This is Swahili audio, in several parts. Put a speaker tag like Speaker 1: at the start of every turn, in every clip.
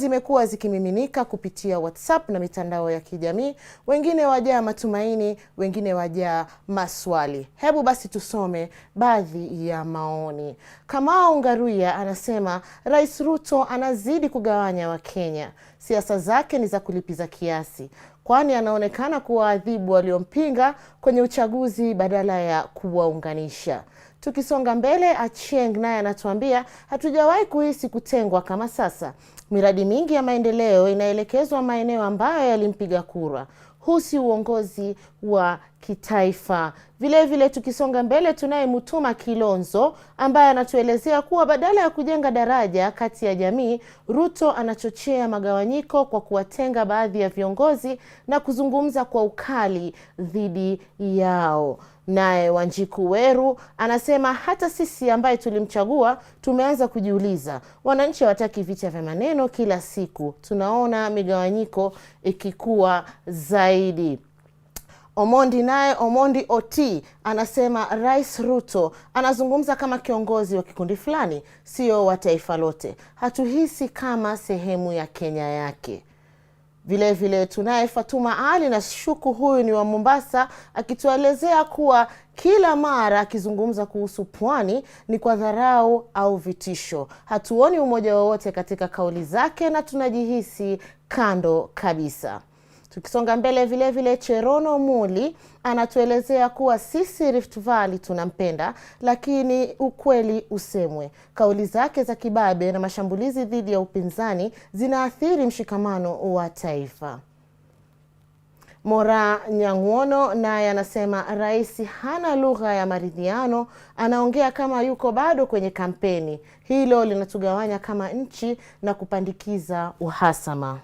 Speaker 1: Zimekuwa zikimiminika kupitia WhatsApp na mitandao ya kijamii, wengine wajaa matumaini, wengine wajaa maswali. Hebu basi tusome baadhi ya maoni. Kamau Ngaruya anasema Rais Ruto anazidi kugawanya Wakenya, siasa zake ni za kulipiza kiasi, kwani anaonekana kuwaadhibu waliompinga kwenye uchaguzi badala ya kuwaunganisha. Tukisonga mbele, Achieng naye anatuambia hatujawahi kuhisi kutengwa kama sasa. Miradi mingi ya maendeleo inaelekezwa maeneo ambayo yalimpiga kura. Huu si uongozi wa kitaifa. Vilevile vile tukisonga mbele, tunaye Mutuma Kilonzo ambaye anatuelezea kuwa badala ya kujenga daraja kati ya jamii, Ruto anachochea magawanyiko kwa kuwatenga baadhi ya viongozi na kuzungumza kwa ukali dhidi yao. Naye Wanjiku Weru anasema hata sisi ambaye tulimchagua tumeanza kujiuliza, wananchi hawataki vita vya maneno kila siku, tunaona migawanyiko ikikua zaidi. Omondi naye Omondi Oti anasema Rais Ruto anazungumza kama kiongozi wa kikundi fulani, sio wa taifa lote. Hatuhisi kama sehemu ya Kenya yake. Vilevile tunaye Fatuma Ali na shuku, huyu ni wa Mombasa, akituelezea kuwa kila mara akizungumza kuhusu pwani ni kwa dharau au vitisho. Hatuoni umoja wowote katika kauli zake na tunajihisi kando kabisa. Tukisonga mbele vilevile vile Cherono Muli anatuelezea kuwa sisi Rift Valley tunampenda, lakini ukweli usemwe, kauli zake za kibabe na mashambulizi dhidi ya upinzani zinaathiri mshikamano wa taifa. Mora Nyang'wono naye anasema rais hana lugha ya maridhiano, anaongea kama yuko bado kwenye kampeni. Hilo linatugawanya kama nchi na kupandikiza uhasama.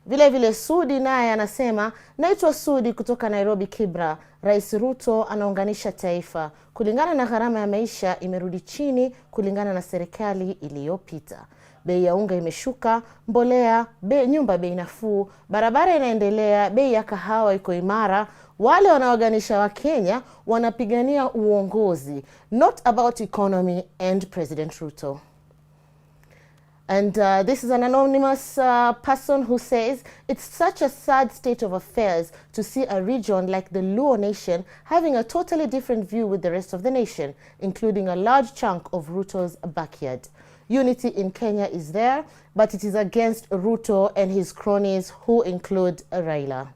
Speaker 1: Vile vile Sudi naye anasema naitwa Sudi kutoka Nairobi Kibra. Rais Ruto anaunganisha taifa kulingana na gharama ya maisha imerudi chini kulingana na serikali iliyopita. Bei ya unga imeshuka, mbolea, nyumba bei nafuu, barabara inaendelea, bei ya kahawa iko imara. Wale wanaoganisha Wakenya wanapigania uongozi, not about economy and President Ruto. And this is an anonymous person who says, it's such a sad state of affairs to see a region like the Luo nation having a totally different view with the rest of the nation, including a large chunk of Ruto's backyard. Unity in Kenya is there, but it is against Ruto and his cronies who include Raila.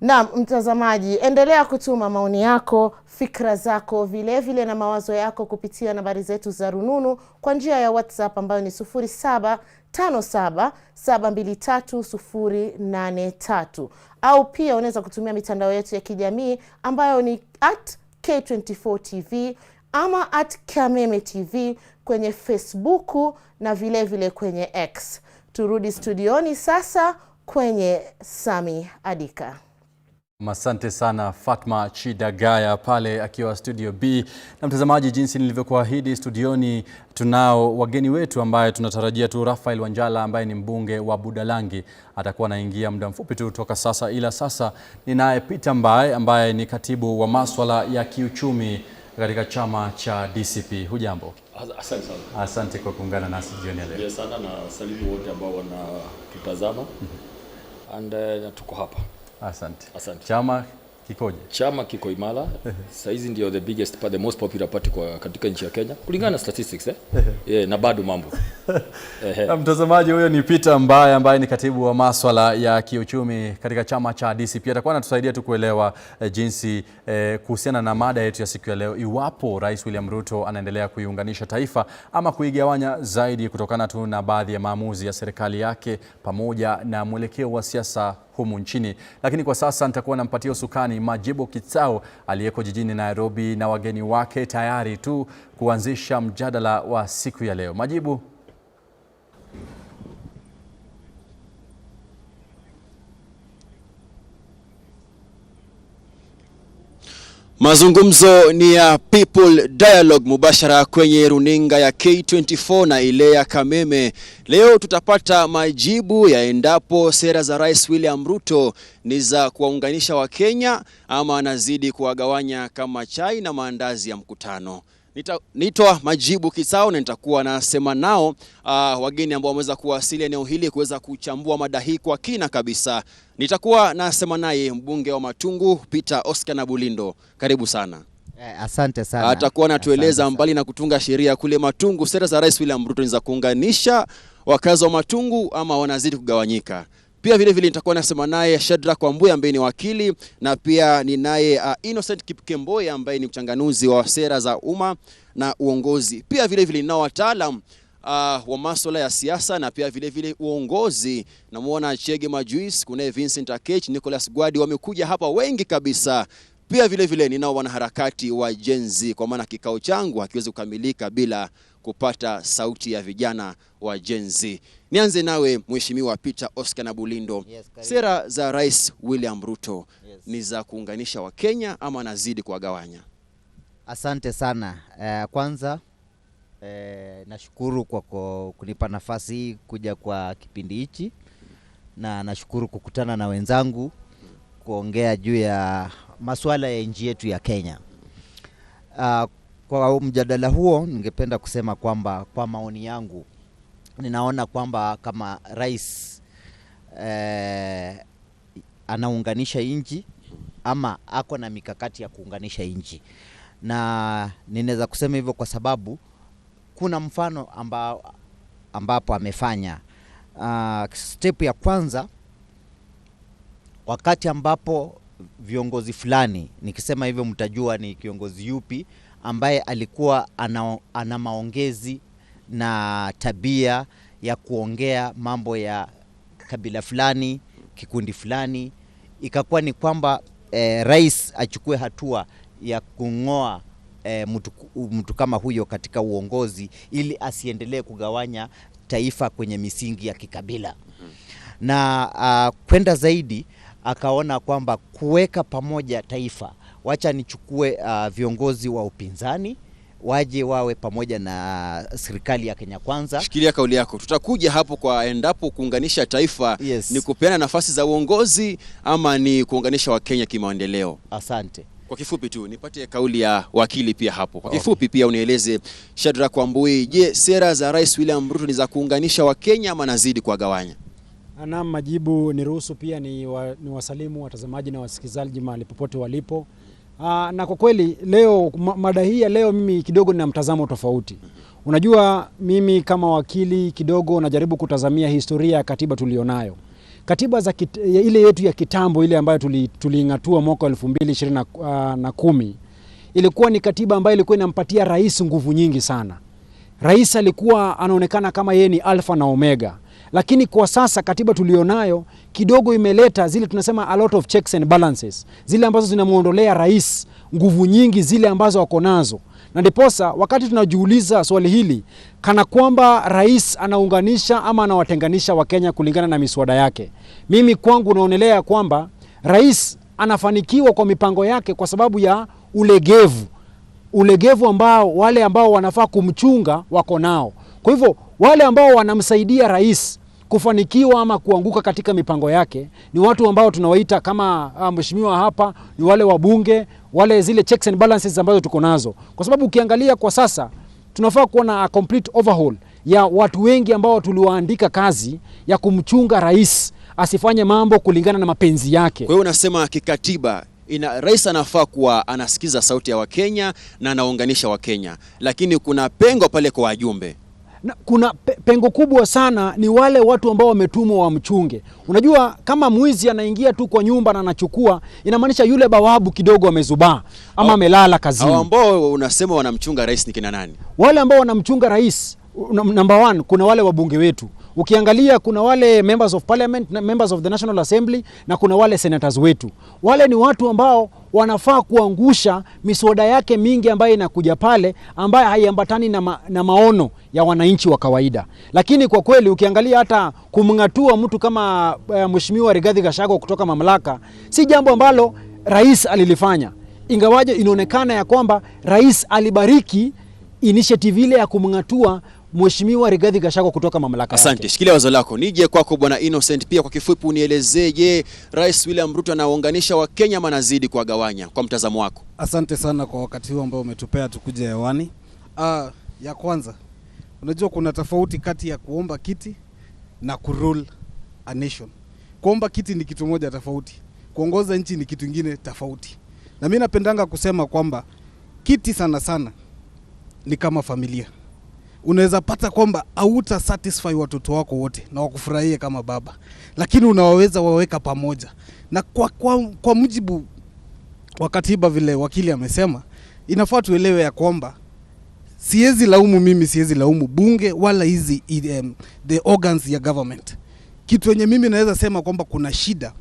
Speaker 1: Naam, mtazamaji, endelea kutuma maoni yako, fikra zako, vilevile vile na mawazo yako kupitia nambari zetu za rununu kwa njia ya WhatsApp ambayo ni 0757723083 au pia unaweza kutumia mitandao yetu ya kijamii ambayo ni at K24 TV ama at Kameme TV kwenye Facebook na vilevile vile kwenye X. Turudi studioni sasa kwenye Sami Adika.
Speaker 2: Asante sana Fatma Chidagaya pale akiwa studio B. Na mtazamaji, jinsi nilivyokuahidi, studioni tunao wageni wetu ambaye tunatarajia tu Raphael Wanjala ambaye ni mbunge wa Budalangi atakuwa anaingia muda mfupi tu toka sasa, ila sasa ninaye Peter Mbae ambaye ni katibu wa maswala ya kiuchumi katika chama cha DCP. Hujambo?
Speaker 3: Asante sana.
Speaker 2: Asante kwa kuungana nasi jioni ya leo.
Speaker 3: Sana na salimu wote ambao wanatutazama. And tuko hapa.
Speaker 2: Asante.
Speaker 3: Asante.
Speaker 2: Chama kikoje?
Speaker 3: Chama kiko imara. Saizi ndio the biggest, the most popular party kwa katika nchi ya Kenya kulingana na statistics Yeah, na bado mambo.
Speaker 2: Na mtazamaji, huyo ni Peter Mbae ambaye ni katibu wa maswala ya kiuchumi katika chama cha DCP. Atakuwa anatusaidia tu kuelewa jinsi kuhusiana na mada yetu ya siku ya leo, iwapo Rais William Ruto anaendelea kuiunganisha taifa ama kuigawanya zaidi kutokana tu na baadhi ya maamuzi ya serikali yake pamoja na mwelekeo wa siasa humu nchini. Lakini kwa sasa nitakuwa nampatia usukani Majibu Kitsao aliyeko jijini Nairobi na wageni wake tayari tu kuanzisha mjadala wa siku ya leo. Majibu.
Speaker 4: Mazungumzo ni ya People Dialogue mubashara kwenye runinga ya K24 na ile ya Kameme. Leo tutapata majibu ya endapo sera za Rais William Ruto ni za kuwaunganisha Wakenya ama anazidi kuwagawanya kama chai na maandazi ya mkutano. Nitwa Majibu Kisao na nitakuwa nasema nao wageni ambao wameweza kuwasili eneo hili kuweza kuchambua mada hii kwa kina kabisa. Nitakuwa nasema naye mbunge wa Matungu Peter Oscar Nabulindo. Karibu sana.
Speaker 5: Asante sana.
Speaker 4: Atakuwa anatueleza
Speaker 5: Asante.
Speaker 4: mbali na kutunga sheria kule Matungu, sera za Rais William Ruto ni za kuunganisha wakazi wa Matungu ama wanazidi kugawanyika. Pia vile vile nitakuwa nasema naye Shadrack Wambui ambaye ni wakili na pia ninaye Innocent Kipkemboi ambaye ni mchanganuzi wa sera za umma na uongozi. Pia vile vile ninao wataalam wa masuala ya siasa na pia vile vile uongozi. Namuona Chege Majuis, kunaye Vincent Akech, Nicholas Gwadi wamekuja hapa wengi kabisa. Pia vile vile ninao wanaharakati wa Gen Z, kwa maana kikao changu hakiwezi kukamilika bila kupata sauti ya vijana wa Gen Z. Nianze nawe Mheshimiwa Peter Oscar Nabulindo.
Speaker 5: Yes, karibu.
Speaker 4: Sera za Rais William Ruto
Speaker 5: Yes.
Speaker 4: ni za kuunganisha Wakenya ama anazidi kuwagawanya?
Speaker 5: Asante sana. Kwanza nashukuru kwa kunipa nafasi hii kuja kwa kipindi hichi na nashukuru kukutana na wenzangu kuongea juu ya masuala ya nchi yetu ya Kenya. Kwa mjadala huo ningependa kusema kwamba kwa maoni yangu ninaona kwamba kama rais anaunganisha nchi ama ako na mikakati ya kuunganisha nchi, na ninaweza kusema hivyo kwa sababu kuna mfano ambapo amefanya step ya kwanza, wakati ambapo viongozi fulani, nikisema hivyo mtajua ni kiongozi yupi ambaye alikuwa ana maongezi na tabia ya kuongea mambo ya kabila fulani, kikundi fulani, ikakuwa ni kwamba rais achukue hatua ya kung'oa mtu kama huyo katika uongozi ili asiendelee kugawanya taifa kwenye misingi ya kikabila. Na kwenda zaidi akaona kwamba kuweka pamoja taifa, wacha nichukue viongozi wa upinzani waje wawe pamoja na serikali ya Kenya Kwanza.
Speaker 4: Shikilia kauli yako, tutakuja hapo kwa endapo kuunganisha taifa
Speaker 5: Yes.
Speaker 4: ni kupeana nafasi za uongozi ama ni kuunganisha Wakenya kimaendeleo.
Speaker 5: Asante.
Speaker 4: Kwa kifupi tu nipate kauli ya wakili pia hapo. Kwa kifupi pia unieleze Shadrack Wambui, je, sera za Rais William Ruto ni za kuunganisha Wakenya ama nazidi kuwagawanya?
Speaker 6: Naam, Majibu, niruhusu pia ni wasalimu watazamaji na wasikilizaji mahali popote walipo. Na kwa kweli leo mada hii ya leo mimi kidogo nina mtazamo tofauti. Unajua, mimi kama wakili kidogo najaribu kutazamia historia ya katiba tulionayo. Katiba za ile yetu ya kitambo ile ambayo tuliingatua mwaka 2010 ilikuwa ni katiba ambayo ilikuwa inampatia rais nguvu nyingi sana. Rais alikuwa anaonekana kama yeye ni alfa na omega. Lakini kwa sasa katiba tulionayo kidogo imeleta zile tunasema a lot of checks and balances, zile ambazo zinamuondolea rais nguvu nyingi zile ambazo wako nazo. Na ndiposa wakati tunajiuliza swali hili kana kwamba rais anaunganisha ama anawatenganisha Wakenya kulingana na miswada yake, mimi kwangu naonelea kwamba rais anafanikiwa kwa mipango yake kwa sababu ya ulegevu ambao wale ambao wanafaa kumchunga wako nao. Kwa hivyo wale ambao wanamsaidia rais kufanikiwa ama kuanguka katika mipango yake ni watu ambao tunawaita kama mheshimiwa hapa, ni wale wabunge, wale zile checks and balances ambazo tuko nazo. Kwa sababu ukiangalia kwa sasa tunafaa kuona a complete overhaul ya watu wengi ambao tuliwaandika kazi ya kumchunga rais asifanye mambo kulingana na mapenzi yake.
Speaker 4: Kwa hiyo unasema kikatiba rais anafaa kuwa anasikiza sauti ya Wakenya na anaunganisha Wakenya, lakini kuna pengo pale kwa wajumbe.
Speaker 6: Na kuna pengo kubwa sana ni wale watu ambao wametumwa wamchunge. Unajua, kama mwizi anaingia tu kwa nyumba na anachukua, inamaanisha yule bawabu kidogo amezubaa ama amelala kazini.
Speaker 4: Hao ambao unasema wanamchunga rais ni kina nani?
Speaker 6: Wale ambao wanamchunga rais, number one, kuna wale wabunge wetu. Ukiangalia kuna wale members of parliament, members of the National Assembly na kuna wale senators wetu. Wale ni watu ambao wanafaa kuangusha miswada yake mingi ambayo inakuja pale ambayo haiambatani na maono ya wananchi wa kawaida. Lakini kwa kweli ukiangalia hata kumngatua mtu kama Mheshimiwa Rigathi Gachagua kutoka mamlaka si jambo ambalo rais alilifanya, ingawaje inaonekana ya kwamba rais alibariki initiative ile ya kumngatua Mheshimiwa Rigathi Gachagua kutoka mamlaka yake.
Speaker 4: Asante, shikilia wazo lako. Nije kwako Bwana Innocent pia kwa kifupi unielezee, je, Rais William Ruto anaunganisha Wakenya ama anazidi kuwagawanya kwa mtazamo wako?
Speaker 7: Asante sana kwa wakati huu ambao umetupea tukuje hewani. Ya kwanza, unajua kuna tofauti kati ya kuomba kiti na kurule a nation. Kuomba kiti ni kitu moja tofauti, kuongoza nchi ni kitu ingine tofauti. Na mimi napendanga kusema kwamba kiti sana sana ni kama familia. Unaweza pata kwamba hauta satisfy watoto wako wote na wakufurahie kama baba, lakini unawaweza waweka pamoja. Na kwa mujibu wa katiba vile wakili amesema, inafaa tuelewe ya kwamba siwezi laumu mimi, siwezi laumu bunge wala hizi the organs ya government. Kitu yenye mimi naweza sema kwamba kuna shida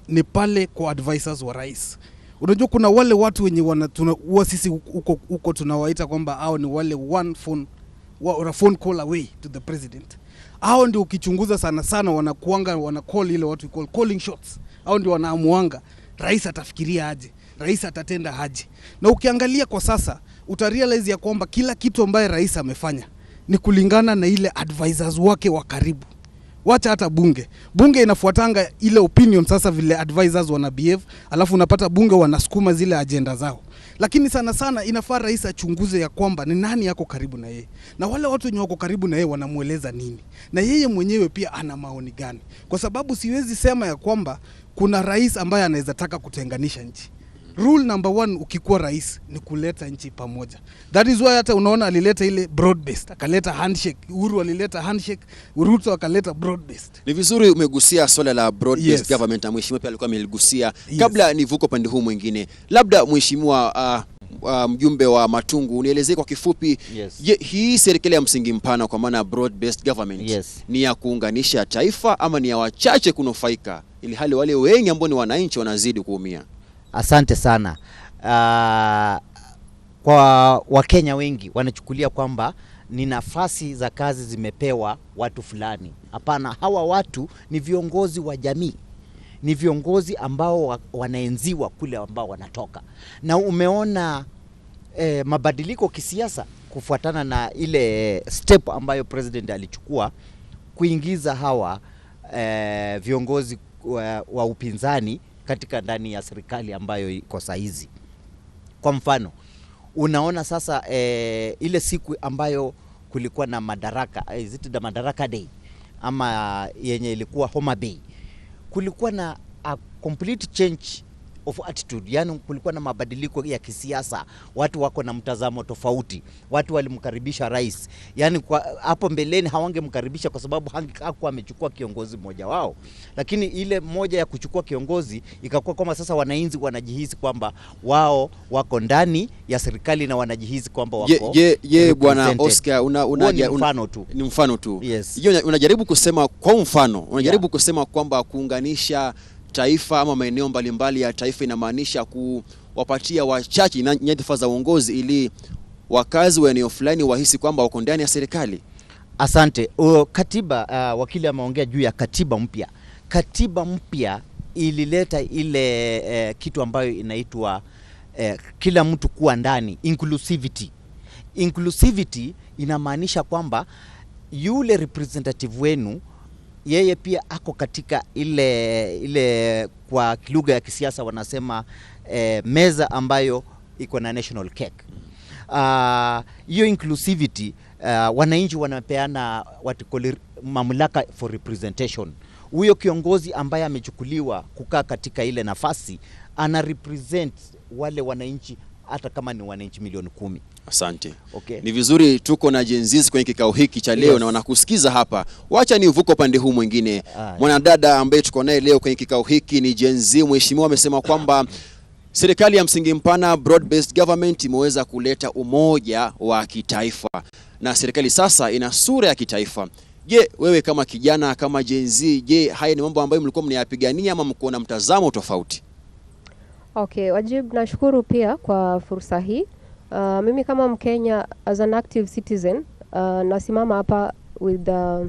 Speaker 7: ni pale kwa advisors wa rais. Unajua kuna wale watu wenye huwa sisi huko tunawaita kwamba hao ni wale one phone or a phone call away to the president. Hao ndio ukichunguza sana sana wanakuanga wana call ile watu call calling shots. Hao ndio wanaamuanga rais atafikiria aje, rais atatenda aje. Na ukiangalia kwa sasa utarealize ya kwamba kila kitu ambaye rais amefanya ni kulingana na ile advisors wake wa karibu. Wacha hata bunge inafuatanga ile opinion sasa vile advisors wana behave, alafu unapata bunge wanasukuma zile agenda zao. Lakini sana sana inafaa rais achunguze ya kwamba ni nani yako karibu na yeye, na wale watu wenye wako karibu na yeye wanamueleza nini, na yeye mwenyewe pia ana maoni gani, kwa sababu siwezi sema ya kwamba kuna rais ambaye anaweza taka kutenganisha nchi. Rule number one ukikuwa rais ni kuleta nchi pamoja. That is why hata unaona alileta ile broad based, akaleta handshake. Uhuru alileta handshake, Ruto akaleta broad based.
Speaker 4: Ni vizuri umegusia swala la broad based government na mheshimiwa pia alikuwa ameligusia. Kabla nivuke upande huu mwingine, labda mheshimiwa mjumbe wa Matungu, unielezee kwa kifupi, je, hii serikali ya msingi mpana kwa maana broad based government ni ya kuunganisha taifa ama ni ya wachache kunufaika, ili hali wale wengi ambao ni wananchi wanazidi kuumia?
Speaker 5: Asante sana. Kwa Wakenya wengi wanachukulia kwamba ni nafasi za kazi zimepewa watu fulani. Hapana, hawa watu ni viongozi wa jamii, ni viongozi ambao wanaenziwa kule ambao wanatoka. Na umeona mabadiliko kisiasa kufuatana na ile step ambayo president alichukua kuingiza hawa viongozi wa upinzani katika ndani ya serikali ambayo iko saizi. Kwa mfano, unaona sasa ile siku ambayo kulikuwa na Madaraka, is it the Madaraka Day ama yenye ilikuwa Homa Bay, kulikuwa na a complete change of attitude, yani kulikuwa na mabadiliko ya kisiasa, watu wako na mtazamo tofauti, watu walimkaribisha rais, yani kwa hapo mbeleni hawangemkaribisha kwa sababu hakuwa amechukua kiongozi mmoja wao, lakini ile moja ya kuchukua kiongozi ikakuwa kwamba sasa wananchi wanajihisi kwamba wao wako ndani ya serikali na wanajihisi kwamba wako
Speaker 4: Je, Bwana
Speaker 5: represented.
Speaker 4: Oscar,
Speaker 5: Huo ni mfano tu.
Speaker 4: Ni mfano tu.
Speaker 5: Yes.
Speaker 4: Je, unajaribu kusema kwa mfano, unajaribu kusema kwamba kuunganisha taifa ama maeneo mbalimbali ya taifa inamaanisha kuwapatia wachache nyadhifa za uongozi ili wakazi wa eneo fulani wahisi kwamba wako ndani ya serikali?
Speaker 5: Asante. Katiba, wakili ameongea juu ya katiba mpya. Katiba mpya ilileta ile kitu ambayo inaitwa kila mtu kuwa ndani, inclusivity. Inclusivity inamaanisha kwamba yule representative wenu yeye pia ako katika ile kwa lugha ya kisiasa wanasema meza ambayo iko na national cake. Hiyo inclusivity, wananchi wanapeana what you call mamlaka for representation. Huyo kiongozi ambaye amechukuliwa kukaa katika ile nafasi ana represent wale wananchi hata kama ni wananchi milioni 10.
Speaker 4: Asante.
Speaker 5: Okay.
Speaker 4: Ni vizuri tuko na Gen Z kwenye kikao hiki cha leo na wanakusikiza hapa. Wacha ni uvuko upande huu mwingine. Mwanadada ambaye tuko naye leo kwenye kikao hiki ni Gen Z. Mheshimiwa amesema kwamba serikali ya msingi mpana broad based government imeweza kuleta umoja wa kitaifa na serikali sasa ina sura ya kitaifa. Je, wewe kama kijana, kama Gen Z, je, haya ni mambo ambayo mlikuwa mnayapigania ama mko na mtazamo tofauti?
Speaker 8: Okay, Wajib, nashukuru pia kwa fursa hii. Mimi kama Mkenya as an active citizen nasimama hapa with the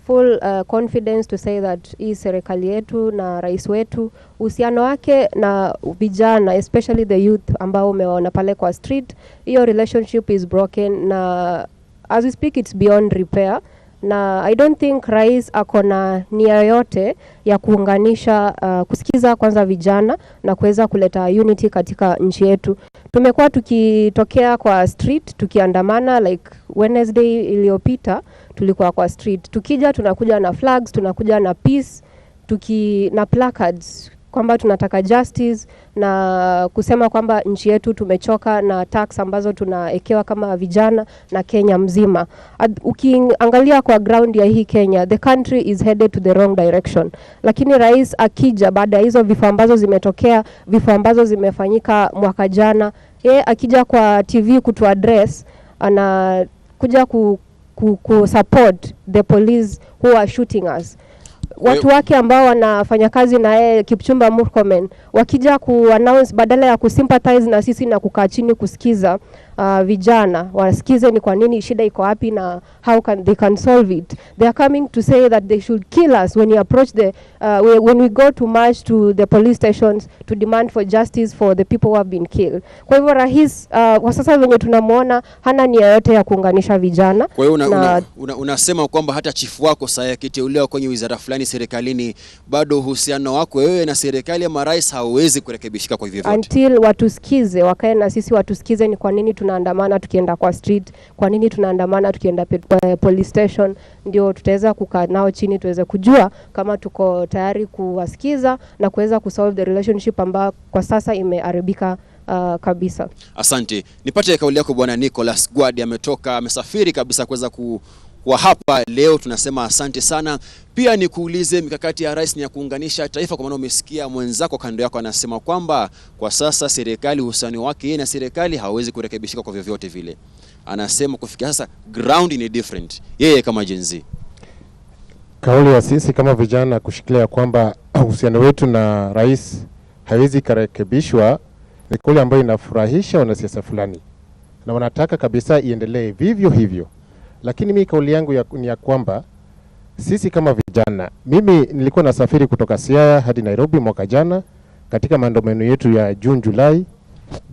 Speaker 8: full confidence to say that hii serikali yetu na rais wetu, uhusiano wake na vijana especially the youth ambao umewaona pale kwa street, hiyo relationship is broken na as we speak it's beyond repair. Na I don't think rais ako na nia yoyote ya kuunganisha, kusikiza kwanza vijana na kuweza kuleta unity katika nchi yetu. Tumekuwa tukitokea kwa street tukiandamana, like Wednesday iliyopita tulikuwa kwa street. Tukija tunakuja na flags, tunakuja na peace, na placards kwamba tunataka justice na kusema kwamba nchi yetu tumechoka na tax ambazo tunaekewa kama vijana na Kenya mzima. Ukiangalia kwa ground ya hii Kenya, the country is headed to the wrong direction. Lakini rais akija baada ya hizo vifo ambazo zimetokea, vifo ambazo zimefanyika mwaka jana, yeye akija kwa TV kutu address, anakuja ku support the police who are shooting us. Watu wake ambao wanafanya kazi na yeye, Kipchumba Murkomen, wakija ku announce, badala ya kusympathize na sisi na kukaa chini kusikiza vijana wasikize ni kwa nini shida iko wapi na how can they can solve it, they are coming to say that they should kill us when we approach the when we go to march to the police stations to demand for justice for the people who have been killed. Kwa hivyo rais kwa sasa venye tunamuona hana nia yote ya kuunganisha vijana.
Speaker 4: Kwa hiyo unasema kwamba hata chifu wako sasa akiteuliwa kwenye wizara fulani serikalini, bado uhusiano wako wewe na serikali ama rais hauwezi kurekebishika kwa hivyo vyote.
Speaker 8: Until watusikize, wakae na sisi watusikize ni kwa nini tunaandamana tukienda kwa street, kwa nini tunaandamana tukienda police station, ndio tutaweza kukaa nao chini tuweze kujua kama tuko tayari kuwasikiza na kuweza kusolve the relationship ambayo kwa sasa imeharibika kabisa.
Speaker 4: Asante. Nipate kauli yako Bwana Nicholas Gwadi, ametoka, amesafiri kabisa kuweza kuwa hapa leo, tunasema asante sana. Pia nikuulize, mikakati ya rais ni ya kuunganisha taifa, kwa maana umesikia mwenzako kando yako anasema kwamba kwa sasa serikali, uhusiano wake yeye na serikali hawezi kurekebishika kwa vyovyote vile. Anasema kufikia sasa ground ni different. Yeye kama Gen Z.
Speaker 9: Kauli ya sisi kama vijana kushikilia kwamba uhusiano wetu na rais haiwezi karekebishwa ni kauli ambayo inafurahisha wanasiasa fulani na wanataka kabisa iendelee vivyo hivyo, lakini mi kauli yangu ni ya kwamba sisi kama vijana, mimi nilikuwa nasafiri kutoka Siaya hadi Nairobi mwaka jana katika maandamano yetu ya June July,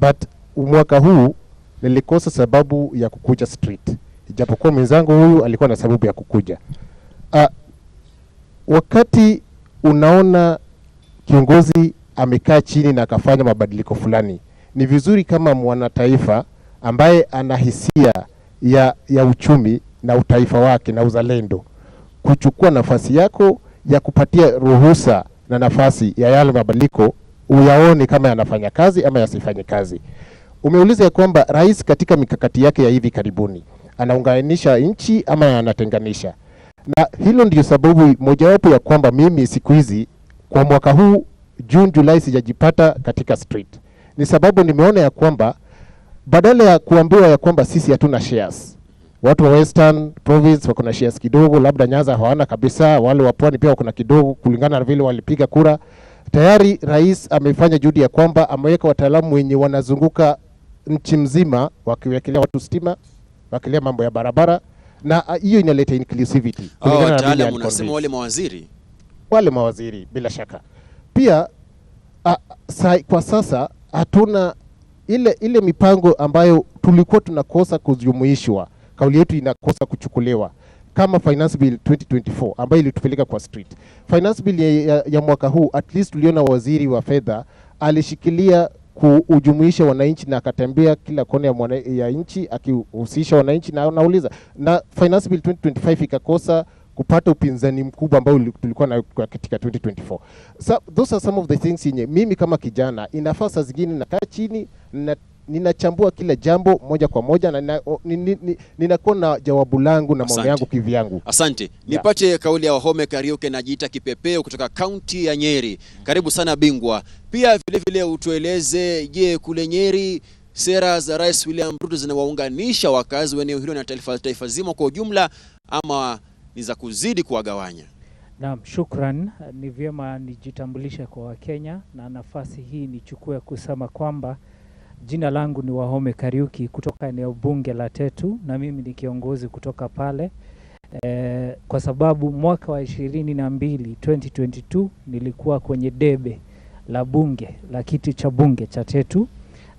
Speaker 9: but mwaka huu nilikosa sababu ya kukuja street, ijapokuwa mwenzangu huyu alikuwa na sababu ya kukuja. Wakati unaona kiongozi amekaa chini na akafanya mabadiliko fulani, ni vizuri kama mwanataifa ambaye ana hisia ya uchumi na utaifa wake na uzalendo kuchukua nafasi yako ya kupatia ruhusa na nafasi ya yale mabadiliko uyaone kama yanafanya kazi ama yasifanye kazi. Umeuliza ya kwamba rais katika mikakati yake ya hivi karibuni anaunganisha nchi ama anatenganisha, na hilo ndio sababu mojawapo ya kwamba mimi siku hizi kwa mwaka huu June July sijajipata katika street. Ni sababu nimeona ya kwamba badala ya kuambiwa ya kwamba sisi hatuna shares, watu wa Western Province wako na shares kidogo, labda Nyanza hawana kabisa, wale wa Pwani pia wako na kidogo kulingana na vile walipiga kura. Tayari rais amefanya juhudi ya kwamba ameweka wataalamu wenye wanazunguka nchi mzima wakiwekelea watu stima, wakiwekelea mambo ya barabara, na hiyo inaleta inclusivity.
Speaker 4: Hao wataalamu unasema wale mawaziri?
Speaker 9: Wale mawaziri bila shaka. Pia kwa sasa hatuna ile mipango ambayo tulikuwa tunakosa kujumuishwa, kauli yetu inakosa kuchukuliwa, kama Finance Bill 2024 ambayo ilitupeleka kwa street. Finance Bill ya mwaka huu at least tuliona waziri wa fedha alishikilia kuujumuisha wananchi na akatembea kila kona ya nchi akihusisha wananchi na anauliza. Na Finance Bill 2025 ikakosa kupata upinzani mkubwa ambao tulikuwa na katika 2024. So those are some of the things yenye mimi kama kijana inafaa saa zingine nakaa chini na ninachambua kila jambo moja kwa moja na ninakuwa na jawabu langu na maoni yangu kivyangu.
Speaker 4: Asante. Nipate kauli ya Wahome Kariuki, najiita Kipepeo kutoka kaunti ya Nyeri. Karibu sana bingwa. Pia vile vile utueleze, je, kule Nyeri sera za Rais William Ruto zinawaunganisha wakazi wa eneo hilo na taifa zima kwa ujumla ama ni za kuzidi kuwagawanya?
Speaker 10: Naam, shukran. Ni vyema nijitambulishe kwa Wakenya na nafasi hii nichukue kusema kwamba jina langu ni Wahome Kariuki kutoka eneo bunge la Tetu na mimi ni kiongozi kutoka pale. Kwa sababu mwaka wa 2022 nilikuwa kwenye debe la bunge la kiti cha bunge cha Tetu,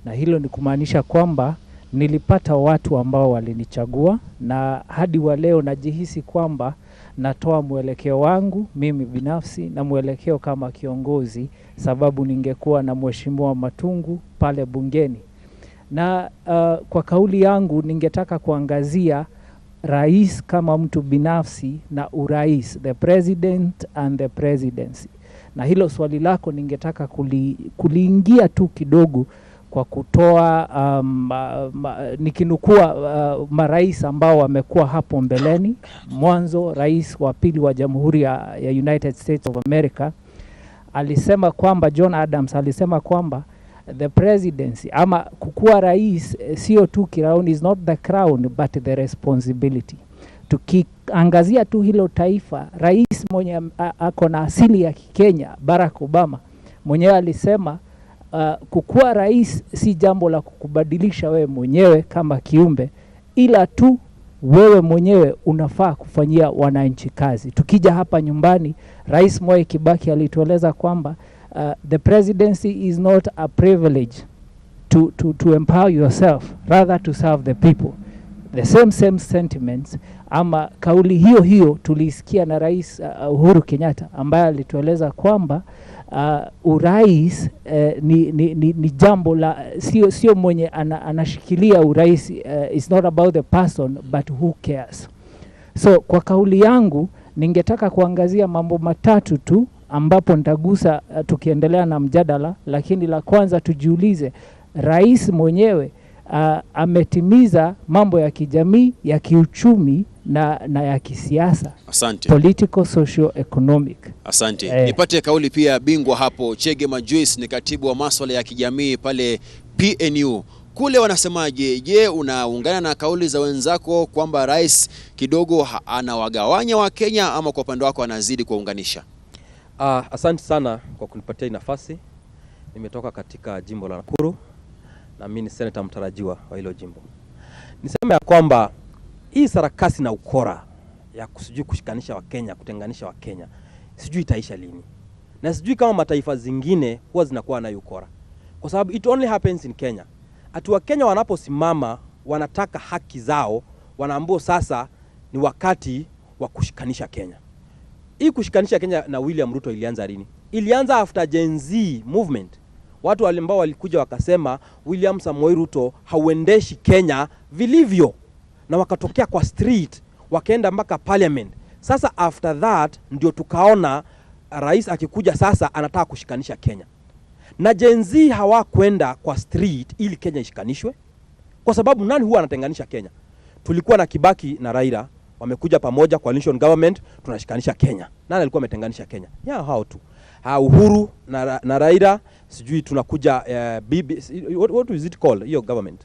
Speaker 10: na hilo ni kumaanisha kwamba Nilipata watu ambao walinichagua na hadi wa leo najihisi kwamba natoa mwelekeo wangu mimi binafsi na mwelekeo kama kiongozi, sababu ningekuwa na Mheshimiwa Matungu pale bungeni. Na kwa kauli yangu ningetaka kuangazia rais kama mtu binafsi na urais, the president and the presidency. Na hilo swali lako ningetaka kuliingia tu kidogo kwa kutoa nikinukua marais ambao wamekuwa hapo mbeleni. Mwanzo, rais wa pili wa Jamhuri ya United States of America alisema kwamba, John Adams alisema kwamba the presidency ama kukuwa rais sio tu crown, is not the crown but the responsibility. Tukiangazia tu hilo taifa, rais mwenye ako na asili ya Kikenya Barack Obama mwenyewe alisema kukuwa rais si jambo la kukubadilisha wewe mwenyewe kama kiumbe, ila tu wewe mwenyewe unafaa kufanyia wananchi kazi. Tukija hapa nyumbani, Rais Mwai Kibaki alitueleza kwamba the presidency is not a privilege to empower yourself, rather to serve the people. The same sentiments ama kauli hiyo hiyo tuliisikia na Rais Uhuru Kenyatta ambaye alitueleza kwamba urais ni jambo la sio mwenye anashikilia urais, it's not about the person but who cares. So kwa kauli yangu ningetaka kuangazia mambo matatu tu ambapo nitagusa tukiendelea na mjadala, lakini la kwanza tujiulize, rais mwenyewe ametimiza mambo ya kijamii, ya kiuchumi na ya kisiasa.
Speaker 4: Asante.
Speaker 10: Political, social, economic.
Speaker 4: Asante. Nipate kauli pia bingwa hapo Chege Majuis, ni katibu wa masuala ya kijamii pale PNU. Kule wanasemaje? Je, unaungana na kauli za wenzako kwamba rais kidogo anawagawanya Wakenya ama kwa upande wako anazidi kuwaunganisha?
Speaker 11: Asante sana kwa kunipatia hii nafasi. Nimetoka katika jimbo la Nakuru na mimi ni seneta mtarajiwa wa hilo jimbo. Niseme ya kwamba hii sarakasi na ukora ya sijui kushikanisha Wakenya, kutenganisha Wakenya, sijui itaisha lini, na sijui kama mataifa zingine huwa zinakuwa nayo ukora, kwa sababu it only happens in Kenya. Ati Wakenya wanaposimama wanataka haki zao, wanaambiwa sasa ni wakati wa kushikanisha Kenya. Hii kushikanisha Kenya na William Ruto ilianza lini? Ilianza after Gen Z movement. Watu ambao walikuja wakasema William Samoei Ruto hauendeshi Kenya vilivyo, na wakatokea kwa street wakaenda mpaka parliament. Sasa after that ndio tukaona rais akikuja sasa anataka kushikanisha Kenya, na Gen Z hawakwenda kwa street ili Kenya ishikanishwe, kwa sababu nani huwa anatenganisha Kenya? Tulikuwa na Kibaki na Raila wamekuja pamoja coalition government, tunashikanisha Kenya. Nani alikuwa ametenganisha Kenya? Ya hao tu. Ha, Uhuru na Raila sijui tunakuja BB, what is it called hiyo government?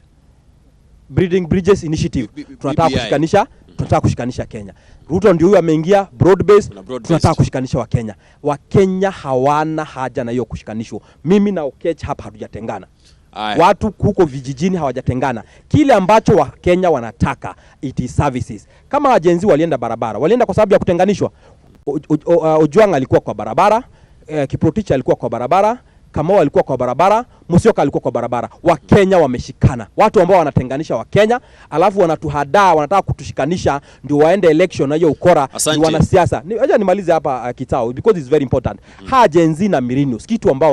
Speaker 11: Building Bridges Initiative. Tunataka
Speaker 4: BBI.
Speaker 11: kushikanisha Kenya. Ruto ndio huyu ameingia broad base,
Speaker 4: Kuna broad
Speaker 11: tunataka
Speaker 4: based.
Speaker 11: Kushikanisha Wakenya. Wakenya hawana haja na hiyo kushikanishwa. Mimi na Okech hapa hatujatengana.
Speaker 4: Aya.
Speaker 11: Watu huko vijijini hawajatengana. Kile ambacho Wakenya wanataka, it is services. Kama Gen Z walienda barabara, walienda kwa sababu ya kutenganishwa. Ojwang alikuwa kwa barabara, Kiprotich alikuwa kwa barabara, Kamau alikuwa kwa barabara, Musyoka alikuwa kwa barabara. Wakenya wameshikana. Watu ambao wanatenganisha Wakenya, alafu wanatuhadaa, wanataka kutushikanisha ndio waende election na hiyo ukora.
Speaker 4: Asante.
Speaker 11: Ni wanasiasa. Acha nimalize hapa Kitao, because it's very important. Ha, Gen Z na millennials kitu ambao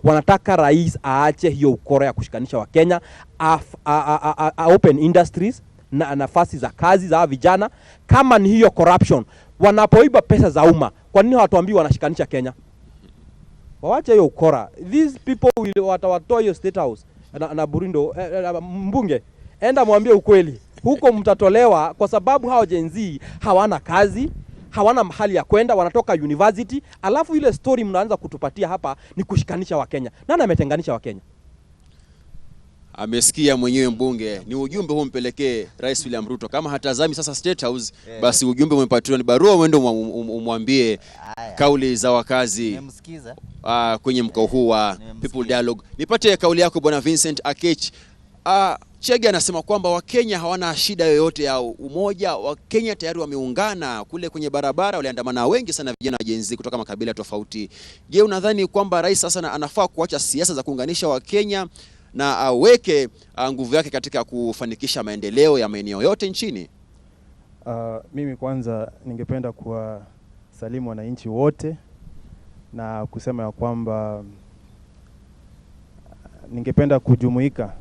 Speaker 11: wanataka rais aache hiyo ukora ya kushikanisha Wakenya, a open industries na nafasi za kazi za hawa vijana. Kama ni hiyo corruption, wanapoiba pesa za umma, kwa nini hawatuambii wanashikanisha Kenya? Wawache hiyo ukora. These people will watawatoa hiyo State House na Burindo mbunge, enda mwambie ukweli huko, mtatolewa kwa sababu hao Gen Z hawana kazi, hawana mahali ya kwenda, wanatoka university, alafu ile story mnaanza kutupatia hapa ni kushikanisha Wakenya. Nani ametenganisha Wakenya?
Speaker 4: Amesikia mwenyewe mbunge, ni ujumbe huu mpelekee Rais William Ruto. Kama hatazami sasa State House, basi ujumbe umepatiwa, ni barua uende umwambie
Speaker 5: Haya.
Speaker 4: Kauli za wakazi
Speaker 5: Nimemsikiza.
Speaker 4: Kwenye mkao huu wa
Speaker 5: Nimemsikia.
Speaker 4: People Dialogue. Nipate kauli yako Bwana Vincent Akech. Chege anasema kwamba Wakenya hawana shida yoyote ya umoja. Wakenya tayari wameungana kule kwenye barabara, waliandamana wengi sana vijana wa Gen Z kutoka makabila tofauti. Je, unadhani kwamba rais sasa anafaa kuacha siasa za kuunganisha Wakenya na aweke nguvu yake katika kufanikisha maendeleo ya maeneo yote nchini?
Speaker 12: Mimi kwanza ningependa kuwasalimu wananchi wote na kusema ya kwamba ningependa kujumuika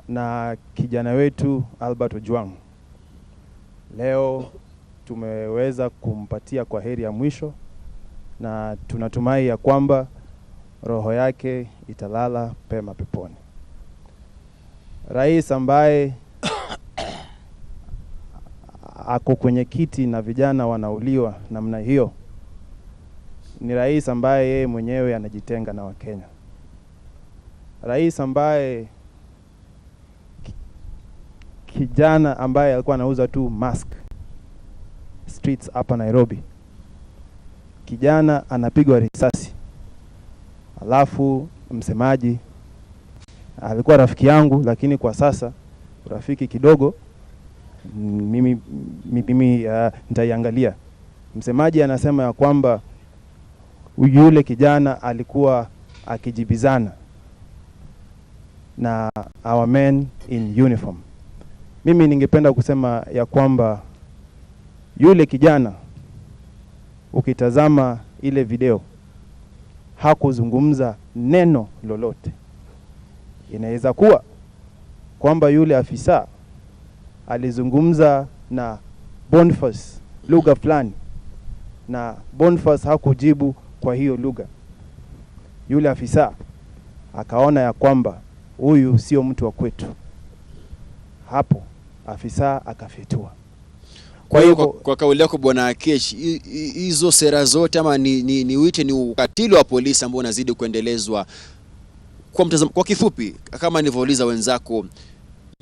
Speaker 12: na kijana wetu Albert Ojwang. Leo tumeweza kumpatia kwa heri ya mwisho na tunatumai ya kwamba roho yake italala pema peponi. Rais ambaye ako kwenye kiti na vijana wanauliwa namna hiyo ni rais ambaye yeye mwenyewe anajitenga na Wakenya. Rais ambaye kijana ambaye alikuwa anauza tu mask streets hapa Nairobi, kijana anapigwa risasi, alafu msemaji alikuwa rafiki yangu, lakini kwa sasa rafiki kidogo mimi nitaiangalia. Msemaji anasema ya kwamba yule kijana alikuwa akijibizana na our men in uniform. Mimi ningependa kusema ya kwamba yule kijana, ukitazama ile video, hakuzungumza neno lolote. Inaweza kuwa kwamba yule afisa alizungumza na Boniface lugha fulani na Boniface hakujibu kwa hiyo lugha. Yule afisa akaona ya kwamba huyu sio mtu wa kwetu. Hapo afisa akafyetua.
Speaker 4: Kwa hiyo kwa kauli yako Bwana Akech, hizo sera zote ama ni wite ni ukatili wa polisi ambao unazidi kuendelezwa. Kwa mtazamo, kwa kifupi kama nilivyouliza wenzako,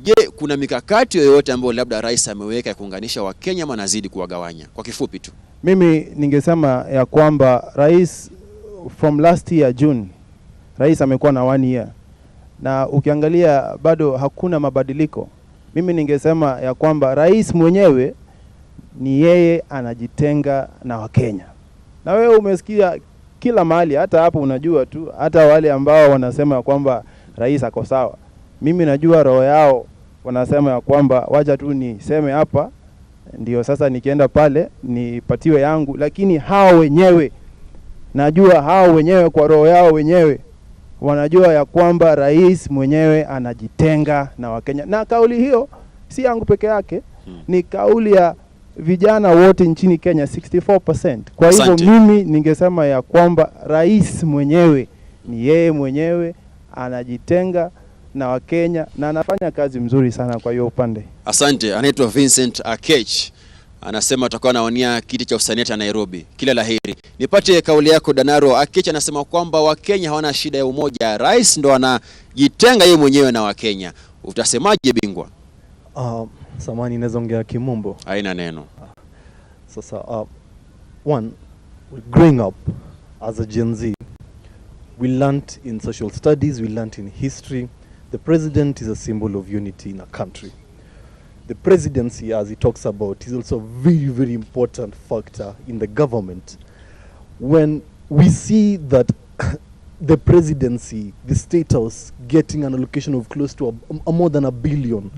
Speaker 4: je, kuna mikakati yoyote ambayo labda rais ameweka ya kuunganisha Wakenya ama anazidi kuwagawanya? Kwa kifupi tu.
Speaker 12: Mimi ningesema ya kwamba rais from last year June, rais amekuwa na 1 year na ukiangalia bado hakuna mabadiliko. Mimi ningesema ya kwamba rais mwenyewe ni yeye anajitenga na Wakenya. Na wewe umesikia kila mahali, hata hapo unajua tu, hata wale ambao wanasema ya kwamba rais ako sawa, mimi najua roho yao wanasema ya kwamba wacha tu niseme hapa ndio sasa nikienda pale nipatiwe yangu, lakini hao wenyewe najua hao wenyewe kwa roho yao wenyewe wanajua ya kwamba rais mwenyewe anajitenga na Wakenya. Na kauli hiyo si yangu peke yake, ni kauli ya vijana wote nchini Kenya 64%. Kwa hivyo mimi ningesema ya kwamba rais mwenyewe ni yeye mwenyewe anajitenga na Wakenya na anafanya kazi mzuri sana kwa hiyo upande.
Speaker 4: Asante. Anaitwa Vincent Akech, anasema atakuwa anawania kiti cha useneta Nairobi. Kila laheri. Nipate kauli yako Danaro. Akech anasema kwamba Wakenya hawana shida ya umoja, rais ndo anajitenga yeye mwenyewe na Wakenya. Utasemaje bingwa?
Speaker 13: Samani, naweza ongea kimombo?
Speaker 4: Haina neno.
Speaker 13: Sasa one, growing up as a Gen Z, we learnt in social studies, we learnt in history, the president is a symbol of unity in a country. The presidency, as he talks about, is also a very, very important factor in the government. When we see that the presidency, the state house, getting an allocation of close to a more than 1 billion,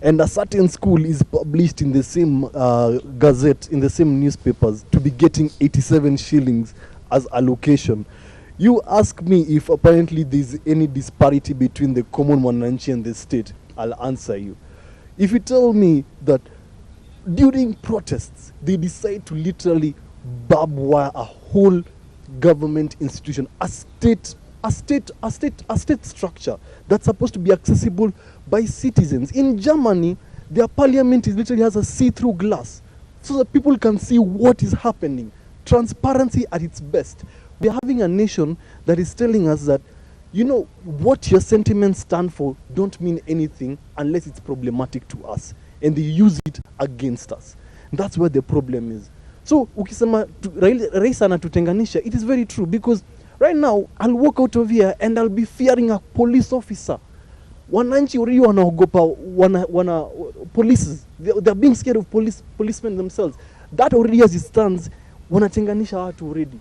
Speaker 13: and a certain school is published in the same gazette, in the same newspapers, to be getting 87 shillings as allocation. You ask me if apparently there's any disparity between the common mwananchi and the state, I'll answer you. If you tell me that during protests, they decide to literally barbed wire a whole government institution, a state structure that's supposed to be accessible by citizens. In Germany, their parliament is literally has a see-through glass so that people can see what is happening. Transparency at its best. We are having a nation that is telling us that, you know, what your sentiments stand for don't mean anything unless it's problematic to us. And they use it against us. That's where the problem is. So, ukisema rais anatutenganisha, it is very true, because right now, I'll walk out of here and I'll be fearing a police officer. Wananchi already wanaogopa wana polices. They're being scared of policemen themselves. That already as it stands, wanatenganisha watu already.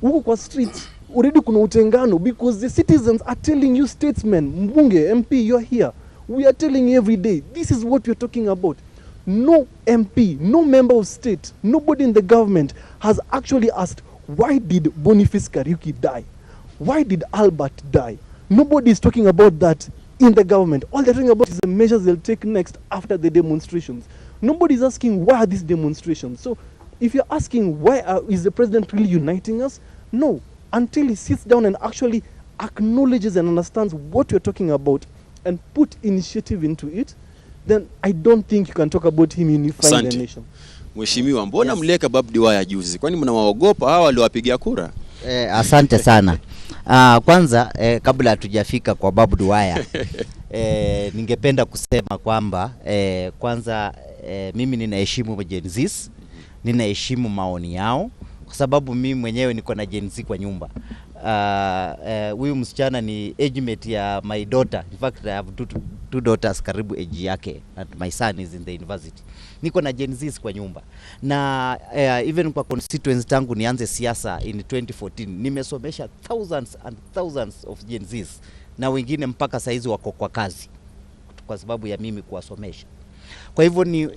Speaker 13: Huko kwa streets, Already kuna utengano because the citizens are telling you, statesmen, mbunge, MP, you're here. We are telling you every day, this is what we're talking about. No MP, no member of state, nobody in the government has actually asked, why did Boniface Kariuki die? Why did Albert die? Nobody is talking about that in the government. All they're talking about is the measures they'll take next after the demonstrations. Nobody is asking why are these demonstrations. So if you're asking why is the president really uniting us? No, until he sits down and actually acknowledges and understands what you're talking about and put initiative into it, then I don't think you can talk about him unifying the
Speaker 4: Asante.
Speaker 13: Nation.
Speaker 4: Mheshimiwa, mbona mliweka barbed wire juzi? Kwani mnawaogopa hawa waliowapigia kura?
Speaker 5: Asante sana. Kwanza kabla hatujafika kwa barbed wire, ningependa kusema kwamba kwanza mimi ninaheshimu Gen Zs, ninaheshimu maoni yao kwa sababu mimi mwenyewe niko na Gen Z kwa nyumba. Huyu msichana ni age mate ya my daughter. In fact, I have two daughters karibu age yake and my son is in the university. Niko na Gen Zs kwa nyumba na even kwa constituency tangu nianze siasa in 2014 nimesomesha thousands and thousands of Gen Zs na wengine mpaka saizi wako kwa kazi kwa sababu ya mimi kuwasomesha. Kwa hivyo ni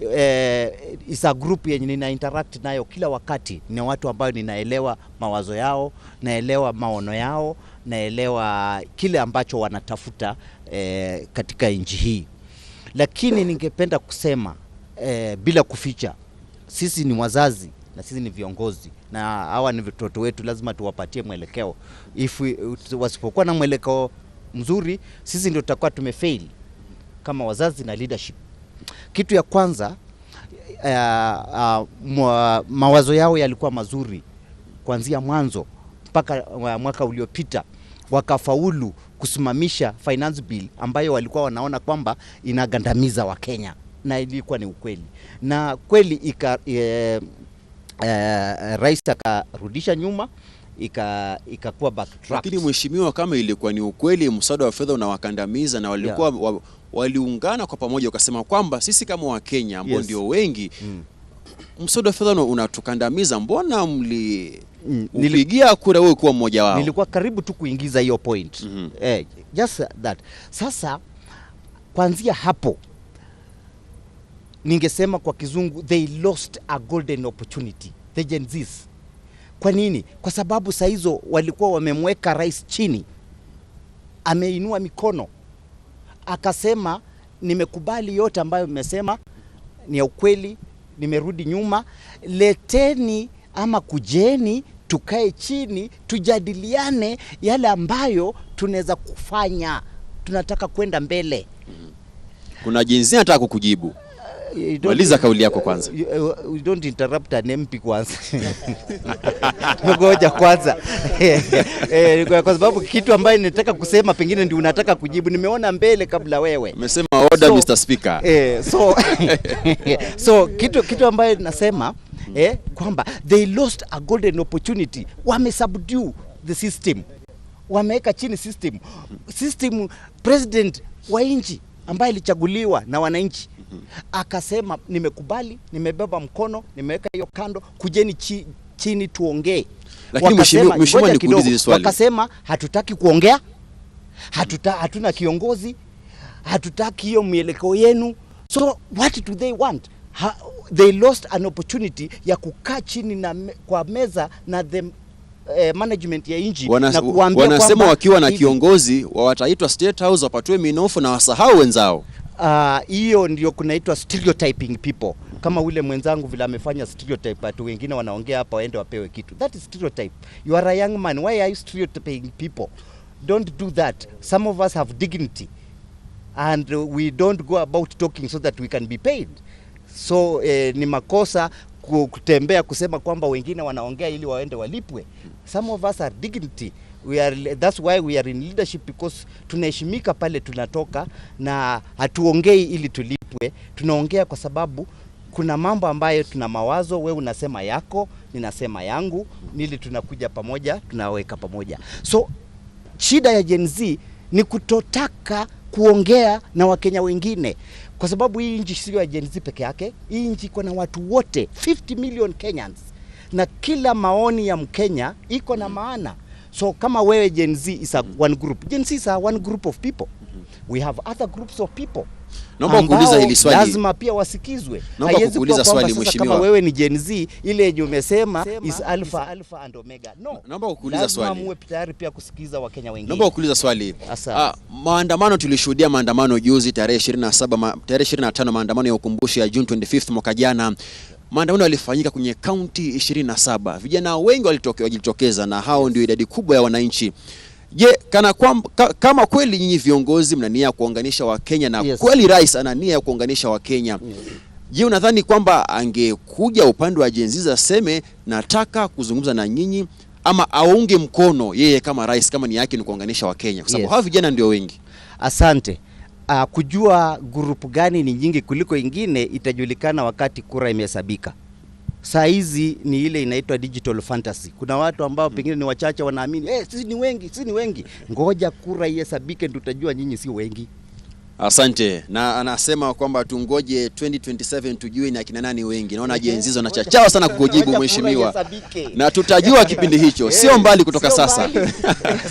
Speaker 5: is a group yenye nina interact nayo kila wakati. Ni watu ambao ninaelewa mawazo yao, naelewa maono yao, naelewa kile ambacho wanatafuta katika nchi hii. Lakini ningependa kusema bila kuficha, sisi ni wazazi na sisi ni viongozi na hawa ni watoto wetu, lazima tuwapatie mwelekeo. If we, wasipokuwa na mwelekeo mzuri, sisi ndio tutakuwa tumefail kama wazazi na leadership. Kitu ya kwanza, mawazo yao yalikuwa mazuri kuanzia mwanzo mpaka mwaka uliopita, wakafaulu kusimamisha finance bill ambayo walikuwa wanaona kwamba inagandamiza Wakenya, na ilikuwa ni ukweli, na kweli rais akarudisha nyuma, ikakuwa backtracked.
Speaker 4: Lakini mheshimiwa, kama ilikuwa ni ukweli mswada wa fedha unawakandamiza na walikuwa waliungana kwa pamoja wakasema kwamba sisi kama Wakenya ambao ndio wengi, mswada wa fedha unatukandamiza, mbona mli upigia kura wewe kuwa mmoja wao?
Speaker 5: Nilikuwa karibu tu kuingiza hiyo point. Just that. Sasa kuanzia hapo ningesema kwa kizungu they lost a golden opportunity, the Gen Zs. Kwa nini? Kwa sababu saa hizo walikuwa wamemweka rais chini, ameinua mikono akasema, nimekubali yote ambayo mmesema ni ya ukweli, nimerudi nyuma, leteni ama kujeni tukae chini tujadiliane yale ambayo tunaweza kufanya, tunataka kwenda mbele.
Speaker 4: Kuna Gen Z anataka kukujibu.
Speaker 5: You don't-
Speaker 4: Maliza kauli yako kwanza.
Speaker 5: You don't interrupt an MP kwanza. Ngoja kwanza. Kwa sababu kitu ambayo ninataka kusema pengine ndio unataka kujibu. Nimeona mbele kabla wewe.
Speaker 4: Umesema order, Mr. Speaker.
Speaker 5: So kitu ambayo nasema kwamba they lost a golden opportunity. Wame subdue the system. Wameweka chini system. System, president wa nchi ambaye alichaguliwa na wananchi akasema nimekubali, nimebeba mkono, nimeweka hiyo kando, kujeni chini tuongee.
Speaker 4: Lakini
Speaker 5: Wakasema,
Speaker 4: mheshimiwa,
Speaker 5: ngoja
Speaker 4: nikuulize
Speaker 5: kidogo,
Speaker 4: hili swali.
Speaker 5: wakasema hatutaki kuongea, hatuna kiongozi, hatutaki hiyo mielekeo yenu. So what do they want? They lost an opportunity ya kukaa chini kwa meza na the management ya nchi na kuwaambia
Speaker 4: Wanasema
Speaker 5: kwamba
Speaker 4: wakiwa na kiongozi wataitwa State House wapatiwe minofu na wasahau wenzao.
Speaker 5: Hiyo ndio kunaitwa stereotyping people, kama ule mwenzangu vile amefanya stereotype, watu wengine wanaongea hapa waende wapewe kitu. That is stereotype. You are a young man, why are you stereotyping people? Don't do that. Some of us have dignity and we don't go about talking so that we can be paid. So ni makosa kutembea kusema kwamba wengine wanaongea ili waende walipwe. Some of us are dignity. That's why we are in leadership, because tunaheshimika pale tunatoka na hatuongei ili tulipwe. Tunaongea kwa sababu kuna mambo ambayo tuna mawazo, we unasema yako, ninasema yangu, nili tunakuja pamoja, tunaweka pamoja. So shida ya Gen Z ni kutotaka kuongea na Wakenya wengine, kwa sababu hii nchi sio ya Gen Z peke yake. Hii nchi iko na watu wote 50 million Kenyans, na kila maoni ya Mkenya iko na maana. So kama wewe Gen Z is a one group, Gen Z is a one group of people. We have other groups of people
Speaker 4: Naomba kuuliza
Speaker 5: ambao
Speaker 4: hili swali.
Speaker 5: lazima pia wasikizwe.
Speaker 4: Naomba
Speaker 5: Haiwezi kuwa
Speaker 4: kukuuliza
Speaker 5: kwamba
Speaker 4: swali,
Speaker 5: sasa
Speaker 4: mheshimiwa.
Speaker 5: kama wewe ni Gen Z, ile yenye umesema is alpha, alpha and omega. No,
Speaker 4: Naomba kukuuliza
Speaker 5: lazima
Speaker 4: swali.
Speaker 5: muwe tayari pia kusikiza Wakenya wengine.
Speaker 4: Naomba kukuuliza swali.
Speaker 5: Asante.
Speaker 4: Maandamano tulishuhudia maandamano juzi tarehe 27 tarehe 25, maandamano ya ukumbusho ya June 25 mwaka jana. Maandamano yalifanyika kwenye kaunti 27. Vijana wengi walijitokeza na hao ndio idadi kubwa ya wananchi. Je, kama kweli nyinyi viongozi mna nia ya kuunganisha Wakenya na kweli rais ana nia ya kuunganisha Wakenya, je, unadhani kwamba angekuja upande wa Gen Z aseme nataka kuzungumza na nyinyi, ama aunge mkono yeye kama rais, kama nia yake ni kuunganisha Wakenya, kwa sababu hawa vijana ndio wengi?
Speaker 5: Asante. Kujua grupu gani ni nyingi kuliko ingine itajulikana wakati kura imehesabika. Saa hizi ni ile inaitwa digital fantasy. Kuna watu ambao pengine ni wachache wanaamini, sisi ni wengi, sisi ni wengi. Ngoja kura ihesabike ndio tutajua nyinyi si wengi.
Speaker 4: Asante. Na anasema kwamba tungoje 2027 tujue ni akina nani wengi. Naona Gen Z wanachachawa sana kukujibu mheshimiwa. Na tutajua kipindi hicho, sio mbali kutoka sasa.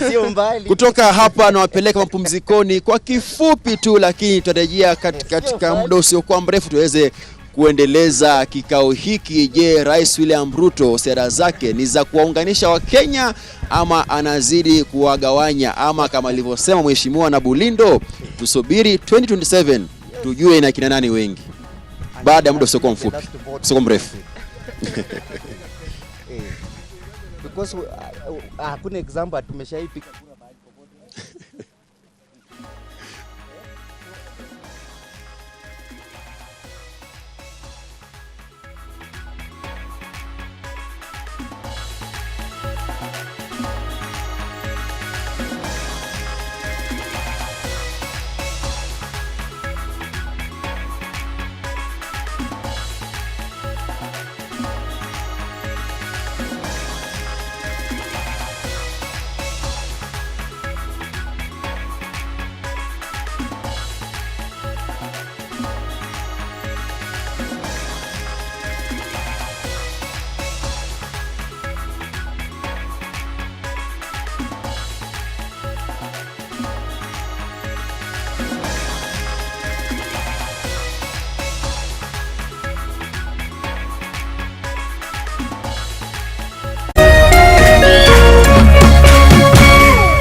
Speaker 5: Sio mbali.
Speaker 4: Kutoka hapa nawapeleka mapumzikoni kwa kifupi tu, lakini tutarejea katika muda usiokuwa mrefu tuweze kuendeleza kikao hiki. Je, Rais William Ruto sera zake ni za kuwaunganisha Wakenya ama anazidi kuwagawanya, ama kama alivyosema mheshimiwa na Bulindo, tusubiri 2027 tujue na kina nani wengi baada ya muda usiokuwa mfupi, usiokuwa mrefu.
Speaker 5: Because hakuna example tumeshaipiga kura mahali popote.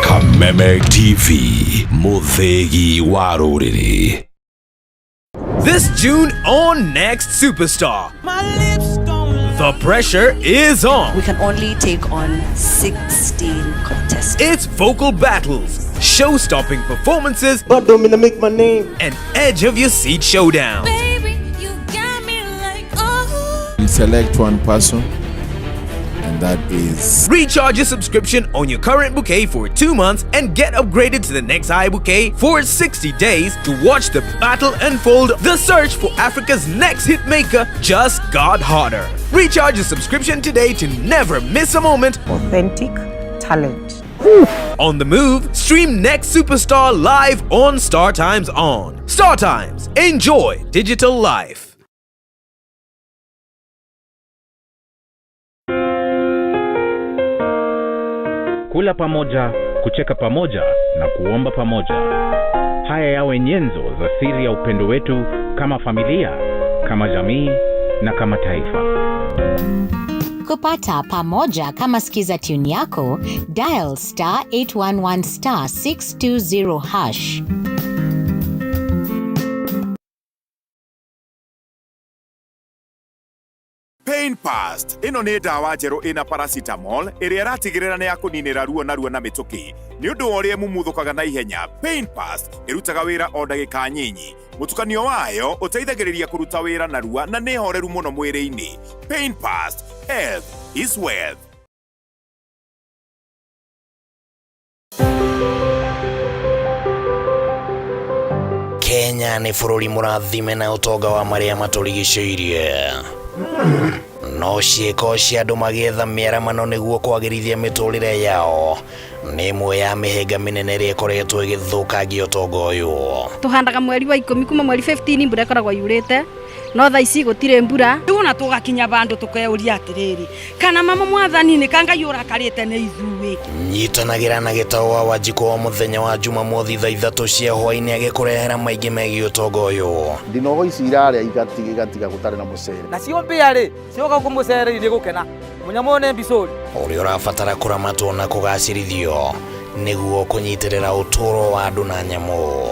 Speaker 14: Kameme TV, Muthegi wa Rũrĩrĩ.
Speaker 15: This June on Next Superstar. The pressure is on.
Speaker 16: We can only take on 16 contestants.
Speaker 15: It's vocal battles, show-stopping performances,
Speaker 12: make my name,
Speaker 15: and edge of your seat showdown.
Speaker 17: Baby, you got me like, oh.
Speaker 18: Select one person, and that is...
Speaker 15: Recharge your subscription on your current bouquet for 2 months and get upgraded to the next high bouquet for 60 days to watch the battle unfold. The search for Africa's next hitmaker just got hotter. Recharge your subscription today to never miss a moment.
Speaker 19: Authentic talent.
Speaker 15: On the move, stream Next Superstar live on Star Times On. Star Times, enjoy digital life.
Speaker 20: Kula pamoja, kucheka pamoja na kuomba pamoja. Haya yawe nyenzo za siri ya upendo wetu kama familia, kama jamii na kama taifa.
Speaker 21: Kupata pamoja kama skiza tune yako, dial star 811 star 620 hash.
Speaker 22: Pain Past ĩno nĩ ndawa njerũ ĩna paracetamol ĩrĩa ĩratigĩrĩra nĩ yakũninĩra ruo narua na mĩtũkĩ. Nĩ ũndũ wa ũrĩa ĩmumuthũkaga na ihenya, Pain Past ĩrutaga wĩra o ndagĩka nyinyi. Mũtukanio wayo ũteithagĩrĩria kũruta wĩra narua na nĩ horeru mũno mwĩrĩ-inĩ. Pain Past, health is wealth.
Speaker 23: Kenya nĩ bũrũri mũrathime na ũtonga wa marĩa matũrigicĩirie. No ciĩko cia andũ magĩetha mĩaramano nĩguo kwagĩrithia mĩtũrĩre yao nĩ ĩmwe ya mĩhĩnga mĩnene ĩrĩa ĩkoretwo ĩgĩthũkangia ũtonga ũyũ.
Speaker 24: Tũhandaga mweri wa 10 kuma mweri 15 mbura ĩkoragwo yurĩte
Speaker 1: No thaa ici gũtirĩ mbura.
Speaker 2: Rĩu ona tũgakinya vandũ tũkeuria atĩrĩrĩ, kana mama mwathani nĩ ka Ngai ũrakarĩte nĩ ithuĩ.
Speaker 23: Nyitanagĩra na Gĩtaũ wa Wanjikũ o mũthenya wa Jumamothi thaa 3 cia hwaĩ-inĩ agĩkũrehera maingĩ megiĩ ũtonga ũyũ.
Speaker 3: Ndinogo ici irarĩa igatiga gũtarĩ na mũcere.
Speaker 24: Nacio mbĩa rĩ cioka kũmũcere nĩ gũkena mũnyamũ nĩ mbicũri.
Speaker 23: Ũrĩa ũrabatara kũramatwo na kũgacĩrithio nĩguo kũnyitĩrĩra ũtũũro wa andũ na nyamũ.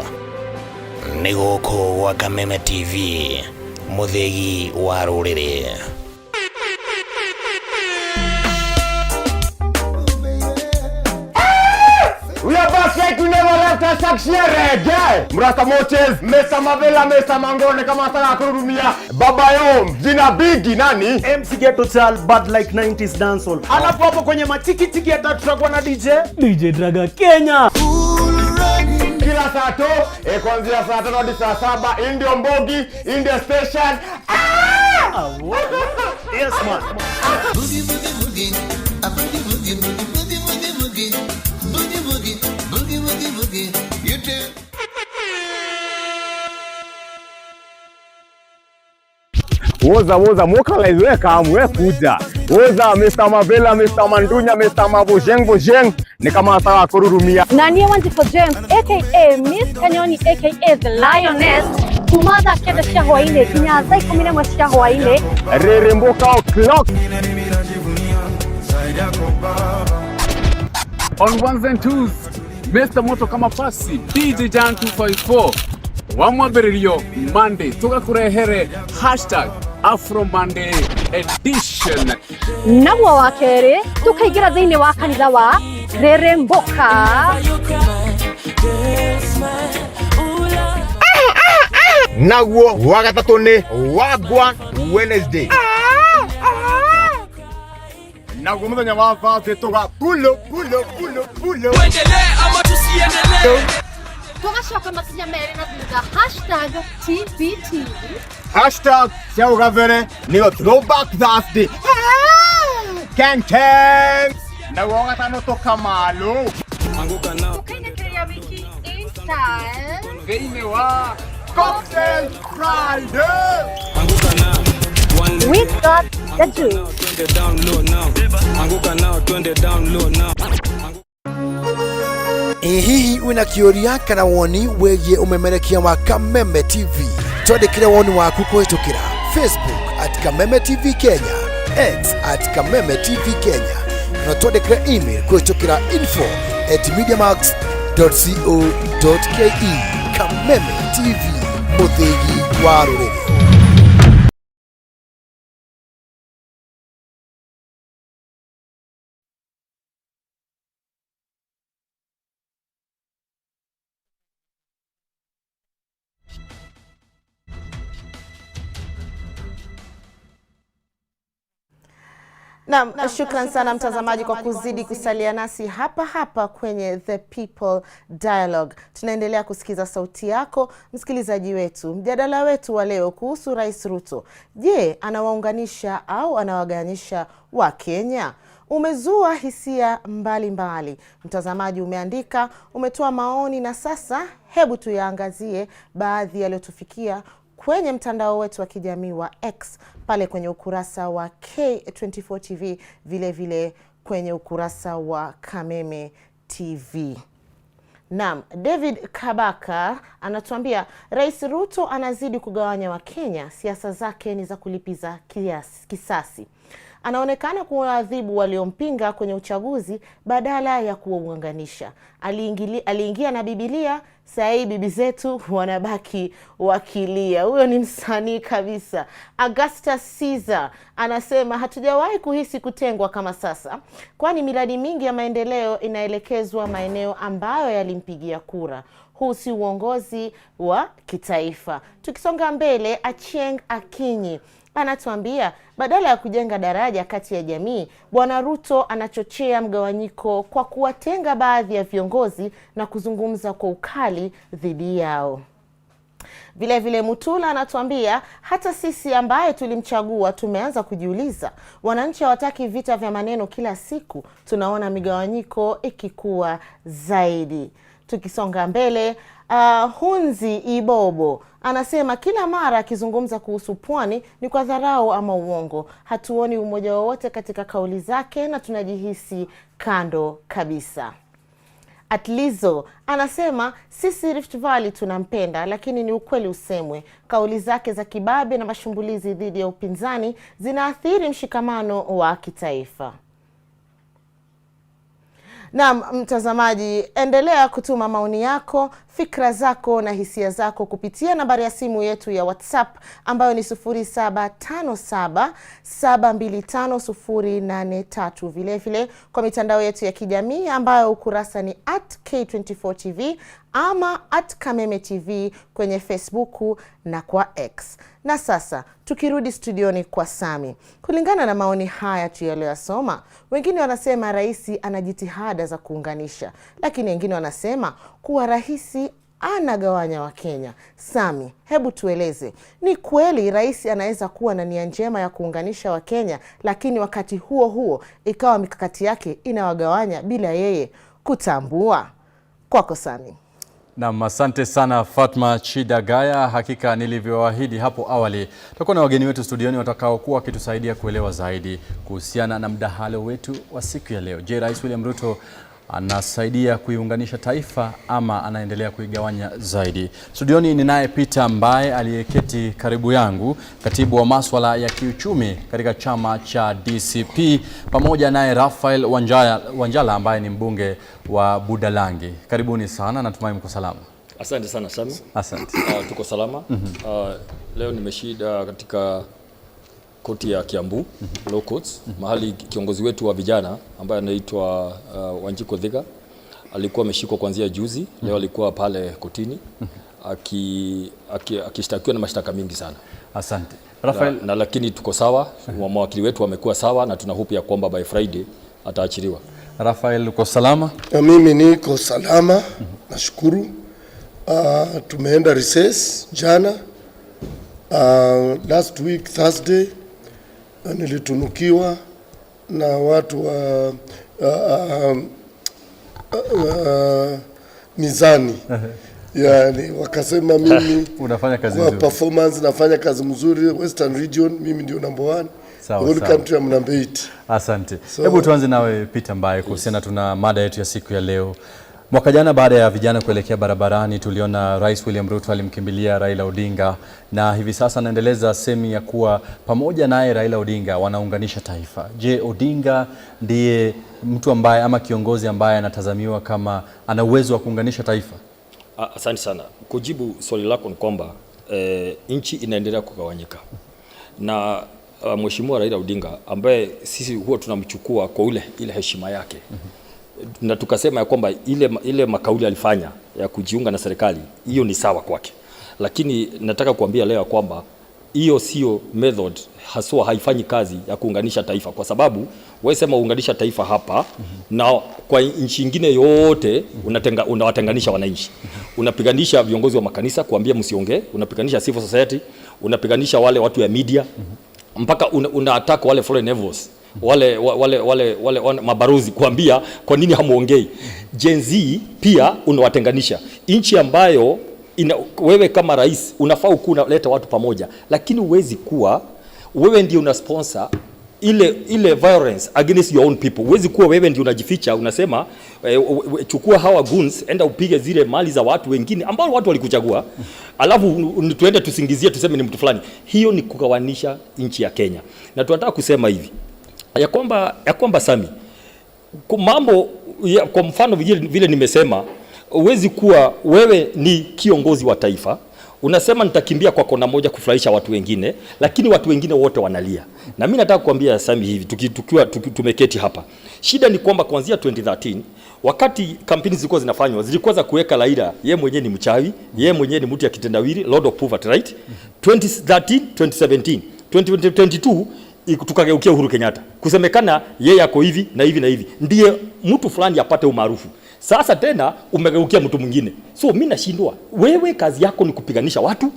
Speaker 23: Nĩ gũkũ gwa Kameme TV, mũthĩgi wa rũrĩrĩ.
Speaker 25: We are back like we never left us reggae. Mrasta Moches, Mr. Mavela, Mr. Mangone kama nataka kurudumia. Baba Yom, jina bigi nani?
Speaker 26: MC Ghetto Chal, bad like 90s dancehall. Alafu hapo kwenye matiki tiki ya tatu tutakuwa na DJ DJ Draga Kenya.
Speaker 25: Kila saa to, kuanzia saa 5 hadi saa 7, Indio Mbogi, India Station. Ah!
Speaker 26: Yes man.
Speaker 27: Boogie boogie boogie, a boogie boogie boogie boogie boogie boogie boogie boogie boogie boogie. You too.
Speaker 25: Woza woza mokalize weka amwe kuja. Woza Mr. Mavela, Mr. Mandunya, Mr. Mabojeng Bojeng ni kama nataka kururumia.
Speaker 28: Nanie Wanjiko James aka Miss Kanyoni aka The Lioness kuma thaa 9 cia hwaĩ-inĩ nginya thaa 11 cia hwaĩ-inĩ.
Speaker 25: Reremboka o'clock.
Speaker 29: On ones and twos, Mr. Moto kama pasi DJ Jan 254 wamwambĩrĩrio Monday tũgakũrehere hashtag Afro Monday edition.
Speaker 28: Naguo wa kerĩ tũkaingĩra thĩinĩ wa kanitha wa Reremboka.
Speaker 25: Naguo wa gatatũ nĩ Wagwan Wednesday. Naguo mũthenya wa Thursday tũga pulo pulo pulo pulo.
Speaker 17: Tuendelee ama tusiendelee?
Speaker 28: Tugacoka makinya merĩ na thutha hashtag TBT.
Speaker 25: Hashtag cia ũgabere nĩyo Throwback Thursday. Ken Ken. Naguo wa gatano tũkamalo.
Speaker 28: Tũkainĩkĩrĩria wiki in style
Speaker 29: thĩinĩ wa
Speaker 25: Cocktail Friday.
Speaker 28: We got the juice.
Speaker 30: Ĩ hihi wĩna kĩũria kana woni wĩgiĩ ũmemerekia wa Kameme TV? Twandĩkĩre woni waku kũhĩtũkĩra Facebook at Kameme TV Kenya, X at Kameme TV Kenya, na twandĩkĩre email kũhĩtũkĩra info@mediamax.co.ke. Kameme TV, mũthĩgi wa rũrĩrĩ.
Speaker 31: Naam, shukran sana mtazamaji kwa kuzidi kusalia nasi hapa hapa kwenye The People Dialogue. Tunaendelea kusikiza sauti yako msikilizaji wetu. Mjadala wetu wa leo kuhusu Rais Ruto. Je, anawaunganisha au anawagawanyisha wa Kenya? Umezua hisia mbalimbali mbali. Mtazamaji umeandika, umetoa maoni na sasa hebu tuyaangazie baadhi yaliyotufikia kwenye mtandao wetu wa kijamii wa X pale kwenye ukurasa wa K24 TV, vile vile kwenye ukurasa wa Kameme TV. Naam, David Kabaka anatuambia Rais Ruto anazidi kugawanya Wakenya, siasa zake ni za kulipiza kisasi. Anaonekana kuwaadhibu waliompinga kwenye uchaguzi badala ya kuwaunganisha. Aliingia na Biblia, saa hii bibi zetu wanabaki wakilia. Huyo ni msanii kabisa. Augustus Caesar anasema hatujawahi kuhisi kutengwa kama sasa, kwani miradi mingi ya maendeleo inaelekezwa maeneo ambayo yalimpigia kura. Huu si uongozi wa kitaifa. Tukisonga mbele, Achieng Akinyi anatuambia badala ya kujenga daraja kati ya jamii, Bwana Ruto anachochea mgawanyiko kwa kuwatenga baadhi ya viongozi na kuzungumza kwa ukali dhidi yao. Vile vile Mutula anatuambia hata sisi ambaye tulimchagua tumeanza kujiuliza, wananchi hawataki vita vya maneno kila siku, tunaona migawanyiko ikikua zaidi. Tukisonga mbele, Hunzi Ibobo anasema kila mara akizungumza kuhusu pwani ni kwa dharau ama uongo. Hatuoni umoja wowote katika kauli zake na tunajihisi kando kabisa. Atlizo anasema sisi Rift Valley tunampenda, lakini ni ukweli usemwe, kauli zake za kibabe na mashambulizi dhidi ya upinzani zinaathiri mshikamano wa kitaifa. Naam, mtazamaji, endelea kutuma maoni yako, fikra zako na hisia zako kupitia nambari ya simu yetu ya WhatsApp ambayo ni 0757725083. Vile vile kwa mitandao yetu ya kijamii ambayo ukurasa ni @K24TV ama @KamemeTV kwenye Facebook na kwa X. Na sasa tukirudi studioni kwa Sami, kulingana na maoni haya tuliyoyasoma, wengine wanasema rais ana jitihada za kuunganisha, lakini wengine wanasema kuwa rais anagawanya Wakenya. Sami, hebu tueleze, ni kweli rais anaweza kuwa na nia njema ya kuunganisha Wakenya, lakini wakati huo huo ikawa mikakati yake inawagawanya bila yeye kutambua? Kwako Sami.
Speaker 1: Naam, asante sana Fatma Chidagaya. Hakika nilivyoahidi hapo awali, tutakuwa na wageni wetu studioni watakaokuwa wakitusaidia kuelewa zaidi kuhusiana na mdahalo wetu wa siku ya leo. Je, Rais William Ruto anasaidia kuiunganisha taifa ama anaendelea kuigawanya zaidi? Studioni ninaye Peter Mbae aliyeketi karibu yangu, katibu wa maswala ya kiuchumi katika chama cha DCP, pamoja naye Raphael Wanjala ambaye ni mbunge wa Budalangi. Karibuni sana, natumai mko salama.
Speaker 4: Asante sana Sami.
Speaker 1: Asante.
Speaker 4: Tuko salama. Leo nimeshinda katika koti ya Kiambu, Law Courts, mahali kiongozi wetu wa vijana ambaye anaitwa Wanjiku Thiga alikuwa ameshikwa kuanzia juzi. Leo alikuwa pale kotini akishtakiwa na mashtaka mingi sana.
Speaker 1: Asante. Raphael,
Speaker 4: na lakini tuko sawa, mawakili wetu wamekuwa sawa na tuna hope ya kwamba by Friday ataachiliwa.
Speaker 1: Raphael, uko salama?
Speaker 5: Na mimi niko salama, nashukuru. Tumeenda recess jana. Last week Thursday nilitunukiwa na watu wa mizani. Yani wakasema mimi
Speaker 1: unafanya kazi
Speaker 5: kwa
Speaker 1: nzuri.
Speaker 5: Performance nafanya kazi mzuri Western Region, mimi ndio number 1.
Speaker 1: Sawa,
Speaker 5: Whole
Speaker 1: sawa.
Speaker 5: country I'm number 8.
Speaker 1: Asante. Hebu tuanze nawe Peter Mbae kuhusiana, tuna mada yetu ya siku ya leo. Mwaka jana baada ya vijana kuelekea barabarani, tuliona Rais William Ruto alimkimbilia Raila Odinga na hivi sasa anaendeleza semi ya kuwa pamoja naye Raila Odinga wanaunganisha taifa. Je, Odinga ndiye mtu ambaye ama kiongozi ambaye anatazamiwa kama ana uwezo wa kuunganisha taifa?
Speaker 4: Asante sana. Kujibu swali lako ni kwamba nchi inaendelea kugawanyika na Mheshimiwa Raila Odinga ambaye sisi huwa tunamchukua kwa ile heshima yake, na tukasema ya kwamba ile makauli alifanya ya kujiunga na serikali hiyo ni sawa kwake, lakini nataka kuambia leo kwamba hiyo sio method haswa, haifanyi kazi ya kuunganisha taifa, kwa sababu wewe sema uunganisha taifa hapa na kwa nchi nyingine yote unawatenganisha wananchi, unapiganisha viongozi wa makanisa kuambia msiongee, unapiganisha civil society, unapiganisha wale watu ya media, mpaka una attack wale foreign envoys, wale mabarozi kuambia kwa nini hamuongei. Gen Z pia unawatenganisha. Nchi ambayo wewe kama rais unafaa ukuwa unaleta watu pamoja, lakini huwezi kuwa wewe ndio una sponsor ile violence against your own people. Huwezi kuwa wewe ndio unajificha unasema chukua hawa goons, enda upige zile mali za watu wengine ambao watu walikuchagua, alafu tuende tusingizie tuseme ni mtu fulani. Hiyo ni kugawanisha nchi ya Kenya. Na tunataka kusema hivi ya kwamba Sami, kwa mambo ya, kwa mfano vile nimesema, huwezi kuwa wewe ni kiongozi wa taifa unasema nitakimbia kwa kona moja kufurahisha watu wengine, lakini watu wengine wote wanalia. Na mimi nataka kuambia Sami hivi, tukiwa tumeketi hapa, shida ni kwamba kuanzia 2013 wakati kampeni zilikuwa zinafanywa, zilikuwa za kuweka Raila, ye mwenyewe ni mchawi, ye mwenyewe ni mtu ya kitendawili, Lord of Poverty, right? 2013, 2017, 2022 tukageukia Uhuru Kenyatta, kusemekana yeye ako hivi na hivi na hivi, ndiye mtu fulani apate umaarufu. Sasa tena umegeukia mtu mwingine, so mimi nashindwa. Wewe kazi yako ni kupiganisha watu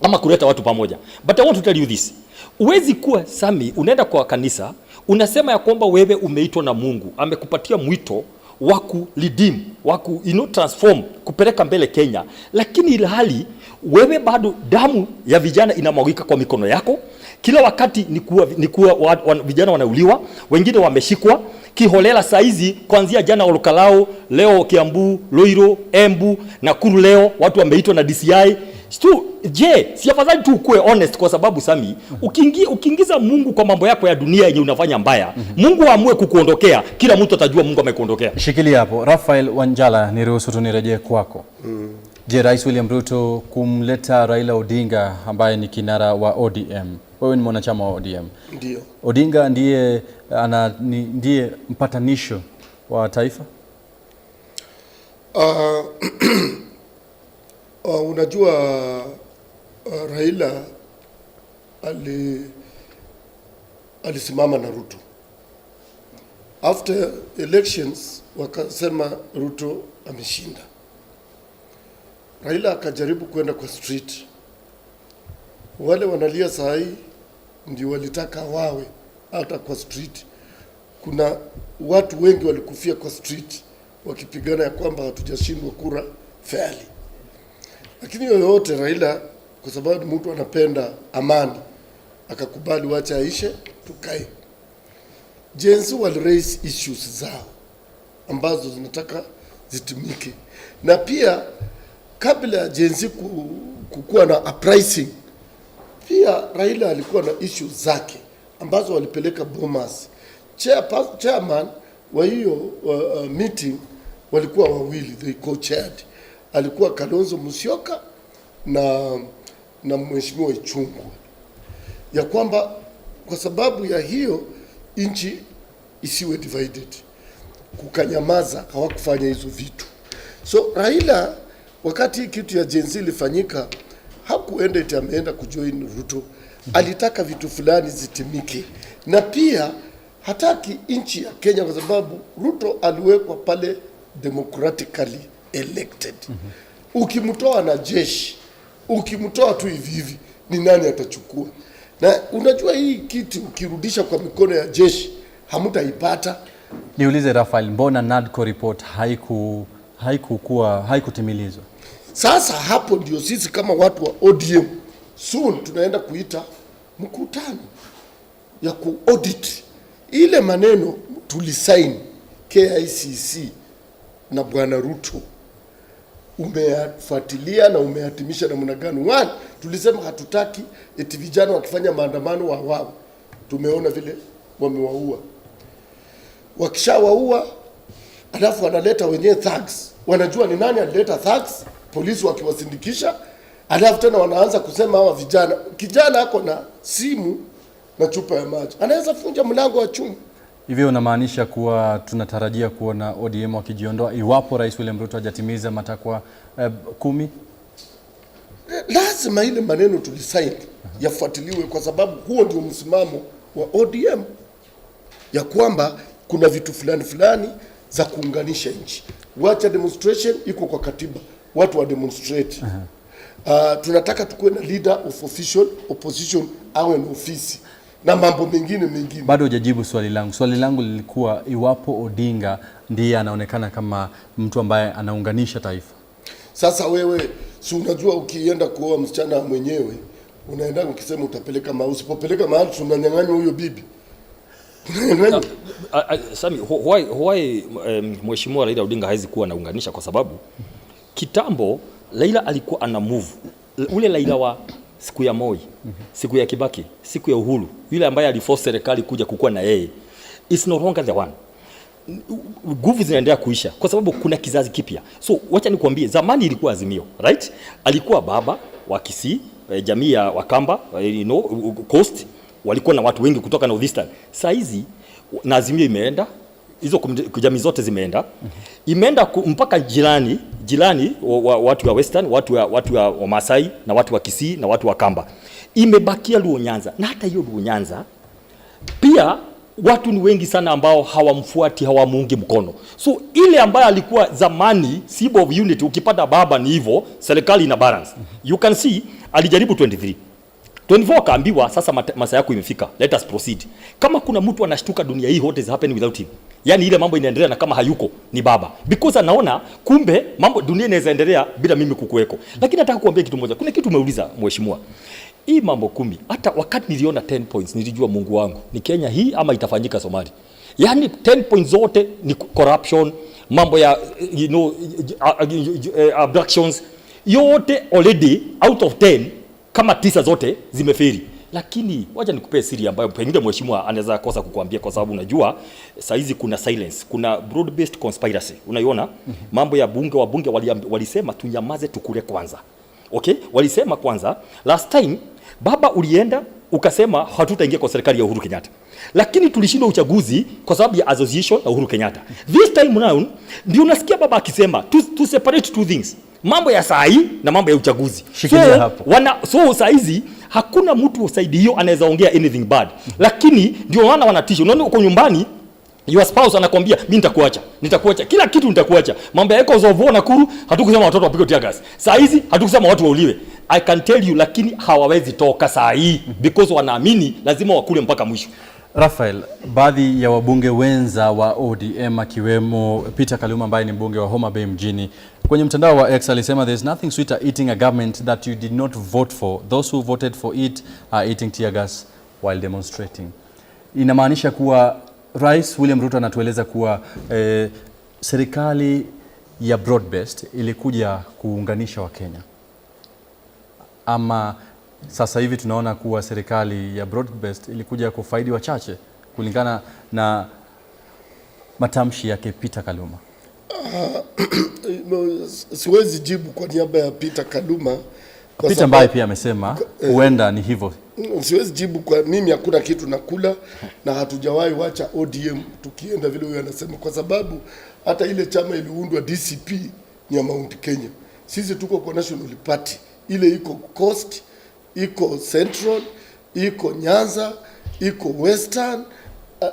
Speaker 4: ama kuleta watu pamoja, but I want to tell you this, huwezi kuwa Sami, unaenda kwa kanisa unasema ya kwamba wewe umeitwa na Mungu, amekupatia mwito wa ku redeem, wa ku transform, kupeleka mbele Kenya, lakini ilhali wewe bado damu ya vijana inamwagika kwa mikono yako kila wakati. Ni kuwa vijana wanauliwa, wengine wameshikwa kiholela saizi, kuanzia jana Olkalou, leo Kiambu, Ruiru, Embu, Nakuru, leo watu wameitwa na DCI. Tu, je, si afadhali tu ukuwe honest? Kwa sababu Sami, ukiingiza Mungu kwa mambo yako ya dunia yenye unafanya mbaya, Mungu aamue kukuondokea, kila mtu atajua Mungu amekuondokea.
Speaker 1: Shikilia hapo. Raphael Wanjala, niruhusu tu nirejee kwako. Je, Rais William Ruto kumleta Raila Odinga ambaye ni kinara wa ODM, wewe ni mwanachama wa ODM.
Speaker 5: Ndio.
Speaker 1: Odinga ndiye mpatanisho wa taifa?
Speaker 5: Unajua Raila alisimama na Ruto. After elections wakasema Ruto ameshinda. Raila akajaribu kwenda kwa street. Wale wanalia saa hii ndio walitaka wawe hata kwa street. Kuna watu wengi walikufia kwa street wakipigana ya kwamba hatujashindwa kura fairly. Lakini yoyote Raila, kwa sababu mtu anapenda amani, akakubali wacha aishe, tukae. Gen Z wali raise issues zao ambazo zinataka zitimike, na pia kabla ya Gen Z kukuwa na uprising, pia Raila alikuwa na issues zake ambazo walipeleka Bomas. Chairman wa hiyo meeting walikuwa wawili, they co-chaired. Alikuwa Kalonzo Musyoka na Mheshimiwa Ichung'wah, ya kwamba kwa sababu ya hiyo nchi isiwe divided. Kukanyamaza, hawakufanya hizo vitu. So Raila wakati hii kitu ya Gen Z ilifanyika, hakuenda eti ameenda kujoin Ruto. Alitaka vitu fulani zitimike, na pia hataki nchi ya Kenya kwa sababu Ruto aliwekwa pale democratically elected. Ukimtoa na jeshi, ukimtoa tu hivi hivi, ni nani atachukua? Na unajua hii kitu ukirudisha kwa mikono ya jeshi hamtaipata.
Speaker 1: Niulize Raphael, mbona NADCO report haikutimilizwa?
Speaker 5: Sasa hapo ndio sisi kama watu wa ODM soon tunaenda kuita mkutano ya kuaudit ile maneno tulisain KICC na Bwana Ruto, umeyafuatilia na umeyatimisha namna gani? One, tulisema hatutaki eti vijana wakifanya maandamano wawawe. Tumeona vile wamewaua. Wakishawaua alafu wanaleta wenyewe thugs, wanajua ni nani alileta thugs, polisi wakiwasindikisha, alafu tena wanaanza kusema hawa vijana, kijana ako na simu na chupa ya maji, anaweza vunja mlango wa chuma.
Speaker 1: Hivyo unamaanisha kuwa tunatarajia kuona ODM wakijiondoa iwapo Rais William Ruto hajatimiza matakwa 10?
Speaker 5: Lazima ile maneno tulisaini yafuatiliwe, kwa sababu huo ndio msimamo wa ODM ya kwamba kuna vitu fulani fulani za kuunganisha nchi. Wacha demonstration iko kwa katiba, watu wa demonstrate. Tunataka tukuwe na leader of official opposition awe na ofisi na mambo mengine mengine.
Speaker 1: Bado hujajibu swali langu. Swali langu lilikuwa iwapo Odinga ndiye anaonekana kama mtu ambaye anaunganisha taifa.
Speaker 5: Sasa wewe si unajua ukienda kuoa msichana mwenyewe unaenda ukisema utapeleka mahali, usipopeleka mahali si unanyang'anywa huyo bibi, unanyang'anywa.
Speaker 4: Sami, why Mheshimiwa Raila Odinga hawezi kuwa anaunganisha? Kwa sababu kitambo Raila alikuwa ana move ule Raila wa siku ya Moi, siku ya Kibaki, siku ya Uhuru, yule ambaye aliforce serikali kuja kukua na yeye, is no longer the one. Nguvu zinaendelea kuisha kwa sababu kuna kizazi kipya. So wacha nikwambie, zamani ilikuwa Azimio, right? Alikuwa baba wa Kisii, jamii ya Wakamba, Coast, walikuwa na watu wengi kutoka Northeastern. Saa hizi na Azimio imeenda, hizo jamii zote zimeenda, imeenda mpaka jirani jirani watu wa Western, watu wa Wamasai na watu wa Kisii na watu wa Kamba. Imebakia Luo Nyanza, na hata hiyo Luo Nyanza pia watu ni wengi sana ambao hawamfuati, hawamuungi mkono. So ile ambayo alikuwa zamani symbol of unity, ukipata baba ni hivyo, serikali ina balance. You can see alijaribu 23. 24 akaambiwa sasa masaa yako imefika, let us proceed. Kama kuna mtu anashtuka dunia hii, what is happening without him? Yani ile mambo inaendelea na kama hayuko ni baba, because anaona kumbe mambo dunia inaweza endelea bila mimi kukuweko. Lakini nataka kuambia kitu moja, kuna kitu umeuliza mheshimiwa. Hii mambo 10, hata wakati niliona 10 points nilijua Mungu wangu ni Kenya hii ama itafanyika Somali. Yani 10 points zote ni corruption, mambo ya abductions yote already out of 10 kama 9 zote zimeferi. Lakini wacha nikupee siri ambayo pengine mheshimiwa anaweza kosa kukuambia, kwa sababu unajua saizi kuna silence, kuna broad based conspiracy. Unaiona mambo ya bunge, wabunge walisema tunyamaze tukule kwanza. Okay, walisema kwanza last time baba ulienda ukasema hatutaingia kwa serikali ya Uhuru Kenyatta, lakini tulishindwa uchaguzi kwa sababu ya association na Uhuru Kenyatta. This time round ndio unasikia baba akisema to separate two things, mambo ya saa hii na mambo ya uchaguzi. So saa hizi hakuna mtu saidi hiyo anaweza ongea anything bad, lakini ndio maana wanatisha. Unaona uko nyumbani, your spouse anakuambia mimi nitakuacha, nitakuacha, kila kitu nitakuacha. Mambo ya Echoes of War Nakuru, hatukusema watoto wapigwe tear gas. Saa hizi hatukusema watu wauliwe. I can tell you, lakini hawawezi toka saa hii because wanaamini lazima wakule mpaka mwisho.
Speaker 1: Raphael, baadhi ya wabunge wenza wa ODM akiwemo Peter Kaluma ambaye ni mbunge wa Homa Bay mjini, kwenye mtandao wa X alisema there is nothing sweeter eating a government that you did not vote for. Those who voted for it are eating tear gas while demonstrating. Inamaanisha kuwa Rais William Ruto anatueleza kuwa serikali ya broad-based ilikuja kuunganisha Wakenya. Ama sasa hivi tunaona kuwa serikali ya broad-based ilikuja kufaidi wachache kulingana na matamshi yake Peter Kaluma.
Speaker 5: Siwezi jibu kwa niaba ya Peter Kaluma.
Speaker 1: Peter ambaye pia amesema huenda ni hivyo.
Speaker 5: Siwezi jibu kwa mimi, hakuna kitu nakula na hatujawahi wacha ODM tukienda vile huyo anasema, kwa sababu hata ile chama iliundwa DCP ni ya Mount Kenya. Sisi tuko kwa National Party, ile iko Coast, iko Central, iko Nyanza, iko Western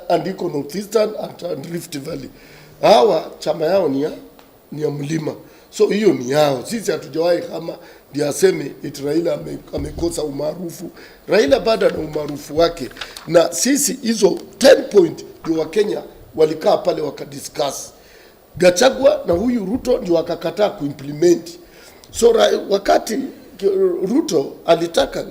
Speaker 5: and iko Northeastern and Rift Valley. Hawa chama yao ni ya mlima, so hiyo ni yao. Sisi hatujawahi kama ndiye aseme eti Raila amekosa umaarufu. Raila bado ana umaarufu wake, na sisi hizo 10 point ndio Wakenya walikaa pale wakadiscuss. Gachagua na huyu Ruto ndio wakakataa kuimplement. So wakati Ruto alitaka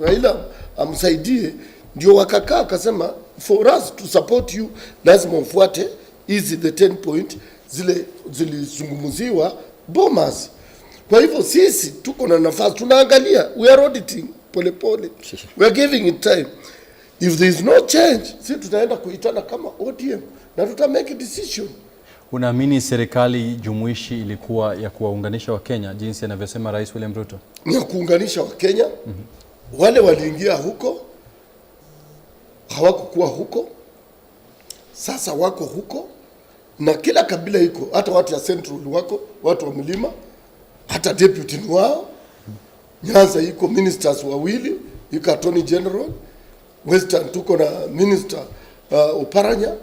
Speaker 5: Raila amsaidie, ndio wakakaa akasema for us to support you lazima ufuate hizi the 10 point zile zilizungumziwa Bomas. Kwa hivyo sisi tuko na nafasi, tunaangalia, we are auditing pole pole, we are giving it time. If there is no change, sisi tutaenda kuitana kama ODM na tuta make a decision.
Speaker 1: Unaamini serikali jumuishi ilikuwa ya kuwaunganisha Wakenya jinsi anavyosema Rais William Ruto?
Speaker 5: Ni ya kuunganisha Wakenya. Wale waliingia huko hawakukuwa huko, sasa wako huko, na kila kabila iko, hata watu ya Central wako, watu wa mlima, hata deputy ni wao. Nyanza iko ministers wawili, iko attorney general. Western tuko na minister Oparanya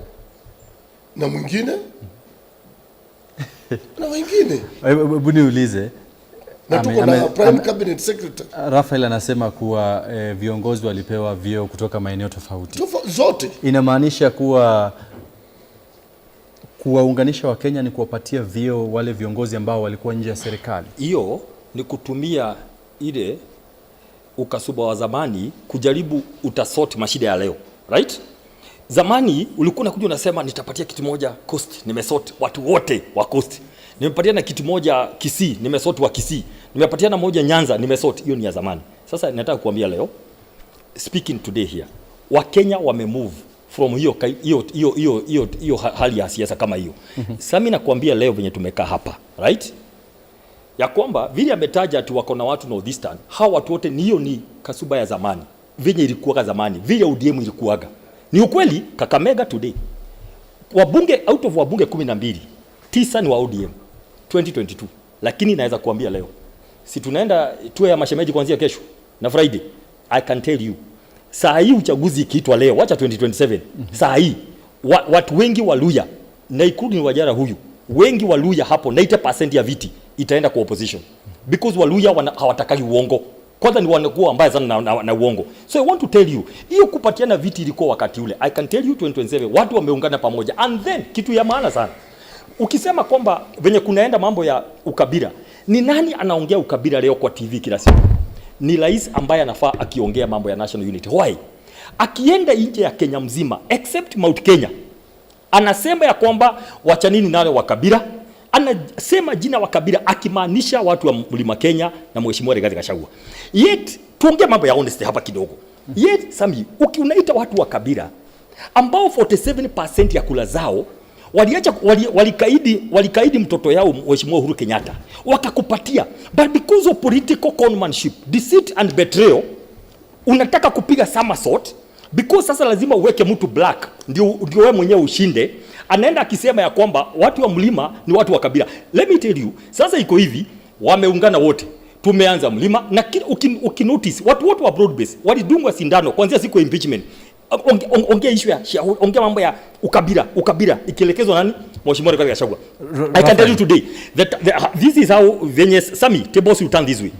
Speaker 5: na mwingine na wengine.
Speaker 1: Hebu niulize,
Speaker 5: na tuko na prime cabinet secretary.
Speaker 1: Raphael anasema kuwa viongozi walipewa vyeo kutoka maeneo tofauti
Speaker 5: zote.
Speaker 1: Inamaanisha kuwa kuwaunganisha Wakenya ni kuwapatia vyeo wale viongozi ambao walikuwa nje ya serikali.
Speaker 4: Hiyo ni kutumia ile ukasuba wa zamani kujaribu utasort mashida ya leo, right? Zamani ulikuwa unakuja unasema nitapatia kitu moja Coast, nimesort watu wote wa Coast. Nimepatia na kitu moja Kisii, nimesort wa Kisii. Nimepatia na moja Nyanza, nimesort. Hiyo ni ya zamani. Sasa nataka kuambia leo, speaking today here, Wakenya wame move from hiyo hali ya siasa kama hiyo. Sasa mimi nakuambia leo venye tumekaa hapa, right? Ya kwamba vile ametaja ati wako na watu Northeastern, hawa watu wote ni hiyo ni kasuba ya zamani. Venye ilikuwa zamani, vile ODM ilikuwaga. Ni ukweli Kakamega today. Wabunge out of wabunge 12, 9 ni wa ODM 2022. Lakini naweza kuambia leo, si tunaenda tuwe ya mashemeji kuanzia kesho na Friday. I can tell you, saa hii uchaguzi ikiitwa leo, wacha 2027. Saa hii watu wengi wa Luya na including Wajara huyu, wengi wa Luya hapo 90% ya viti itaenda kwa opposition. Because Waluya hawatakagi uongo. Kwanza ni wanakuwa mbaya sana na uongo. So I want to tell you, hiyo kupatiana viti ilikuwa wakati ule. I can tell you 2027 watu wameungana pamoja. And then kitu ya maana sana, ukisema kwamba venye kunaenda mambo ya ukabila, ni nani anaongea ukabila leo kwa TV kila siku? Ni rais ambaye anafaa akiongea mambo ya national unity. Why? Akienda nje ya Kenya mzima except Mount Kenya, anasema ya kwamba wachanini nalo wa kabila, anasema jina wa kabila akimaanisha watu wa Mlima Kenya na Mheshimiwa Rigathi Gachagua. Yet tuongee mambo ya honesty hapa kidogo. Yet Sami, ukiunaita watu wa kabila ambao 47% ya kula zao waliacha walikaidi mtoto yao Mheshimiwa Uhuru Kenyatta wakakupatia, but because of political conmanship, deceit and betrayal, unataka kupiga somersault because sasa lazima uweke mtu black ndio wewe mwenyewe ushinde. Anaenda akisema ya kwamba watu wa mlima ni watu wa kabila. Let me tell you, sasa iko hivi, wameungana wote. Tumeanza mlima na ukinotice watu wote wa broad base walidungwa sindano kuanzia siku ya impeachment. Ongea issue ya ongea mambo ya ukabila ikielekezwa nani? Mheshimiwa Rigathi Gachagua. I can tell you today that this is how venye Sami tables will turn this way.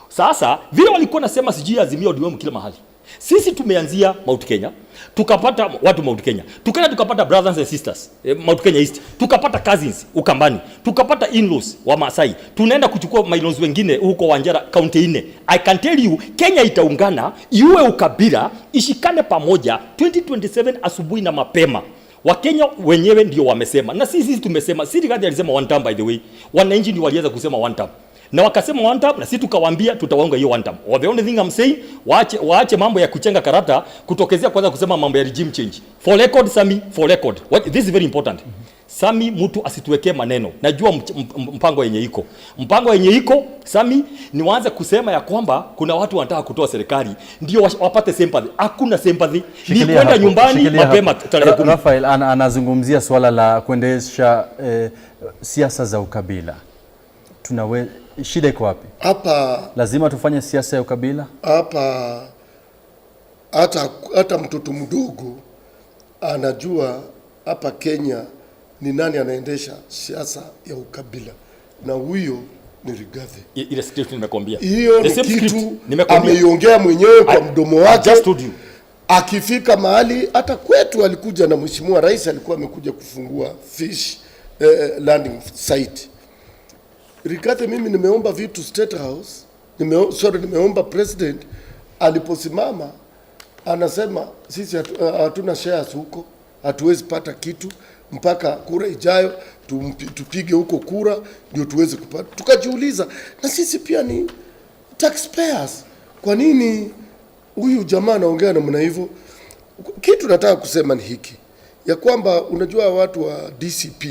Speaker 4: Sasa vile walikuwa nasema sijui Azimio ODM kila mahali. Sisi tumeanzia Mount Kenya, tukapata watu Mount Kenya, tukaenda tukapata brothers and sisters Mount Kenya East, tukapata cousins Ukambani, tukapata in-laws wa Maasai, tunaenda kuchukua in-laws wengine huko Wanjara county 4. I can tell you Kenya itaungana, iwe ukabila, ishikane pamoja 2027 asubuhi na mapema. Wakenya wenyewe ndio wamesema, na sisi tumesema. Si Rigathi alisema one term, by the way. Wananchi ndio walianza kusema one term. Na wakasema one term, na sisi tukawaambia tutawaunga hiyo one term. Well, the only thing I'm saying, waache mambo ya kuchenga karata kutokezea kwanza kusema mambo ya regime change. For record Sami, for record. This is very important. Sami, mtu asituwekee maneno. Najua mpango yenye iko. Mpango yenye iko Sami ni waanze kusema ya kwamba kuna watu wanataka kutoa serikali ndio wapate sympathy. Hakuna sympathy. Ni kwenda nyumbani mapema tarehe 10.
Speaker 1: Rafael anazungumzia swala la kuendesha siasa za ukabila. Shida iko wapi?
Speaker 5: Hapa
Speaker 1: lazima tufanye siasa ya ukabila?
Speaker 5: Hapa hata mtoto mdogo anajua hapa Kenya ni nani anaendesha siasa ya ukabila, na huyo ni Rigathi.
Speaker 4: Ile script nimekwambia.
Speaker 5: Hiyo ni kitu ameiongea mwenyewe kwa mdomo wake.
Speaker 4: Just told you.
Speaker 5: Akifika mahali hata kwetu alikuja na Mheshimiwa Rais alikuwa amekuja kufungua fish landing site. Rigathi, mimi nimeomba vitu State House, nimeomba president. Aliposimama anasema sisi hatuna shares huko, hatuwezi pata kitu mpaka kura ijayo tupige huko kura ndio tuweze kupata. Tukajiuliza, na sisi pia ni taxpayers, kwa nini huyu jamaa anaongea namna hivyo? Kitu nataka kusema ni hiki, ya kwamba unajua watu wa DCP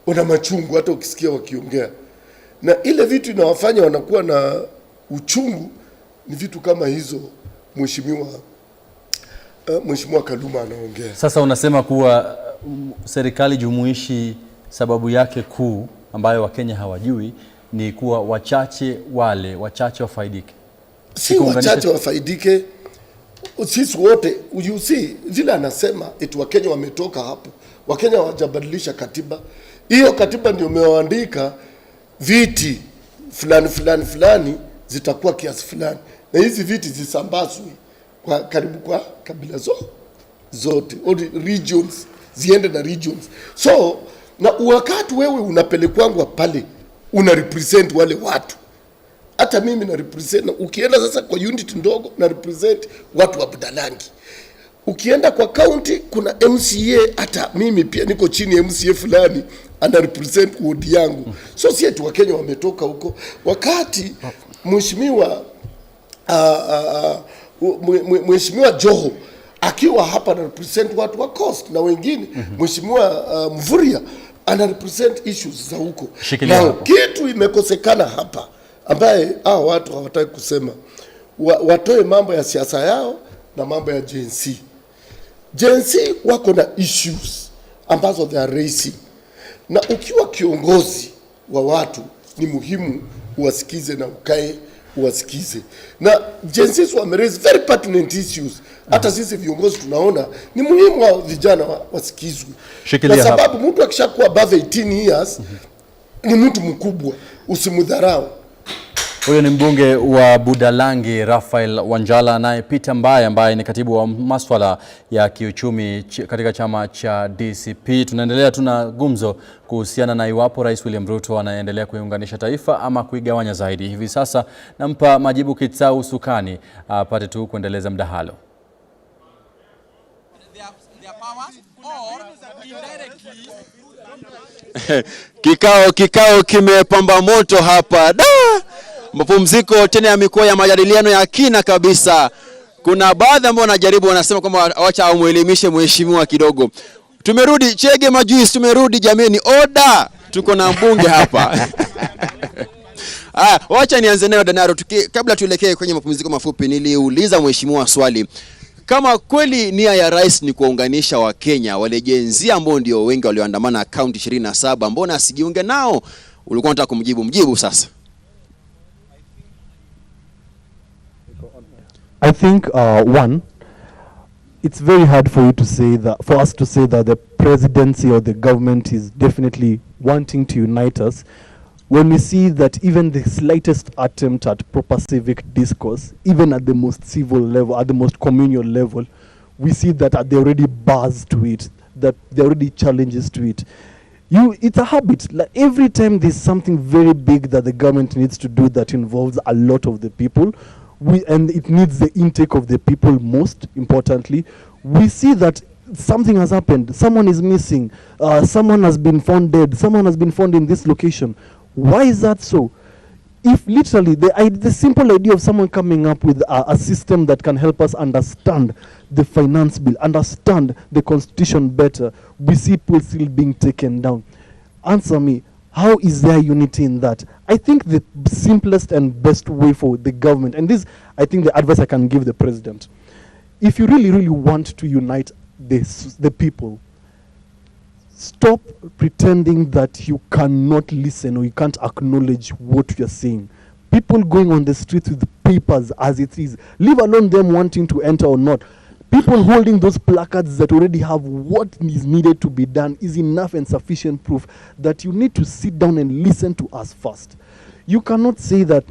Speaker 5: wana machungu hata ukisikia wakiongea, na ile vitu inawafanya wanakuwa na uchungu ni vitu kama hizo. Mheshimiwa Kaluma anaongea.
Speaker 1: Sasa unasema kuwa serikali jumuishi sababu yake kuu ambayo Wakenya hawajui ni kuwa wachache wafaidike.
Speaker 5: Si wachache wafaidike, sisi wote. You see vile anasema eti Wakenya wametoka hapo. Wakenya hawajabadilisha katiba. Hiyo katiba ndio imeandika viti fulani fulani fulani zitakuwa kiasi fulani, na hizi viti zisambazwe kwa karibu kwa kabila zote, all regions ziende na regions. So na wakati wewe unapelekwangwa pale una represent wale watu, hata mimi na represent. Ukienda sasa kwa unit ndogo na represent watu wa Budalangi. Ukienda kwa county kuna MCA, hata mimi pia niko chini ya MCA fulani ana represent ward yangu. So si eti Wakenya wametoka huko. Wakati Mheshimiwa Mheshimiwa Joho akiwa hapa ana represent watu wa Coast na wengine, Mheshimiwa Mvurya ana represent issues za huko. Na kitu imekosekana hapa ambaye hao watu hawataki kusema, watoe mambo ya siasa yao na mambo ya Gen Z. Gen Z wako na issues ambazo they are raising. Na ukiwa kiongozi wa watu ni muhimu uwasikize na ukae uwasikize. Na Gen Z wame raise very pertinent issues. Hata sisi viongozi tunaona ni muhimu wa vijana wasikizwe. Kwa sababu mtu akishakuwa above 18 years ni mtu mkubwa, usimdharau.
Speaker 1: Huyo ni mbunge wa Budalangi Raphael Wanjala, naye Peter Mbae ambaye ni katibu wa maswala ya kiuchumi katika chama cha DCP. Tunaendelea tuna gumzo kuhusiana na iwapo Rais William Ruto anaendelea kuiunganisha taifa ama kuigawanya zaidi. Hivi sasa nampa majibu Kitsao Usukani apate tu kuendeleza mdahalo.
Speaker 6: Kikao kimepamba moto hapa. Da! Mapumziko tena yamekuwa ya majadiliano ya kina kabisa. Kuna baadhi ambao wanajaribu, wanasema kwamba wacha amuelimishe mheshimiwa kidogo. Tumerudi Chege Majuis, tumerudi jameni, oda, tuko na mbunge hapa. Wacha nianze nayo Danaro, kabla tuelekee kwenye mapumziko mafupi. Niliuliza mheshimiwa swali kama kweli nia ya rais ni kuwaunganisha Wakenya wale Gen Z ambao ndio wengi walioandamana kaunti 27, mbona asijiunge nao? Ulikuwa unataka kumjibu, mjibu sasa.
Speaker 7: I think one, it's very hard for you to say that, for us to say that the presidency or the government is definitely wanting to unite us, when we see that even the slightest attempt at proper civic discourse, even at the most civil level, at the most communal level, we see that there are already bars to it, that there are already challenges to it. It's a habit. Like every time there's something very big that the government needs to do that involves a lot of the people, and it needs the intake of the people most importantly, we see that something has happened, someone is missing, someone has been found dead, someone has been found in this location. Why is that so? If literally the simple idea of someone coming up with a system that can help us understand the finance bill, understand the constitution better, we see people still being taken down. Answer me, how is there unity in that? I think the simplest and best way for the government, and this, I think the advice I can give the president, if you really, really want to unite the people, stop pretending that you cannot listen or you can't acknowledge what you're saying. People going on the streets with papers as it is, leave alone them wanting to enter or not. People holding those placards that already have what is needed to be done is enough and sufficient proof that you need to sit down and listen to us first. You cannot say that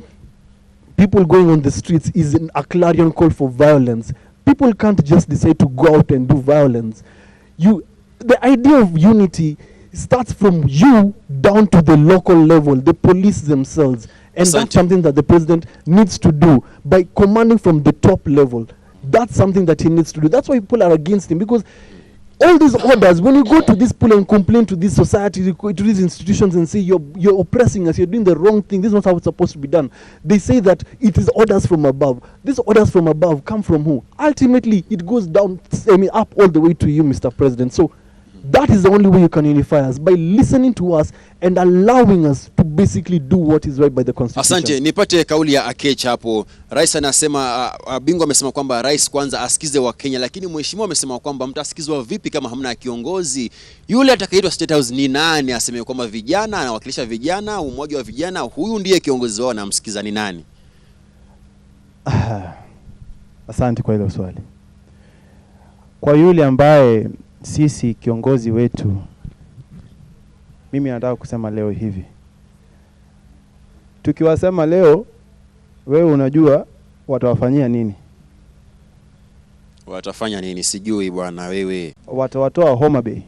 Speaker 7: people going on the streets is a clarion call for violence. People can't just decide to go out and do violence. The idea of unity starts from you down to the local level, the police themselves. And that's something that the president needs to do by commanding from the top level. That's something that he needs to do. That's why people are against him, because all these orders, when you go to this people and complain to this society, to these institutions and say, you're oppressing us, you're doing the wrong thing, this is not how it's supposed to be done. They say that it is orders from above. These orders from above come from who? Ultimately, it goes down, up all the way to you, Mr. President. So that is the only way you can unify us, by listening to us and allowing us to basically do what is right by the Constitution.
Speaker 6: Asante, nipate kauli ya Akech hapo. Rais anasema, bingwa amesema kwamba rais kwanza asikize wa Kenya, lakini mheshimiwa amesema kwamba mtasikizwa vipi kama hamna kiongozi? Yule atakayeitwa State House ni nani aseme kwamba vijana, anawakilisha vijana, umoja wa vijana, huyu ndiye kiongozi wao, anamsikiza ni nani?
Speaker 8: Asante kwa hilo swali. Kwa yule ambaye sisi kiongozi wetu, mimi nataka kusema leo hivi, tukiwasema leo, wewe unajua watawafanyia nini?
Speaker 6: Watafanya nini? Sijui bwana wewe.
Speaker 8: Watawatoa Homa Bay,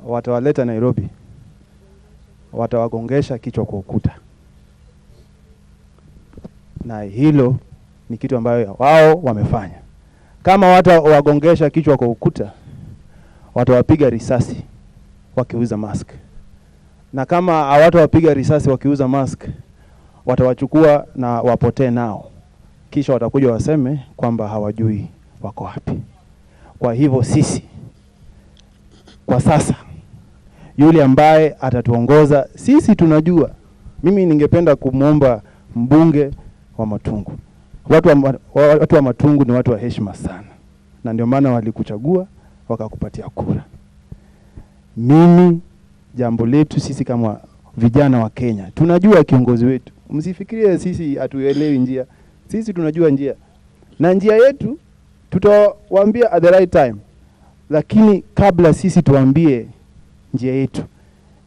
Speaker 8: watawaleta Nairobi, watawagongesha kichwa kwa ukuta. Na hilo ni kitu ambayo wao wamefanya. Kama watawagongesha kichwa kwa ukuta, watawapiga risasi wakiuza mask. Na kama hawatawapiga risasi wakiuza mask, watawachukua na wapotee nao. Kisha watakuja waseme kwamba hawajui wako wapi. Kwa hivyo sisi kwa sasa, yule ambaye atatuongoza sisi tunajua. Mimi ningependa kumuomba mbunge wa Matungu. Watu wa Matungu ni watu wa heshima sana, na ndio maana walikuchagua wakakupatia kura. Mimi jambo letu sisi kama vijana wa Kenya tunajua kiongozi wetu. Msifikirie sisi hatuelewi njia. Sisi tunajua njia, na njia yetu tutawaambia at the right time. Lakini kabla sisi tuambie njia yetu,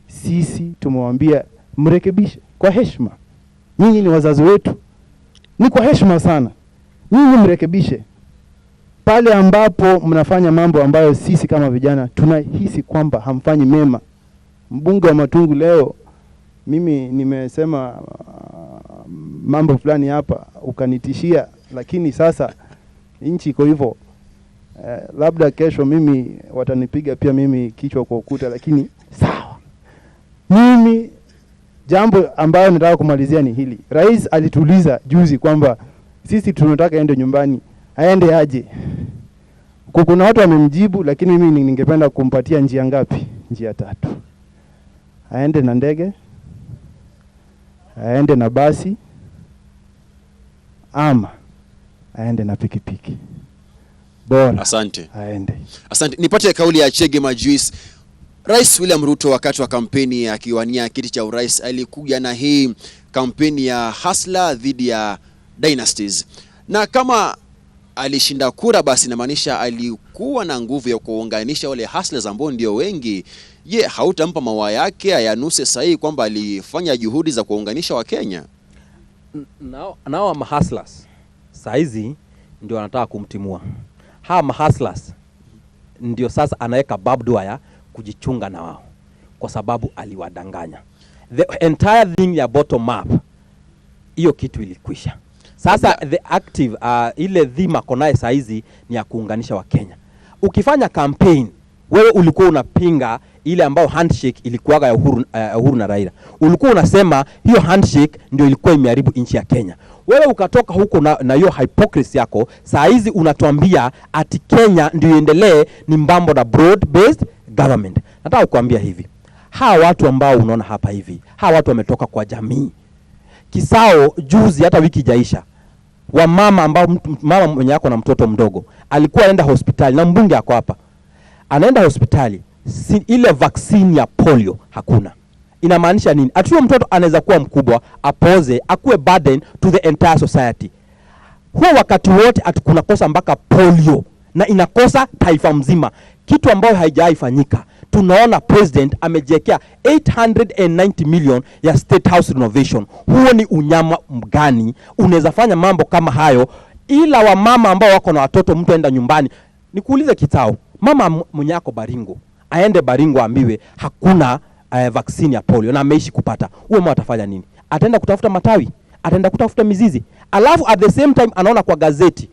Speaker 8: sisi tumewambia mrekebishe. Kwa heshima, nyinyi ni wazazi wetu, ni kwa heshima sana, nyinyi mrekebishe pale ambapo mnafanya mambo ambayo sisi kama vijana tunahisi kwamba hamfanyi mema. Mbunge wa Matungu leo, mimi nimesema mambo fulani hapa ukanitishia, lakini sasa nchi iko hivyo. Labda kesho mimi watanipiga pia mimi kichwa kwa ukuta, lakini sawa. Mimi jambo ambayo nataka kumalizia ni hili. Rais alituuliza juzi kwamba sisi tunataka aende nyumbani, aende aje? Kuna watu wamemjibu, lakini mimi ningependa kumpatia njia ngapi? Njia tatu. Aende na ndege, aende na basi, ama aende na pikipiki. Bora.
Speaker 6: Asante.
Speaker 8: Aende.
Speaker 6: Asante. Nipate kauli ya Chege Majuis. Rais William Ruto wakati wa kampeni akiwania kiti cha urais alikuja na hii kampeni ya hustler dhidi ya dynasties, na kama alishinda kura, basi inamaanisha alikuwa na nguvu ya kuunganisha wale hustlers ambao ndio wengi. Je, hautampa maua yake ayanuse sahihi kwamba alifanya juhudi za kuwaunganisha Wakenya?
Speaker 9: Nao mahustlers saizi ndio wanataka kumtimua. Hawa mahustlers ndio sasa anaweka barbed wire kujichunga na wao, kwa sababu aliwadanganya. The entire thing ya bottom up, hiyo kitu ilikwisha. Sasa the active ile dhima ako naye saizi ni ya kuunganisha Wakenya. Ukifanya campaign, wewe ulikuwa unapinga ile ambayo handshake ilikuwaga ya Uhuru na Raila. Ulikuwa unasema hiyo handshake ndio ilikuwa imeharibu nchi ya Kenya. Wewe ukatoka huko na hiyo hypocrisy yako, saa hizi unatuambia ati Kenya ndio iendelee ni mbambo na broad based government. Nataka kukuambia hivi, hawa watu ambao unaona hapa hivi, hawa watu wametoka kwa jamii. Kisao juzi, hata wiki jaisha, wamama ambao mama mwenye ako na mtoto mdogo alikuwa anaenda hospitali, na mbunge ako hapa, anaenda hospitali, ile vaccine ya polio hakuna. Inamaanisha nini? Ati huyo mtoto anaweza kuwa mkubwa, apoze, akuwe burden to the entire society. Huo wakati wote ati kunakosa mpaka polio na inakosa taifa mzima, kitu ambayo haijawahi fanyika. Tunaona president amejiwekea 890 million ya State House renovation. Huo ni unyama mgani? Unaweza fanya mambo kama hayo, ila wamama ambao wako na watoto, mtu aenda nyumbani. Nikuulize Kitao, mama mwenye ako Baringo aende Baringo aambiwe hakuna vaccine ya polio na ameishi kupata, huyo mama atafanya nini? Ataenda kutafuta matawi, ataenda kutafuta mizizi, alafu at the same time anaona kwa gazeti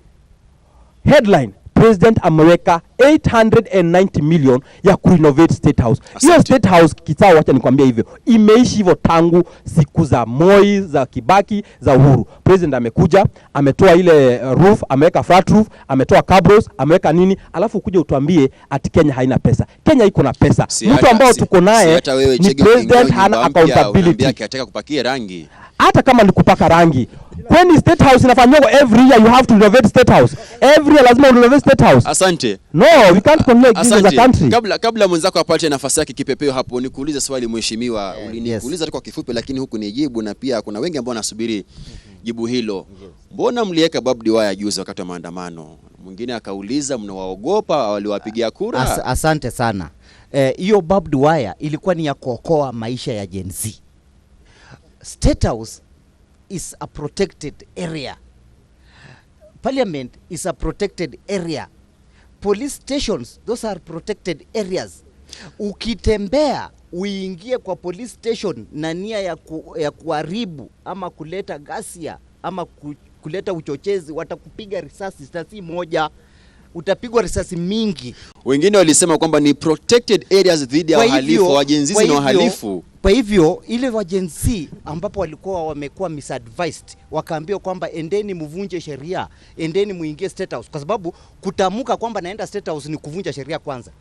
Speaker 9: headline president ameweka 890 million ya kurenovate State House. Hiyo State House Kitao, wacha nikwambie hivyo, imeishi hivyo tangu siku za Moi, za Kibaki, za Uhuru. President amekuja, ametoa ile roof, ameweka flat roof, ametoa cabros, ameweka nini, alafu kuja utuambie ati Kenya haina pesa. Kenya iko na pesa. Mtu ambao tuko naye ni president hana accountability.
Speaker 6: Akitaka kupakia rangi.
Speaker 9: Hata kama ni kupaka rangi. Kwani State House inafanywa every year, you have to renovate State House. Every year lazima renovate State House.
Speaker 6: Asante.
Speaker 9: No, we can't connect this as a country.
Speaker 6: Kabla mwenzako apate nafasi yake kipepeo hapo, nikuulize swali mheshimiwa. Uliniuliza tu kwa kifupi lakini huku nijibu, na pia kuna wengi ambao wanasubiri jibu hilo. Mbona mliweka barbed wire juzi wakati wa maandamano? Mwingine akauliza mnawaogopa waliwapigia kura?
Speaker 10: Asante sana. Hiyo barbed wire ilikuwa ni ya kuokoa maisha ya Gen Z. State House is a protected area. Parliament is a protected area. Police stations, those are protected areas. Ukitembea uingie kwa police station na nia ya kuharibu ama kuleta ghasia ama kuleta uchochezi, watakupiga risasi, si moja, utapigwa risasi mingi.
Speaker 6: Wengine walisema kwamba ni protected areas dhidi ya wahalifu, wajenzi na wahalifu.
Speaker 10: Kwa hivyo ile wajenzi ambapo walikuwa wamekuwa misadvised, wakaambiwa kwamba endeni mvunje sheria, endeni muingie State House, kwa sababu kutamuka kwamba naenda State House ni kuvunja sheria kwanza.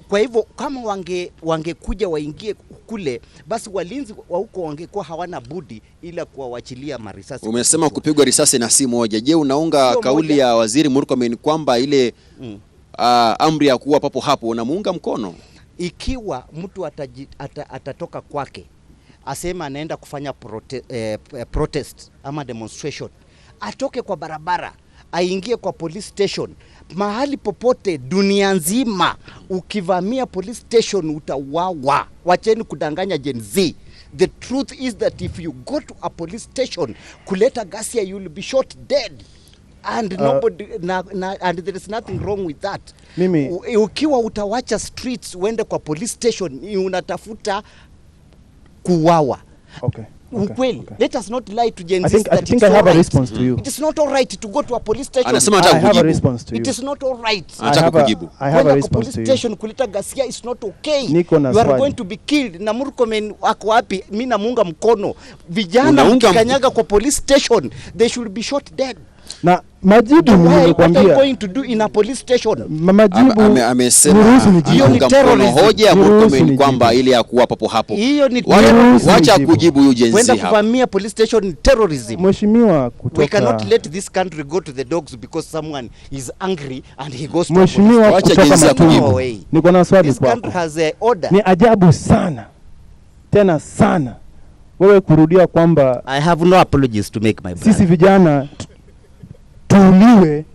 Speaker 10: Kwa hivyo kama wangekuja waingie kule, basi walinzi wa huko wangekuwa hawana budi ila kuwawachilia marisasi.
Speaker 6: Umesema kupigwa risasi na si moja. Je, unaunga kauli ya Waziri Murkomen kwamba ile amri ya kuwa papo hapo unamuunga mkono?
Speaker 10: Ikiwa mtu atatoka kwake asema anaenda kufanya protest ama demonstration, atoke kwa barabara aingie kwa police station, mahali popote dunia nzima, ukivamia police station utauawa. Wacheni kudanganya Gen Z. The truth is that if you go to a police station kuleta ghasia, you will be shot dead and nobody na, and there is nothing wrong with that.
Speaker 8: Mimi
Speaker 10: Ukiwa utawacha streets uende kwa police station, ni unatafuta kuuawa. Ukweli. Let us not lie to Gen
Speaker 8: I
Speaker 10: Z
Speaker 8: think- I
Speaker 10: that
Speaker 8: think
Speaker 10: it's
Speaker 8: I have a
Speaker 10: all right.
Speaker 8: response to you.
Speaker 10: It is not all right to go to a police station.
Speaker 6: Anasema anataka
Speaker 8: I have a
Speaker 6: kujibu.
Speaker 8: response to
Speaker 10: It
Speaker 8: you.
Speaker 10: is not all right.
Speaker 6: Anataka kujibu.
Speaker 8: I have a
Speaker 10: Kwenda kwa
Speaker 8: response
Speaker 10: police
Speaker 8: to you.
Speaker 10: station kuleta ghasia is not okay.
Speaker 8: Niko na
Speaker 10: You are
Speaker 8: swali.
Speaker 10: going to be killed. Na Murkomen ako wapi? Mi namuunga mkono. Vijana
Speaker 6: Unaunga
Speaker 10: mkikanyaga kwa police station, they should be shot dead.
Speaker 8: Na majibu
Speaker 10: Why, what are you
Speaker 8: nimekwambia
Speaker 10: going to do in a police station?
Speaker 8: Majibu
Speaker 6: Amesema
Speaker 8: niruhusu nijibu.
Speaker 10: Hiyo ni
Speaker 6: anaunga mkono
Speaker 10: terrorism.
Speaker 6: hoja ya
Speaker 8: Niruhusu
Speaker 6: Murkomen
Speaker 8: nijibu.
Speaker 6: kwamba ile ya kuwa papo hapo.
Speaker 10: Hiyo ni
Speaker 8: terrorism.
Speaker 6: Wacha
Speaker 8: Nijibu.
Speaker 6: kujibu huyu Gen Z
Speaker 10: Kwenda
Speaker 6: hapa.
Speaker 10: kuvamia police station ni terrorism.
Speaker 8: Mheshimiwa
Speaker 10: We
Speaker 8: kutoka
Speaker 10: cannot let this country go to the dogs because someone is angry and he goes to a police
Speaker 8: Mheshimiwa
Speaker 6: Wacha
Speaker 8: kutoka
Speaker 6: Gen Z
Speaker 8: Matungu,
Speaker 6: akujibu.
Speaker 10: No way.
Speaker 8: Niko na swali
Speaker 10: This country
Speaker 8: kwako.
Speaker 10: has a order.
Speaker 8: Ni ajabu sana tena sana wewe kurudia kwamba
Speaker 10: I have no apologies to make, my brother.
Speaker 8: sisi vijana tuuliwe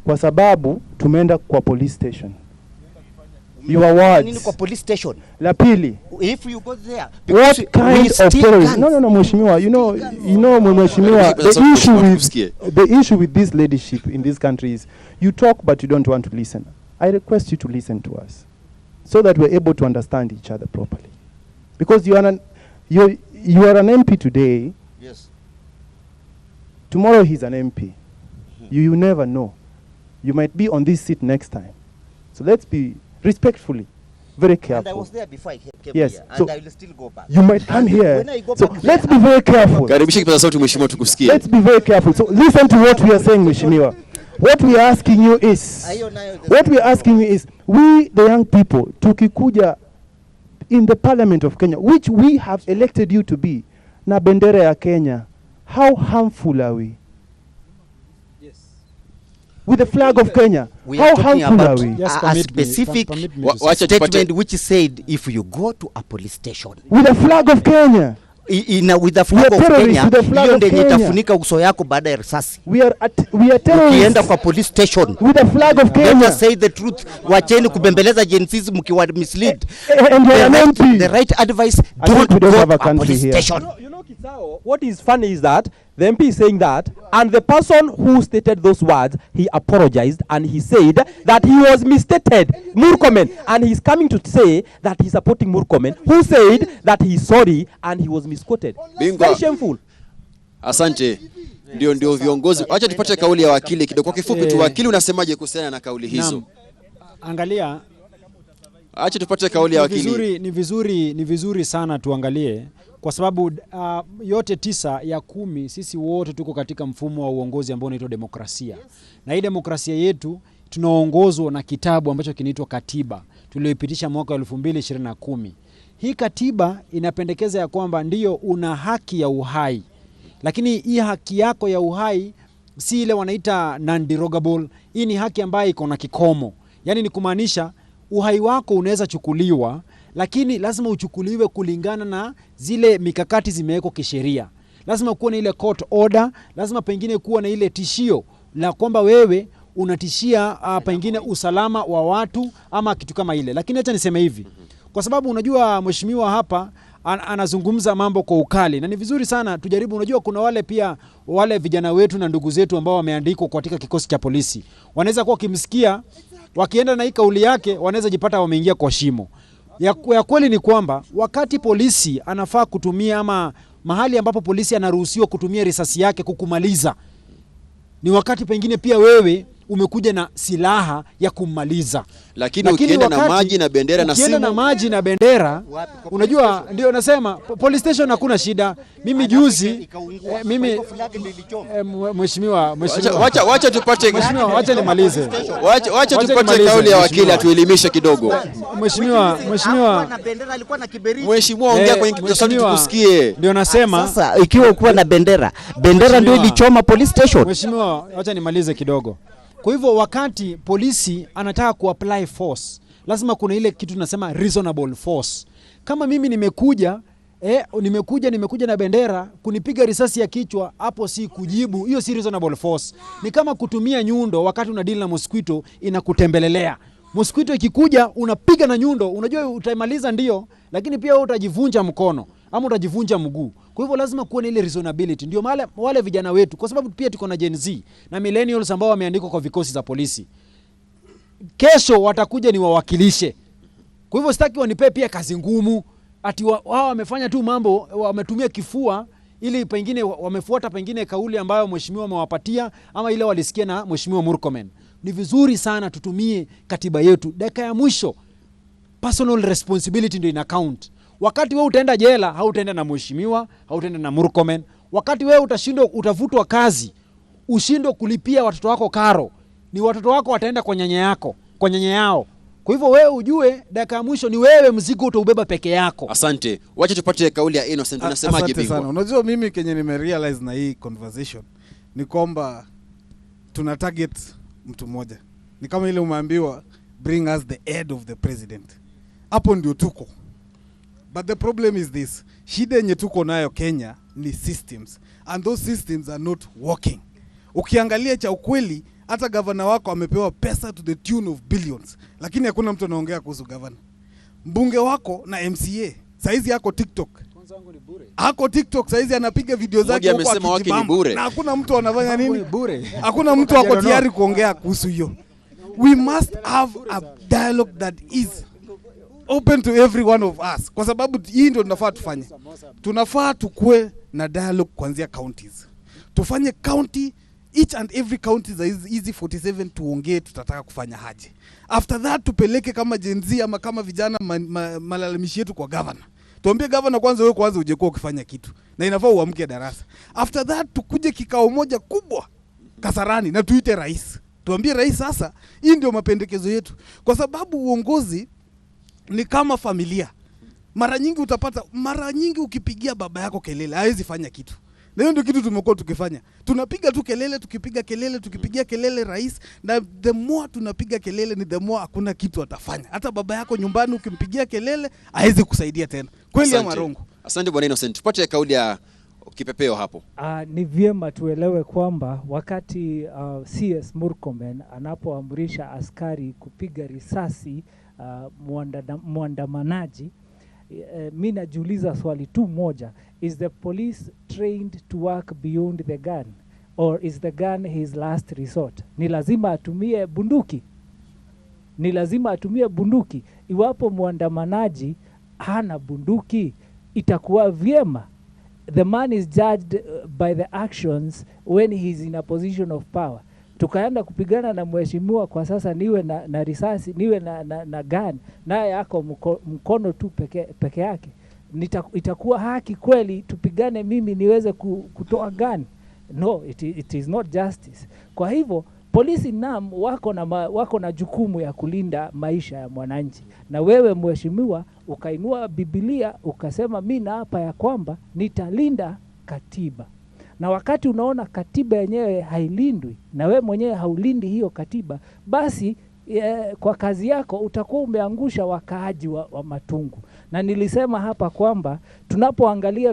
Speaker 8: kwa sababu tumeenda kwa police station. Your
Speaker 10: Nini
Speaker 8: words.
Speaker 10: kwa police station?
Speaker 8: La pili,
Speaker 10: If you go there,
Speaker 8: what
Speaker 10: because we
Speaker 8: kind of
Speaker 10: steal
Speaker 8: terrorism?
Speaker 10: guns.
Speaker 8: No, no, no, Mheshimiwa, Mheshimiwa,
Speaker 6: Sasa
Speaker 8: the issue
Speaker 6: Mheshimiwa,
Speaker 8: with
Speaker 6: tukusikie.
Speaker 8: the issue with this leadership in this country is you talk but you don't want to listen. I request you to listen to us so that we're able to understand each other properly. Because you are an MP today.
Speaker 10: Yes.
Speaker 8: Tomorrow he's an MP. You never know. You might be on this seat next time. So let's be respectfully very careful.
Speaker 10: And I was there before I came
Speaker 8: Yes.
Speaker 10: here, and
Speaker 8: So
Speaker 10: I will still go back.
Speaker 8: You might come
Speaker 10: And
Speaker 8: here.
Speaker 10: when I go
Speaker 8: So
Speaker 10: back
Speaker 8: let's
Speaker 10: there,
Speaker 8: be very careful.
Speaker 6: Karibisha kipaza sauti mheshimiwa, tukusikie.
Speaker 8: Let's be very careful. So listen to what we are saying, Mheshimiwa. What we are asking you is, what we are asking you is, we the young people, tukikuja in the Parliament of Kenya, which we have elected you to be, na bendera ya Kenya, how harmful are we? With the flag of Kenya,
Speaker 10: We
Speaker 8: how
Speaker 10: are talking
Speaker 8: harmful
Speaker 10: about
Speaker 8: are we?
Speaker 10: a specific
Speaker 6: Wacha tupate
Speaker 10: statement which said if you go to a police station
Speaker 8: With the flag of Kenya.
Speaker 10: With the
Speaker 8: We
Speaker 10: flag
Speaker 8: are
Speaker 10: of
Speaker 8: terrorists
Speaker 10: Kenya,
Speaker 8: with the flag
Speaker 10: hiyo
Speaker 8: of
Speaker 10: ndio yenye
Speaker 8: Kenya.
Speaker 10: itafunika uso yako baada ya risasi.
Speaker 8: We are terrorists.
Speaker 10: Ukienda kwa police station
Speaker 8: with the flag of
Speaker 10: Let
Speaker 8: Kenya.
Speaker 10: us say the truth. Wacheni kubembeleza Gen Zs mkiwa mislead.
Speaker 8: And you are
Speaker 10: The
Speaker 8: an MP.
Speaker 10: the right advice,
Speaker 8: I think
Speaker 10: don't
Speaker 8: we don't
Speaker 10: go
Speaker 8: have
Speaker 10: to
Speaker 8: a
Speaker 10: a
Speaker 8: country
Speaker 10: police
Speaker 8: here.
Speaker 10: station.
Speaker 9: What is funny is that the MP is saying that, and the person who stated those words, he apologized and he said that he was misstated, Murkomen, and he's coming to say that he's supporting Murkomen, who said that he's sorry and he was misquoted.
Speaker 6: Bingwa.
Speaker 9: Very shameful.
Speaker 6: Asante. Ndio viongozi. Wacha tupate kauli ya wakili kidogo kwa kifupi tu.
Speaker 11: Eh.
Speaker 6: Wakili, unasemaje kuhusiana na kauli hizo?
Speaker 11: Naam. Angalia,
Speaker 6: Acha tupate kauli ya
Speaker 11: ni
Speaker 6: wakili.
Speaker 11: vizuri sana tuangalie kwa sababu yote 9 ya 10 sisi wote tuko katika mfumo wa uongozi ambao unaitwa demokrasia. Na hii demokrasia yetu tunaongozwa na kitabu ambacho kinaitwa katiba tulioipitisha mwaka wa 2010. Hii katiba inapendekeza ya kwamba ndiyo una haki ya uhai, lakini hii haki yako ya uhai si ile wanaita non-derogable. Hii ni haki ambayo iko na kikomo, yaani ni kumaanisha uhai wako unaweza chukuliwa, lakini lazima uchukuliwe kulingana na zile mikakati zimewekwa kisheria. Lazima kuwa na ile court order, lazima pengine kuwa na ile tishio la kwamba wewe unatishia pengine usalama wa watu ama kitu kama ile. Lakini acha niseme hivi, kwa sababu unajua mheshimiwa hapa anazungumza mambo kwa ukali na ni vizuri sana tujaribu. Unajua kuna wale pia wale vijana wetu na ndugu zetu ambao wameandikwa katika kikosi cha polisi, wanaweza kuwa wakimsikia, wakienda na hii kauli yake, wanaweza jipata wameingia kwa shimo. Ya kweli ni kwamba wakati polisi anafaa kutumia ama mahali ambapo polisi anaruhusiwa kutumia risasi yake kukumaliza ni wakati pengine pia wewe umekuja na silaha ya kummaliza.
Speaker 6: Lakini ukienda na maji na bendera na
Speaker 11: ukienda
Speaker 6: simu
Speaker 11: na maji na bendera, unajua ndio nasema police station hakuna shida. Mimi juzi mimi mheshimiwa
Speaker 6: Wacha tupate
Speaker 11: mheshimiwa, wacha nimalize.
Speaker 6: Wacha tupate
Speaker 11: nimalize,
Speaker 6: kauli ya wakili
Speaker 11: mheshimiwa.
Speaker 6: atuelimishe kidogo.
Speaker 11: Mheshimiwa, mheshimiwa
Speaker 6: Mheshimiwa, ongea kwenye kipaza sauti tukusikie.
Speaker 11: Ndio nasema
Speaker 10: sasa ikiwa ukuwa na bendera, bendera ndio ilichoma police station.
Speaker 11: Mheshimiwa, wacha nimalize kidogo. Kwa hivyo wakati polisi anataka kuapply force, lazima kuna ile kitu tunasema reasonable force. Kama mimi nimekuja nimekuja na bendera kunipiga risasi ya kichwa, hapo si kujibu, hiyo si reasonable force. Ni kama kutumia nyundo wakati una deal na mosquito inakutembelelea. Mosquito ikikuja unapiga na nyundo, unajua utaimaliza ndio, lakini pia wewe utajivunja mkono. ama utajivunja mguu. Kwa hivyo lazima kuwe na ile reasonability. Ndio maana wale vijana wetu, kwa sababu pia tuko na Gen Z na millennials ambao wameandikwa kwa vikosi za polisi, kesho watakuja ni wawakilishe. Kwa hivyo sitaki wanipee pia kazi ngumu ati wao wamefanya tu mambo, wametumia kifua ili pengine wamefuata pengine kauli ambayo mheshimiwa amewapatia ama ile walisikia na mheshimiwa Murkomen. Ni vizuri sana tutumie katiba yetu. Dakika ya mwisho personal responsibility ndio ina count. Wakati wewe utaenda jela, hautaenda na mheshimiwa, hautaenda na Murkomen. Wakati wewe utashindwa, utavutwa kazi, ushindwe kulipia watoto wako karo, ni watoto wako wataenda kwa nyanya yako, kwa nyanya yao. Kwa hivyo wewe ujue dakika ya mwisho ni wewe mzigo utaubeba peke yako.
Speaker 6: Asante. Wacha tupate kauli ya Innocent. Unasemaje
Speaker 2: Asante sana.
Speaker 6: bingwa?
Speaker 2: Unajua mimi kenye nimerealize na hii conversation ni kwamba tuna target mtu mmoja. Ni kama ile umeambiwa bring us the head of the president. Hapo ndio tuko. But the problem is this. Shida yenye tuko nayo Kenya ni systems, and those systems are not working. Ukiangalia cha ukweli, hata gavana wako amepewa pesa to the tune of billions, lakini hakuna mtu anaongea kuhusu gavana. Mbunge wako na MCA saizi yako TikTok, ako TikTok saizi anapiga video zake
Speaker 6: Mmoja
Speaker 2: huko
Speaker 6: amesema wake ni
Speaker 2: akijibamba.
Speaker 6: bure.
Speaker 2: Na hakuna mtu anafanya nini?
Speaker 11: Bure.
Speaker 2: Hakuna mtu ako tayari kuongea kuhusu hiyo. We must have a dialogue that is open to every one of us, kwa sababu hii ndio tunafaa tufanye. Tunafaa tukue na dialogue kuanzia counties, tufanye county, each and every county za hizi 47 tuongee tutataka kufanya haje. After that tupeleke kama Gen Z ama kama vijana malalamishi yetu kwa governor. Tuambie governor kwanza, wewe kwanza ujekuwa ukifanya kitu na inafaa uamke darasa. After that tukuje kikao moja kubwa Kasarani na tuite rais, tuambie rais, sasa hii ndio mapendekezo yetu, kwa sababu uongozi ni kama familia. Mara nyingi utapata, mara nyingi ukipigia baba yako kelele hawezi fanya kitu, na hiyo ndio kitu tumekuwa tukifanya. Tunapiga tu kelele, tukipiga kelele, tukipigia kelele rais, na the more tunapiga kelele ni the more hakuna kitu atafanya. Hata baba yako nyumbani ukimpigia kelele hawezi kusaidia tena. Kweli ama
Speaker 6: Asante.
Speaker 2: rongo?
Speaker 6: Asante bwana Innocent. Tupate kauli ya Kipepeo hapo.
Speaker 12: Ni vyema tuelewe kwamba wakati CS Murkomen anapoamrisha askari kupiga risasi mwandamanaji, mi najiuliza swali tu moja: is the police trained to work beyond the gun or is the gun his last resort? Ni lazima atumie bunduki? Ni lazima atumie bunduki? Iwapo mwandamanaji hana bunduki, itakuwa vyema? The man is judged by the actions when he is in a position of power. Tukaenda kupigana na mheshimiwa kwa sasa, niwe na risasi, niwe na gun, naye ako mkono tu peke yake, itakuwa haki kweli tupigane mimi niweze kutoa gun? No, it is not justice. Kwa hivyo polisi nam wako na jukumu ya kulinda maisha ya mwananchi, na wewe mheshimiwa ukainua Biblia ukasema mi naapa ya kwamba nitalinda katiba, na wakati unaona katiba yenyewe hailindwi na wewe mwenyewe haulindi hiyo katiba, basi kwa kazi yako utakuwa umeangusha wakaaji wa Matungu. Na nilisema hapa kwamba tunapoangalia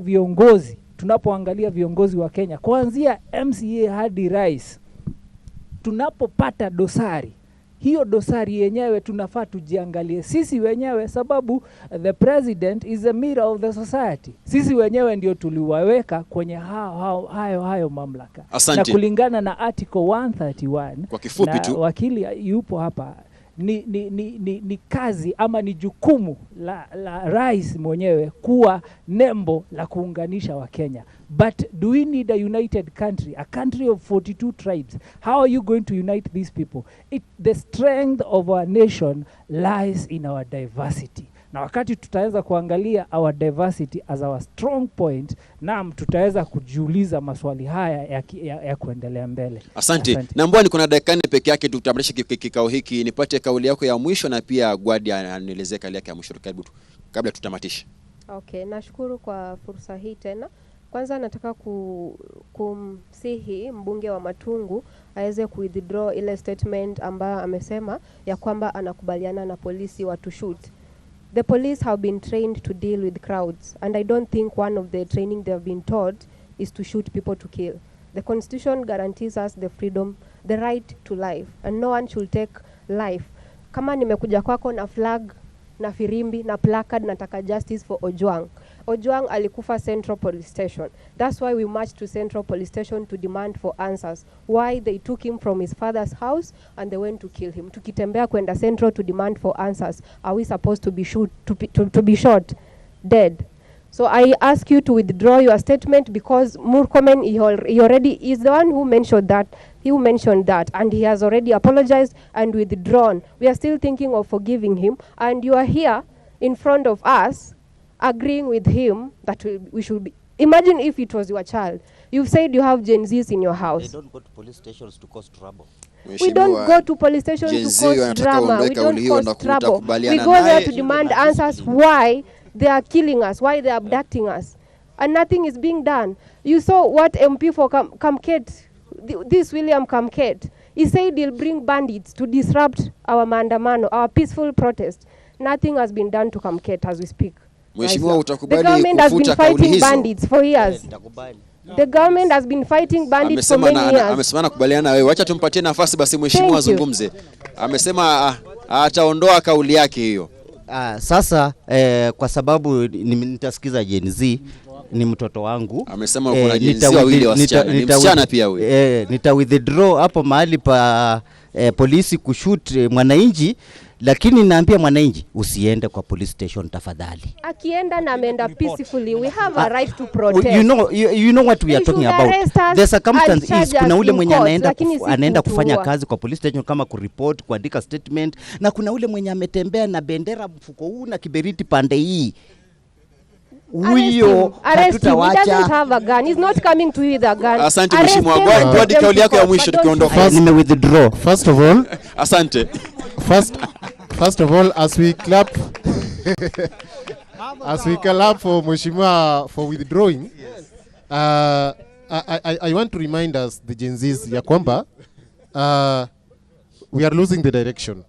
Speaker 12: viongozi wa Kenya kuanzia MCA hadi rais, tunapopata dosari, hiyo dosari yenyewe tunafaa tujiangalie sisi wenyewe, sababu the president is a mirror of the society. Sisi wenyewe ndio tuliwaweka kwenye hayo mamlaka.
Speaker 6: Asante.
Speaker 12: Na kulingana na article 131,
Speaker 6: kwa kifupi
Speaker 12: na
Speaker 6: tu,
Speaker 12: wakili yupo hapa, ni kazi ama ni jukumu la rais mwenyewe kuwa nembo la kuunganisha Wakenya. But do we need a united country, a country of 42 tribes? How are you going to unite these people? The strength of our nation lies in our diversity. Na wakati tutaweza kuangalia our diversity as our strong point, naam, tutaweza kujiuliza maswali haya ya kuendelea mbele.
Speaker 6: Asante. Na mbona niko na dakika 4 peke yake tutamatishe kikao hiki, nipate kauli yako ya mwisho na pia Gwadi anielezee kauli yake ya mwisho karibu kabla tutamatishe.
Speaker 13: Okay, nashukuru kwa fursa hii tena. Kwanza nataka kumsihi mbunge wa Matungu aweze kuwithdraw ile statement ambayo amesema ya kwamba anakubaliana na polisi wa to shoot. The police have been trained to deal with crowds, and I don't think one of the training they have been taught is to shoot people to kill. The constitution guarantees us the freedom, the right to life, and no one should take life. Kama nimekuja kwako na flag na firimbi na placard nataka justice for Ojwang, Ojwang alikufa Central Police Station. That's why we marched to Central Police Station to demand for answers. Why they took him from his father's house and they went to kill him. Tukitembea kwenda Central to demand for answers. Are we supposed to be shoot, to be shot dead? So I ask you to withdraw your statement because Murkomen, he already is the one who mentioned that. He who mentioned that, and he has already apologized and withdrawn. We are still thinking of forgiving him, and you are here in front of us agreeing with him that we should be. Imagine if it was your child. You've said you have Gen Zs in your house.
Speaker 10: They don't go to police stations to cause trouble.
Speaker 13: We don't go to police station
Speaker 6: Gen
Speaker 13: to
Speaker 6: Z
Speaker 13: cause
Speaker 6: wanataka
Speaker 13: drama.
Speaker 6: uondoe
Speaker 13: We
Speaker 6: kauli
Speaker 13: don't
Speaker 6: hiyo
Speaker 13: cause
Speaker 6: na
Speaker 13: trouble. We
Speaker 6: kutakubaliana
Speaker 13: go there
Speaker 6: naye.
Speaker 13: to demand answers why they are killing us, why they are abducting us. And nothing is being done. You saw what MP for Kamket, this William Kamket, he said he'll bring bandits to disrupt our maandamano, our peaceful protest. Nothing has been done to Kamket as we speak.
Speaker 6: Mheshimiwa,
Speaker 13: The
Speaker 6: utakubali
Speaker 13: government has been
Speaker 6: kufuta kauli
Speaker 13: fighting
Speaker 6: hizo?
Speaker 13: bandits for years. The government has been fighting bandits for
Speaker 6: Amesema
Speaker 13: many years.
Speaker 6: amesema nakubaliana na wewe. Wacha tumpatie nafasi basi mheshimiwa
Speaker 13: Thank you.
Speaker 6: azungumze. Amesema ataondoa kauli yake hiyo.
Speaker 10: Sasa kwa sababu nitasikiza Gen Z ni mtoto wangu.
Speaker 6: Amesema kuna Gen Z wawili wasichana. Ni msichana pia huyu.
Speaker 10: Nita withdraw hapo mahali pa polisi kushoot mwananchi, lakini naambia mwananchi usiende kwa police station tafadhali.
Speaker 13: Akienda na ameenda peacefully, we have a right to protest.
Speaker 10: You know what we are
Speaker 13: They
Speaker 10: talking
Speaker 13: should
Speaker 10: about.
Speaker 13: arrest us
Speaker 10: The circumstance
Speaker 13: and charge
Speaker 10: is kuna
Speaker 13: us
Speaker 10: ule
Speaker 13: in
Speaker 10: mwenye
Speaker 13: court,
Speaker 10: anaenda
Speaker 13: lakini si
Speaker 10: anaenda kufanya
Speaker 13: kutuua.
Speaker 10: kazi kwa police station kama kureport, kuandika statement, na kuna ule mwenye ametembea na bendera mfuko huu na kiberiti pande hii. Huyo
Speaker 13: Arrest him. He doesn't
Speaker 10: hatutawacha.
Speaker 13: have a gun. He's not coming to you with a gun.
Speaker 6: Asante
Speaker 13: Arrest
Speaker 6: mheshimiwa.
Speaker 13: him and
Speaker 6: Gwadi,
Speaker 13: take them
Speaker 6: kauli
Speaker 13: to
Speaker 6: yako ya
Speaker 13: court,
Speaker 6: mwisho
Speaker 13: but don't
Speaker 6: tukiondoka.
Speaker 13: shoot.
Speaker 10: Nime withdraw.
Speaker 3: First of all,
Speaker 6: Asante.
Speaker 3: First of all, as we clap as we clap for Mheshimiwa for withdrawing, I want to remind us, the Gen Zs, ya kwamba we are losing the direction.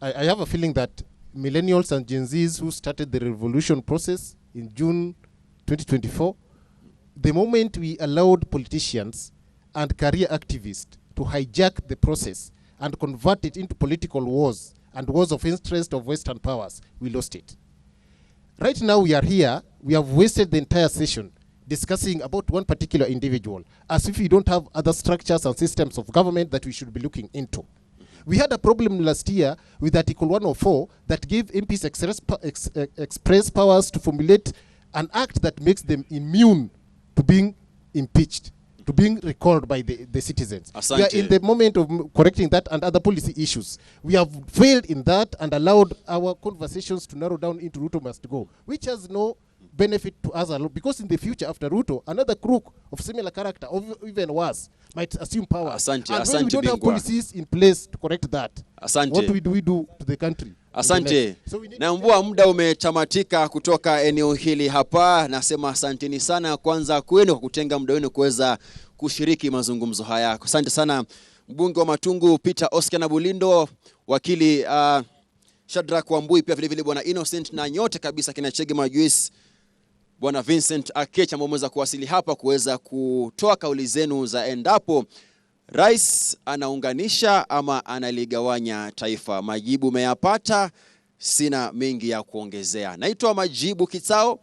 Speaker 3: I have a feeling that millennials and Gen Zs who started the revolution process in June 2024, the moment we allowed politicians and career activists to hijack the process and convert it into political wars and wars of interest of Western powers, we lost it. Right now we are here, we have wasted the entire session discussing about one particular individual, as if we don't have other structures and systems of government that we should be looking into. We had a problem last year with Article 104 that gave MPs express powers to formulate an act that makes them immune to being impeached, to being recalled by the citizens. We are
Speaker 6: Asante.
Speaker 3: in the moment of correcting that and other policy issues. We have failed in that and allowed our conversations to narrow down into Ruto must go, which has no benefit to us alone, because in the future after Ruto, another crook of similar character, or even worse, might assume power.
Speaker 6: Asante,
Speaker 3: And when we
Speaker 6: asante
Speaker 3: don't have
Speaker 6: Bingwa.
Speaker 3: policies in place to correct that,
Speaker 6: Asante.
Speaker 3: what do we do to the country?
Speaker 6: Asante. Na mvua muda umetamatika kutoka eneo hili hapa. Nasema asanteni sana kwanza kwenu kwa kutenga muda wenu kuweza kushiriki mazungumzo haya. Asante sana mbunge wa Matungu Peter Oscar Nabulindo, wakili Shadrack Wambui, pia vile vile bwana Innocent na nyote kabisa kina Chege Majuis, bwana Vincent Akech ambao mmeweza kuwasili hapa kuweza kutoa kauli zenu za endapo rais anaunganisha ama analigawanya taifa. Majibu umeyapata, sina mengi ya kuongezea. Naitwa Majibu Kitsao.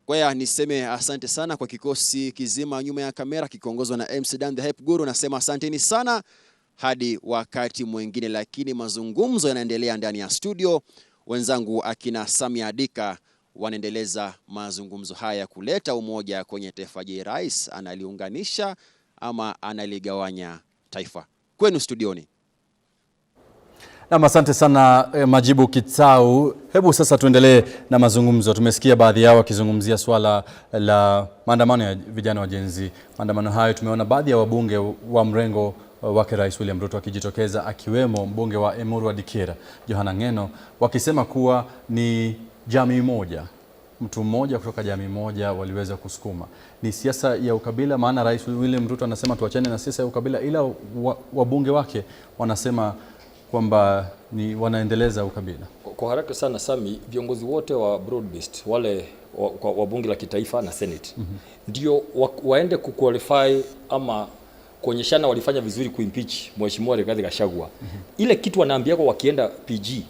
Speaker 6: Kwa niseme asante sana kwa kikosi kizima nyuma ya kamera kikiongozwa na MC Dan the Hype Guru. Nasema asanteni sana hadi wakati mwingine, lakini mazungumzo yanaendelea ndani ya studio. Wenzangu akina Samia Adika wanaendeleza mazungumzo haya kuleta umoja kwenye taifa. Je, rais analiunganisha ama analigawanya taifa? Kwenu studioni.
Speaker 1: Naam, asante sana Majibu Kitsao. Hebu sasa tuendelee na mazungumzo. Tumesikia baadhi yao wakizungumzia swala la maandamano ya vijana wa Gen Z. Maandamano hayo tumeona baadhi ya wabunge wa mrengo wake Rais William Ruto akijitokeza, akiwemo mbunge wa Emurua Dikirr Johana Ng'eno, wakisema kuwa ni jamii moja, mtu mmoja kutoka jamii moja waliweza kusukuma. Ni siasa ya ukabila, maana Rais William Ruto anasema tuachane na siasa ya ukabila, ila wabunge wake wanasema kwamba ni wanaendeleza ukabila.
Speaker 4: Kwa haraka sana Sami, viongozi wote wa broad based wale wa bunge la kitaifa na Senate ndio waende kuqualify ama kuonyeshana walifanya vizuri kuimpeach Mheshimiwa Rigathi Gachagua. Ile kitu wanaambia kwa wakienda PG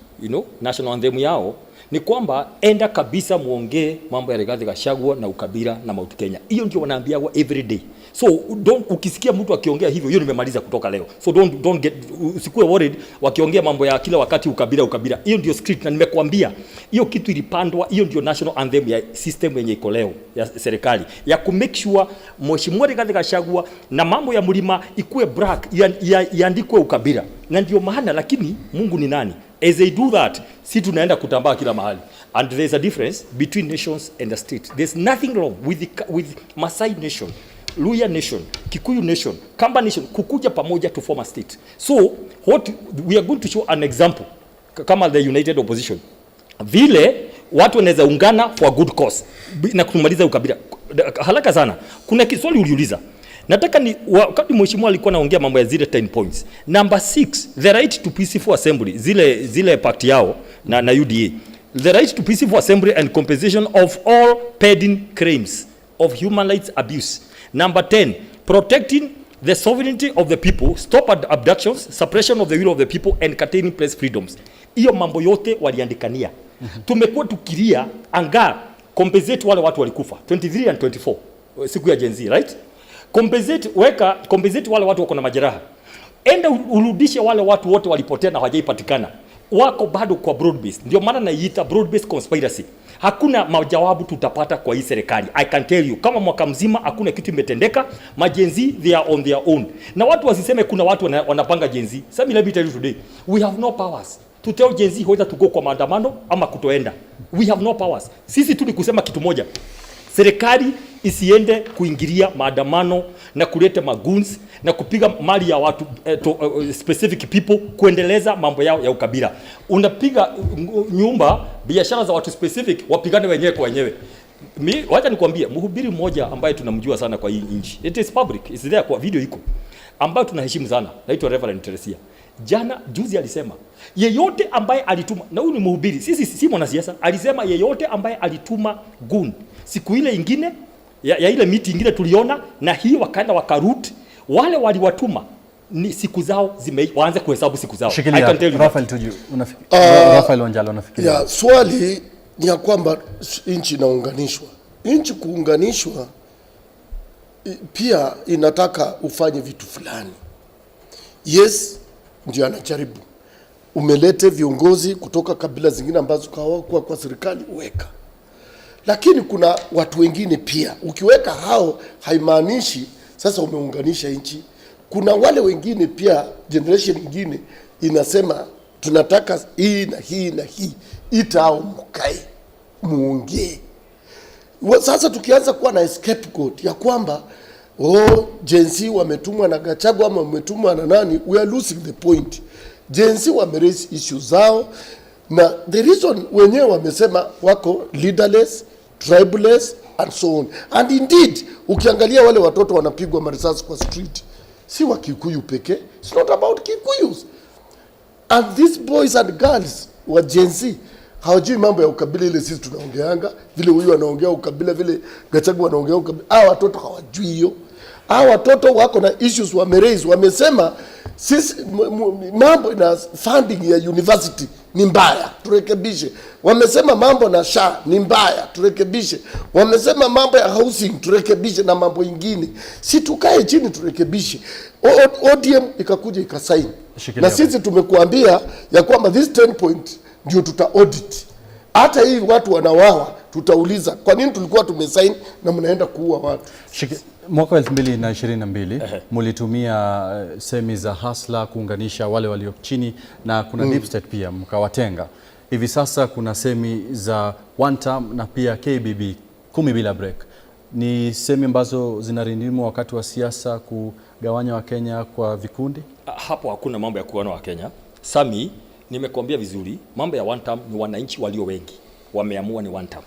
Speaker 4: National anthem yao ni kwamba enda kabisa muongee mambo ya Rigathi Gachagua na ukabila na Mount Kenya. Hiyo ndio wanaambiwa every day. So don't, ukisikia mtu akiongea hivyo, hiyo nimemaliza kutoka leo. So don't get, usikuwe worried wakiongea mambo ya kila wakati ukabila ukabila. Hiyo ndio script, na nimekuambia hiyo kitu ilipandwa. Hiyo ndio national anthem ya system yenye iko leo ya serikali ya ku make sure Mheshimiwa Rigathi Gachagua na mambo ya mlima ikuwe black, iandikwe ukabila. Na ndio maana, lakini Mungu ni nani? As they do that, si tunaenda kutambaa kila mahali. And there's a difference between nations and the state. There's nothing wrong with Masai nation, Luhya nation, Kikuyu nation, Kamba nation kukuja pamoja to form a state. So what we are going to show an example kama the united opposition, vile watu wanaweza ungana for a good cause na kumaliza ukabila haraka sana. Kuna kiswali uliuliza, nataka ni wakati mheshimiwa alikuwa anaongea mambo ya zile 10 points. Number 6, the right to peaceful assembly, zile pact yao na UDA. The right to peaceful assembly and compensation of all pending claims of human rights abuse. Number 10, protecting the sovereignty of the people, stop abductions, suppression of the will of the people and curtailing press freedoms. Hiyo mambo yote waliandikania. Tumekuwa tukilia anga compensate wale watu walikufa 23 and 24 siku ya Gen Z, right? Compensate, weka compensate wale watu wako na majeraha. Enda urudishe wale watu wote walipotea na hawajaipatikana. Wako bado kwa broad based. Ndio maana naiita broad based conspiracy. Hakuna majawabu tutapata kwa hii serikali. I can tell you, kama mwaka mzima hakuna kitu imetendeka, ma Gen Z they are on their own. Na watu wasiseme kuna watu wanapanga Gen Z. Sami, let me tell you today, we have no powers to tell Gen Z whether to go kwa maandamano ama kutoenda. We have no powers. Sisi tu ni kusema kitu moja. Serikali isiende kuingilia maandamano na kuleta magoons na kupiga mali ya watu specific people kuendeleza mambo yao ya ukabila. Unapiga nyumba, biashara za watu specific, wapigane wenyewe kwa wenyewe. Mi, wacha nikwambie, mhubiri mmoja ambaye tunamjua sana kwa hii nchi. It is public, it's there kwa video iko. Ambayo tunaheshimu sana, naitwa Reverend Teresia. Jana juzi alisema yeyote ambaye alituma, na huyu ni mhubiri, sisi si mwanasiasa, alisema yeyote ambaye alituma gun siku ile ingine ya ile miti ingine tuliona, na hii wakaenda waka-root wale waliwatuma, ni siku zao zime, waanze kuhesabu siku zao. I
Speaker 1: Shikilia
Speaker 4: can tell you that.
Speaker 1: Rafael Tuju, Rafael Wanjala, unafikiria?
Speaker 5: Ya, swali ni ya kwamba nchi inaunganishwa. Nchi kuunganishwa pia inataka ufanye vitu fulani. Yes, ndio anajaribu. Umelete viongozi kutoka kabila zingine ambazo hawakuwa kwa serikali, weka. Lakini kuna watu wengine pia, ukiweka hao haimaanishi sasa umeunganisha nchi. Kuna wale wengine pia, generation nyingine inasema tunataka hii na hii na hii, ita hao mkae muongee. Sasa tukianza kuwa na scapegoat ya kwamba oh, Gen Z wametumwa na Gachagua ama wametumwa na nani, we are losing the point. Gen Z wame raise issues zao na the reason wenyewe wamesema wako leaderless, tribeless and so on. And indeed ukiangalia wale watoto wanapigwa marisasi kwa street si wa Kikuyu pekee. It's not about Kikuyus. And these boys and girls wa Gen Z hawajui mambo ya ukabila ile sisi tunaongeanga, vile huyu anaongea ukabila, vile Gachagua anaongea ukabila. Hawa watoto hawajui hiyo. Hawa watoto wako na issues wame-raise, wamesema sisi mambo na funding ya university ni mbaya, turekebishe. Wamesema mambo na SHA ni mbaya, turekebishe. Wamesema mambo ya housing turekebishe, na mambo ingine. Si tukae chini turekebishe. ODM ikakuja ikasaini
Speaker 1: Shikilia
Speaker 5: na sisi tumekuambia ya kwamba this 10 point ndio tuta audit. Hata hii watu wanawawa, tutauliza kwa nini tulikuwa tumesaini na mnaenda kuua watu.
Speaker 1: Mwaka wa 2022 mulitumia semi za hustler kuunganisha wale walio chini na kuna deep state pia mkawatenga. Hivi sasa kuna semi za one term na pia KBB 10 bila break. Ni semi ambazo zinarindimwa wakati wa siasa kugawanya Wakenya kwa vikundi?
Speaker 4: Hapo hakuna mambo ya kuona Wakenya. Sami, nimekuambia vizuri, mambo ya one term ni wananchi walio wengi wameamua ni one term.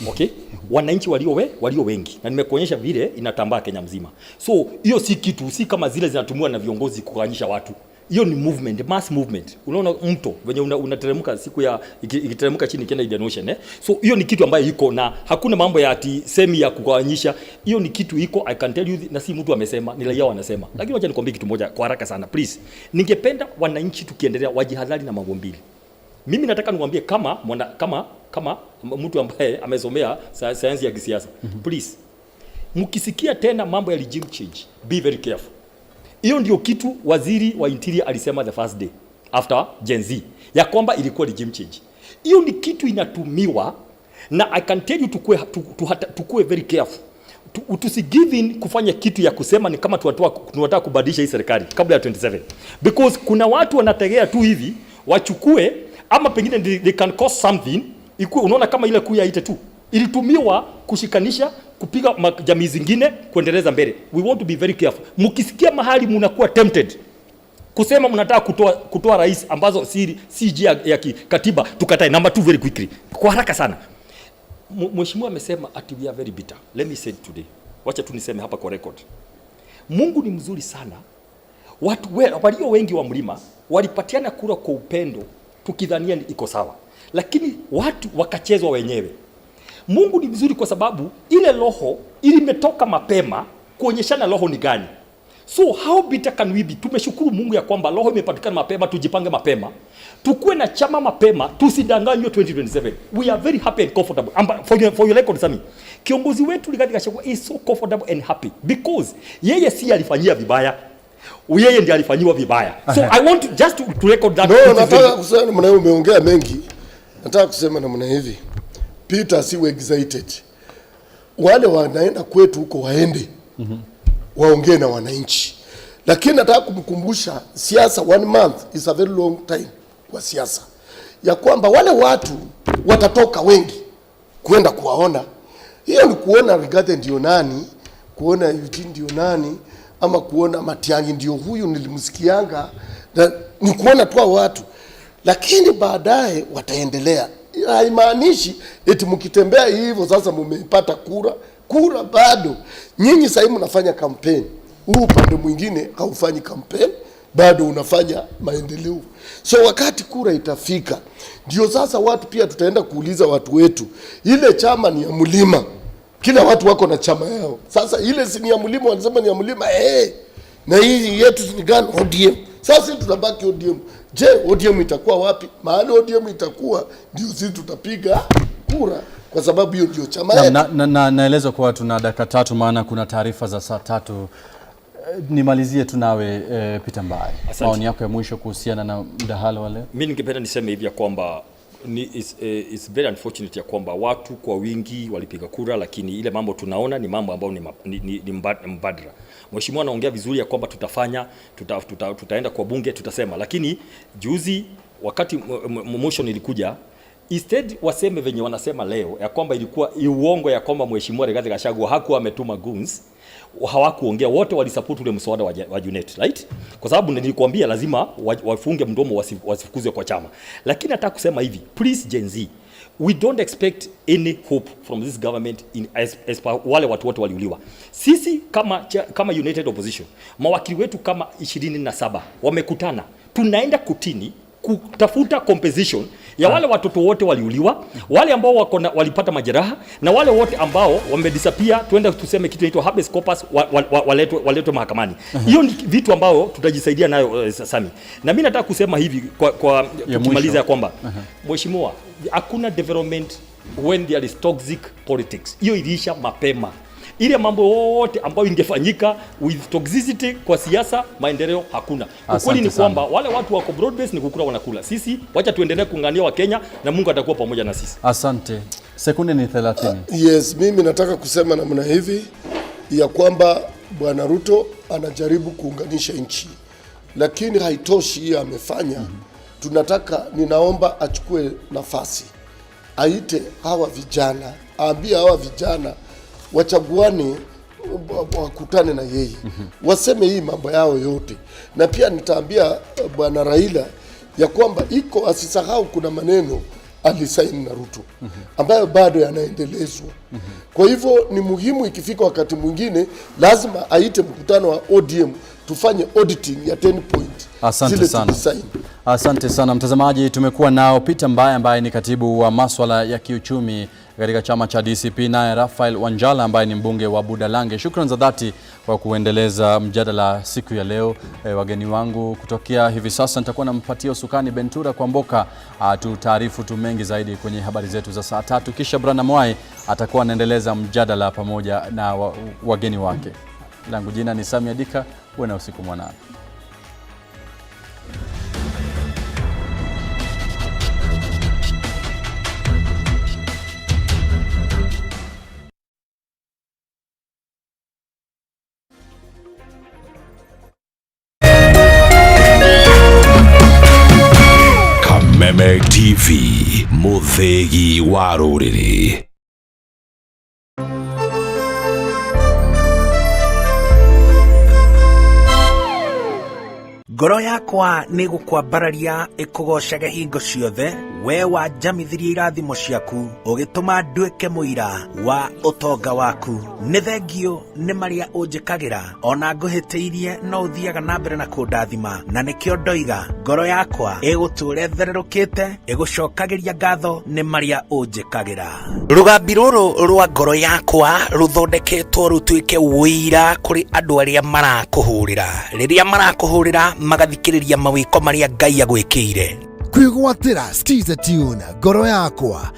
Speaker 4: Okay? Wananchi walio wengi, na nimekuonyesha vile inatambaa Kenya mzima. So hiyo si kitu, si kama zile zinatumiwa na viongozi kugawanyisha watu. Hiyo ni movement, mass movement. Unaona mto venye unateremka siku ya ikiteremka chini ikienda Indian Ocean, eh? So hiyo ni kitu ambayo iko na hakuna mambo ya ati semi ya kugawanyisha. Hiyo ni kitu iko, I can tell you, na si mtu amesema, ni raia wanasema. Lakini wacha nikwambie kitu moja kwa haraka sana, please. Ningependa wananchi tukiendelea wajihadhari na mambo mbili. Mimi nataka niwaambie kama mwana, kama mtu ambaye amesomea sayansi ya kisiasa. Please, mkisikia tena mambo ya regime change, be very careful. Hiyo ndio kitu waziri wa interior alisema the first day after Gen Z, ya kwamba ilikuwa regime change. Hiyo ni kitu inatumiwa na I can tell you tukue very careful. Tusi give in kufanya kitu ya kusema ni kama tunataka kubadilisha hii serikali kabla ya 27, because kuna watu wanategea tu hivi wachukue, ama pengine they can cause something ikuwe, unaona kama ile kuu ya ite tu ilitumiwa kushikanisha, kupiga jamii zingine, kuendeleza mbele. We want to be very careful. Mkisikia mahali mnakuwa tempted kusema mnataka kutoa rais ambazo si njia ya kikatiba, tukatae. Number two, very quickly, kwa haraka sana. Mheshimiwa amesema ati we are very bitter. Let me say it today. Wacha tu niseme hapa kwa record. Mungu ni mzuri sana. Watu walio wengi wa mlima walipatiana kura kwa upendo, tukidhania ni iko sawa, lakini watu wakachezwa wenyewe. Mungu ni mzuri kwa sababu ile roho ilimetoka mapema kuonyeshana roho ni gani. So how bitter can we be? Tumeshukuru Mungu ya kwamba roho imepatikana mapema, tujipange mapema, tukuwe na chama mapema, tusidanganywe 2027. We are very happy and comfortable. For your record, Sami, kiongozi wetu Rigathi Gachagua is so comfortable and happy because yeye si alifanyia vibaya, yeye ndiye alifanyiwa vibaya. So I want just to record that.
Speaker 5: No,
Speaker 4: which is
Speaker 5: nataka kusema namna hiyo, umeongea mengi. Nataka kusema namna hivi. Peter, asiwe excited. Wale wanaenda kwetu huko waende waongee na wananchi, lakini nataka kumkumbusha siasa, one month is a very long time kwa siasa, ya kwamba wale watu watatoka wengi kwenda kuwaona. Hiyo ni kuona Rigathi ndio nani, kuona Eugene ndio nani, ama kuona Matiang'i ndio huyu nilimsikianga, na ni kuona tu hao watu, lakini baadaye wataendelea. Haimaanishi eti mkitembea hivyo sasa mumepata kura. Kura bado. Nyinyi sasa hivi mnafanya kampeni, huu upande mwingine haufanyi kampeni, bado unafanya maendeleo. So wakati kura itafika, ndio sasa watu pia tutaenda kuuliza watu wetu, ile chama ni ya mlima, kila watu wako na chama yao. Sasa ile si ni ya mlima, wanasema ni ya mlima na hii yetu ni gani? ODM. Sasa sisi tutabaki ODM. Je, ODM itakuwa wapi? Mahali ODM itakuwa ndio sisi tutapiga kura, kwa sababu hiyo ndio chama yetu.
Speaker 1: Naelezwa kuwa tuna dakika 3 maana kuna taarifa za saa 3. Nimalizie tu nawe Peter Mbae,
Speaker 4: Asante.
Speaker 1: Maoni yako ya mwisho kuhusiana na mdahalo wa leo?
Speaker 4: Mi ningependa niseme hivi ya kwamba it's very unfortunate ya kwamba watu kwa wingi walipiga kura, lakini ile mambo tunaona ni mambo ambayo ni mbadala. Mheshimiwa anaongea vizuri ya kwamba tutafanya tutaenda kwa bunge tutasema, lakini juzi wakati motion ilikuja, instead waseme venye wanasema leo ya kwamba ilikuwa uongo ya kwamba Mheshimiwa Rigathi Gachagua hakuwa ametuma goons, hawakuongea. Wote walisupport ule mswada wa Junet, right? Kwa sababu nilikuambia lazima wafunge mdomo wasifukuzwe kwa chama. Lakini nataka kusema hivi, please Gen Z, we don't expect any hope from this government as per wale watu wote waliuliwa. Sisi kama United Opposition, mawakili wetu kama 27 wamekutana, tunaenda kotini kutafuta compensation ya wale watoto wote waliuliwa, wale ambao walipata majeraha na wale wote ambao wamedisappear. Tuende tuseme kitu inaitwa habeas corpus, waletwe mahakamani. Hiyo ni vitu ambao tutajisaidia nayo, Sami. Na mimi nataka kusema hivi kwa
Speaker 1: Ya
Speaker 4: tukimaliza
Speaker 1: mwisho.
Speaker 4: ya kwamba mheshimiwa, hakuna development when there is toxic politics. Hiyo iliisha mapema. Ile mambo yote ambayo ingefanyika with toxicity kwa siasa, maendeleo hakuna. Ukweli
Speaker 1: Asante
Speaker 4: ni
Speaker 1: sana.
Speaker 4: kwamba wale watu wako broad base ni kukula wanakula. Sisi wacha tuendelee kung'ang'ania Wakenya na Mungu atakuwa pamoja na sisi.
Speaker 1: Asante. Sekunde ni 30.
Speaker 5: Yes, mimi nataka kusema namna hivi ya kwamba Bwana Ruto anajaribu kuunganisha nchi, lakini haitoshi hiyo amefanya. Tunataka, ninaomba achukue nafasi, aite hawa vijana, aambie hawa vijana wachaguane, wakutane na yeye, waseme hii mambo yao yote, na pia nitaambia Bwana Raila ya kwamba iko asisahau kuna maneno alisaini na Ruto ambayo bado yanaendelezwa. Kwa hivyo ni muhimu ikifika wakati mwingine lazima aite mkutano wa ODM tufanye auditing ya 10 point
Speaker 1: Asante
Speaker 5: zile
Speaker 1: sana.
Speaker 5: tulisaini.
Speaker 1: Asante sana mtazamaji, tumekuwa nao Peter Mbae ambaye ni katibu wa maswala ya kiuchumi katika chama cha DCP, naye Rafael Wanjala ambaye ni mbunge wa Budalangi. Shukran za dhati kwa kuendeleza mjadala siku ya leo. Wageni wangu kutokea hivi sasa nitakuwa nampatia usukani Bentura Kwamboka tutaarifu tu mengi zaidi kwenye habari zetu za saa 3, kisha Brana Mwai atakuwa anaendeleza mjadala pamoja na wageni wake. Langu jina ni Sami Adika, uwe na usiku mwanana.
Speaker 14: Kameme TV, muthegi wa rũrĩrĩ.
Speaker 15: Ngoro yakwa nĩ gũkwambararia ĩkũgocage hingo ciothe, we wanjamithirie irathimo ciaku, ũgĩtũma nduĩke mũira wa ũtonga waku. Nĩ thengio nĩ marĩa ũnjĩkagĩra, ona ngũhĩtĩirie no ũthiaga na mbere na kũndathima, na nĩkĩo ndoiga ngoro yakwa ĩgũtũũra ĩthererũkĩte, ĩgũcokagĩria ngatho nĩ marĩa ũnjĩkagĩra. Rũgambi rũrũ rwa ngoro yakwa rũthondeketwo rũtuĩke ũira kũrĩ andũ arĩa marakũhũrĩra, rĩrĩa marakũhũrĩra magathikĩrĩria mawĩko marĩa Ngai agwĩkĩire.
Speaker 30: Kwĩgwatĩra Skiza Tune ngoro yakwa.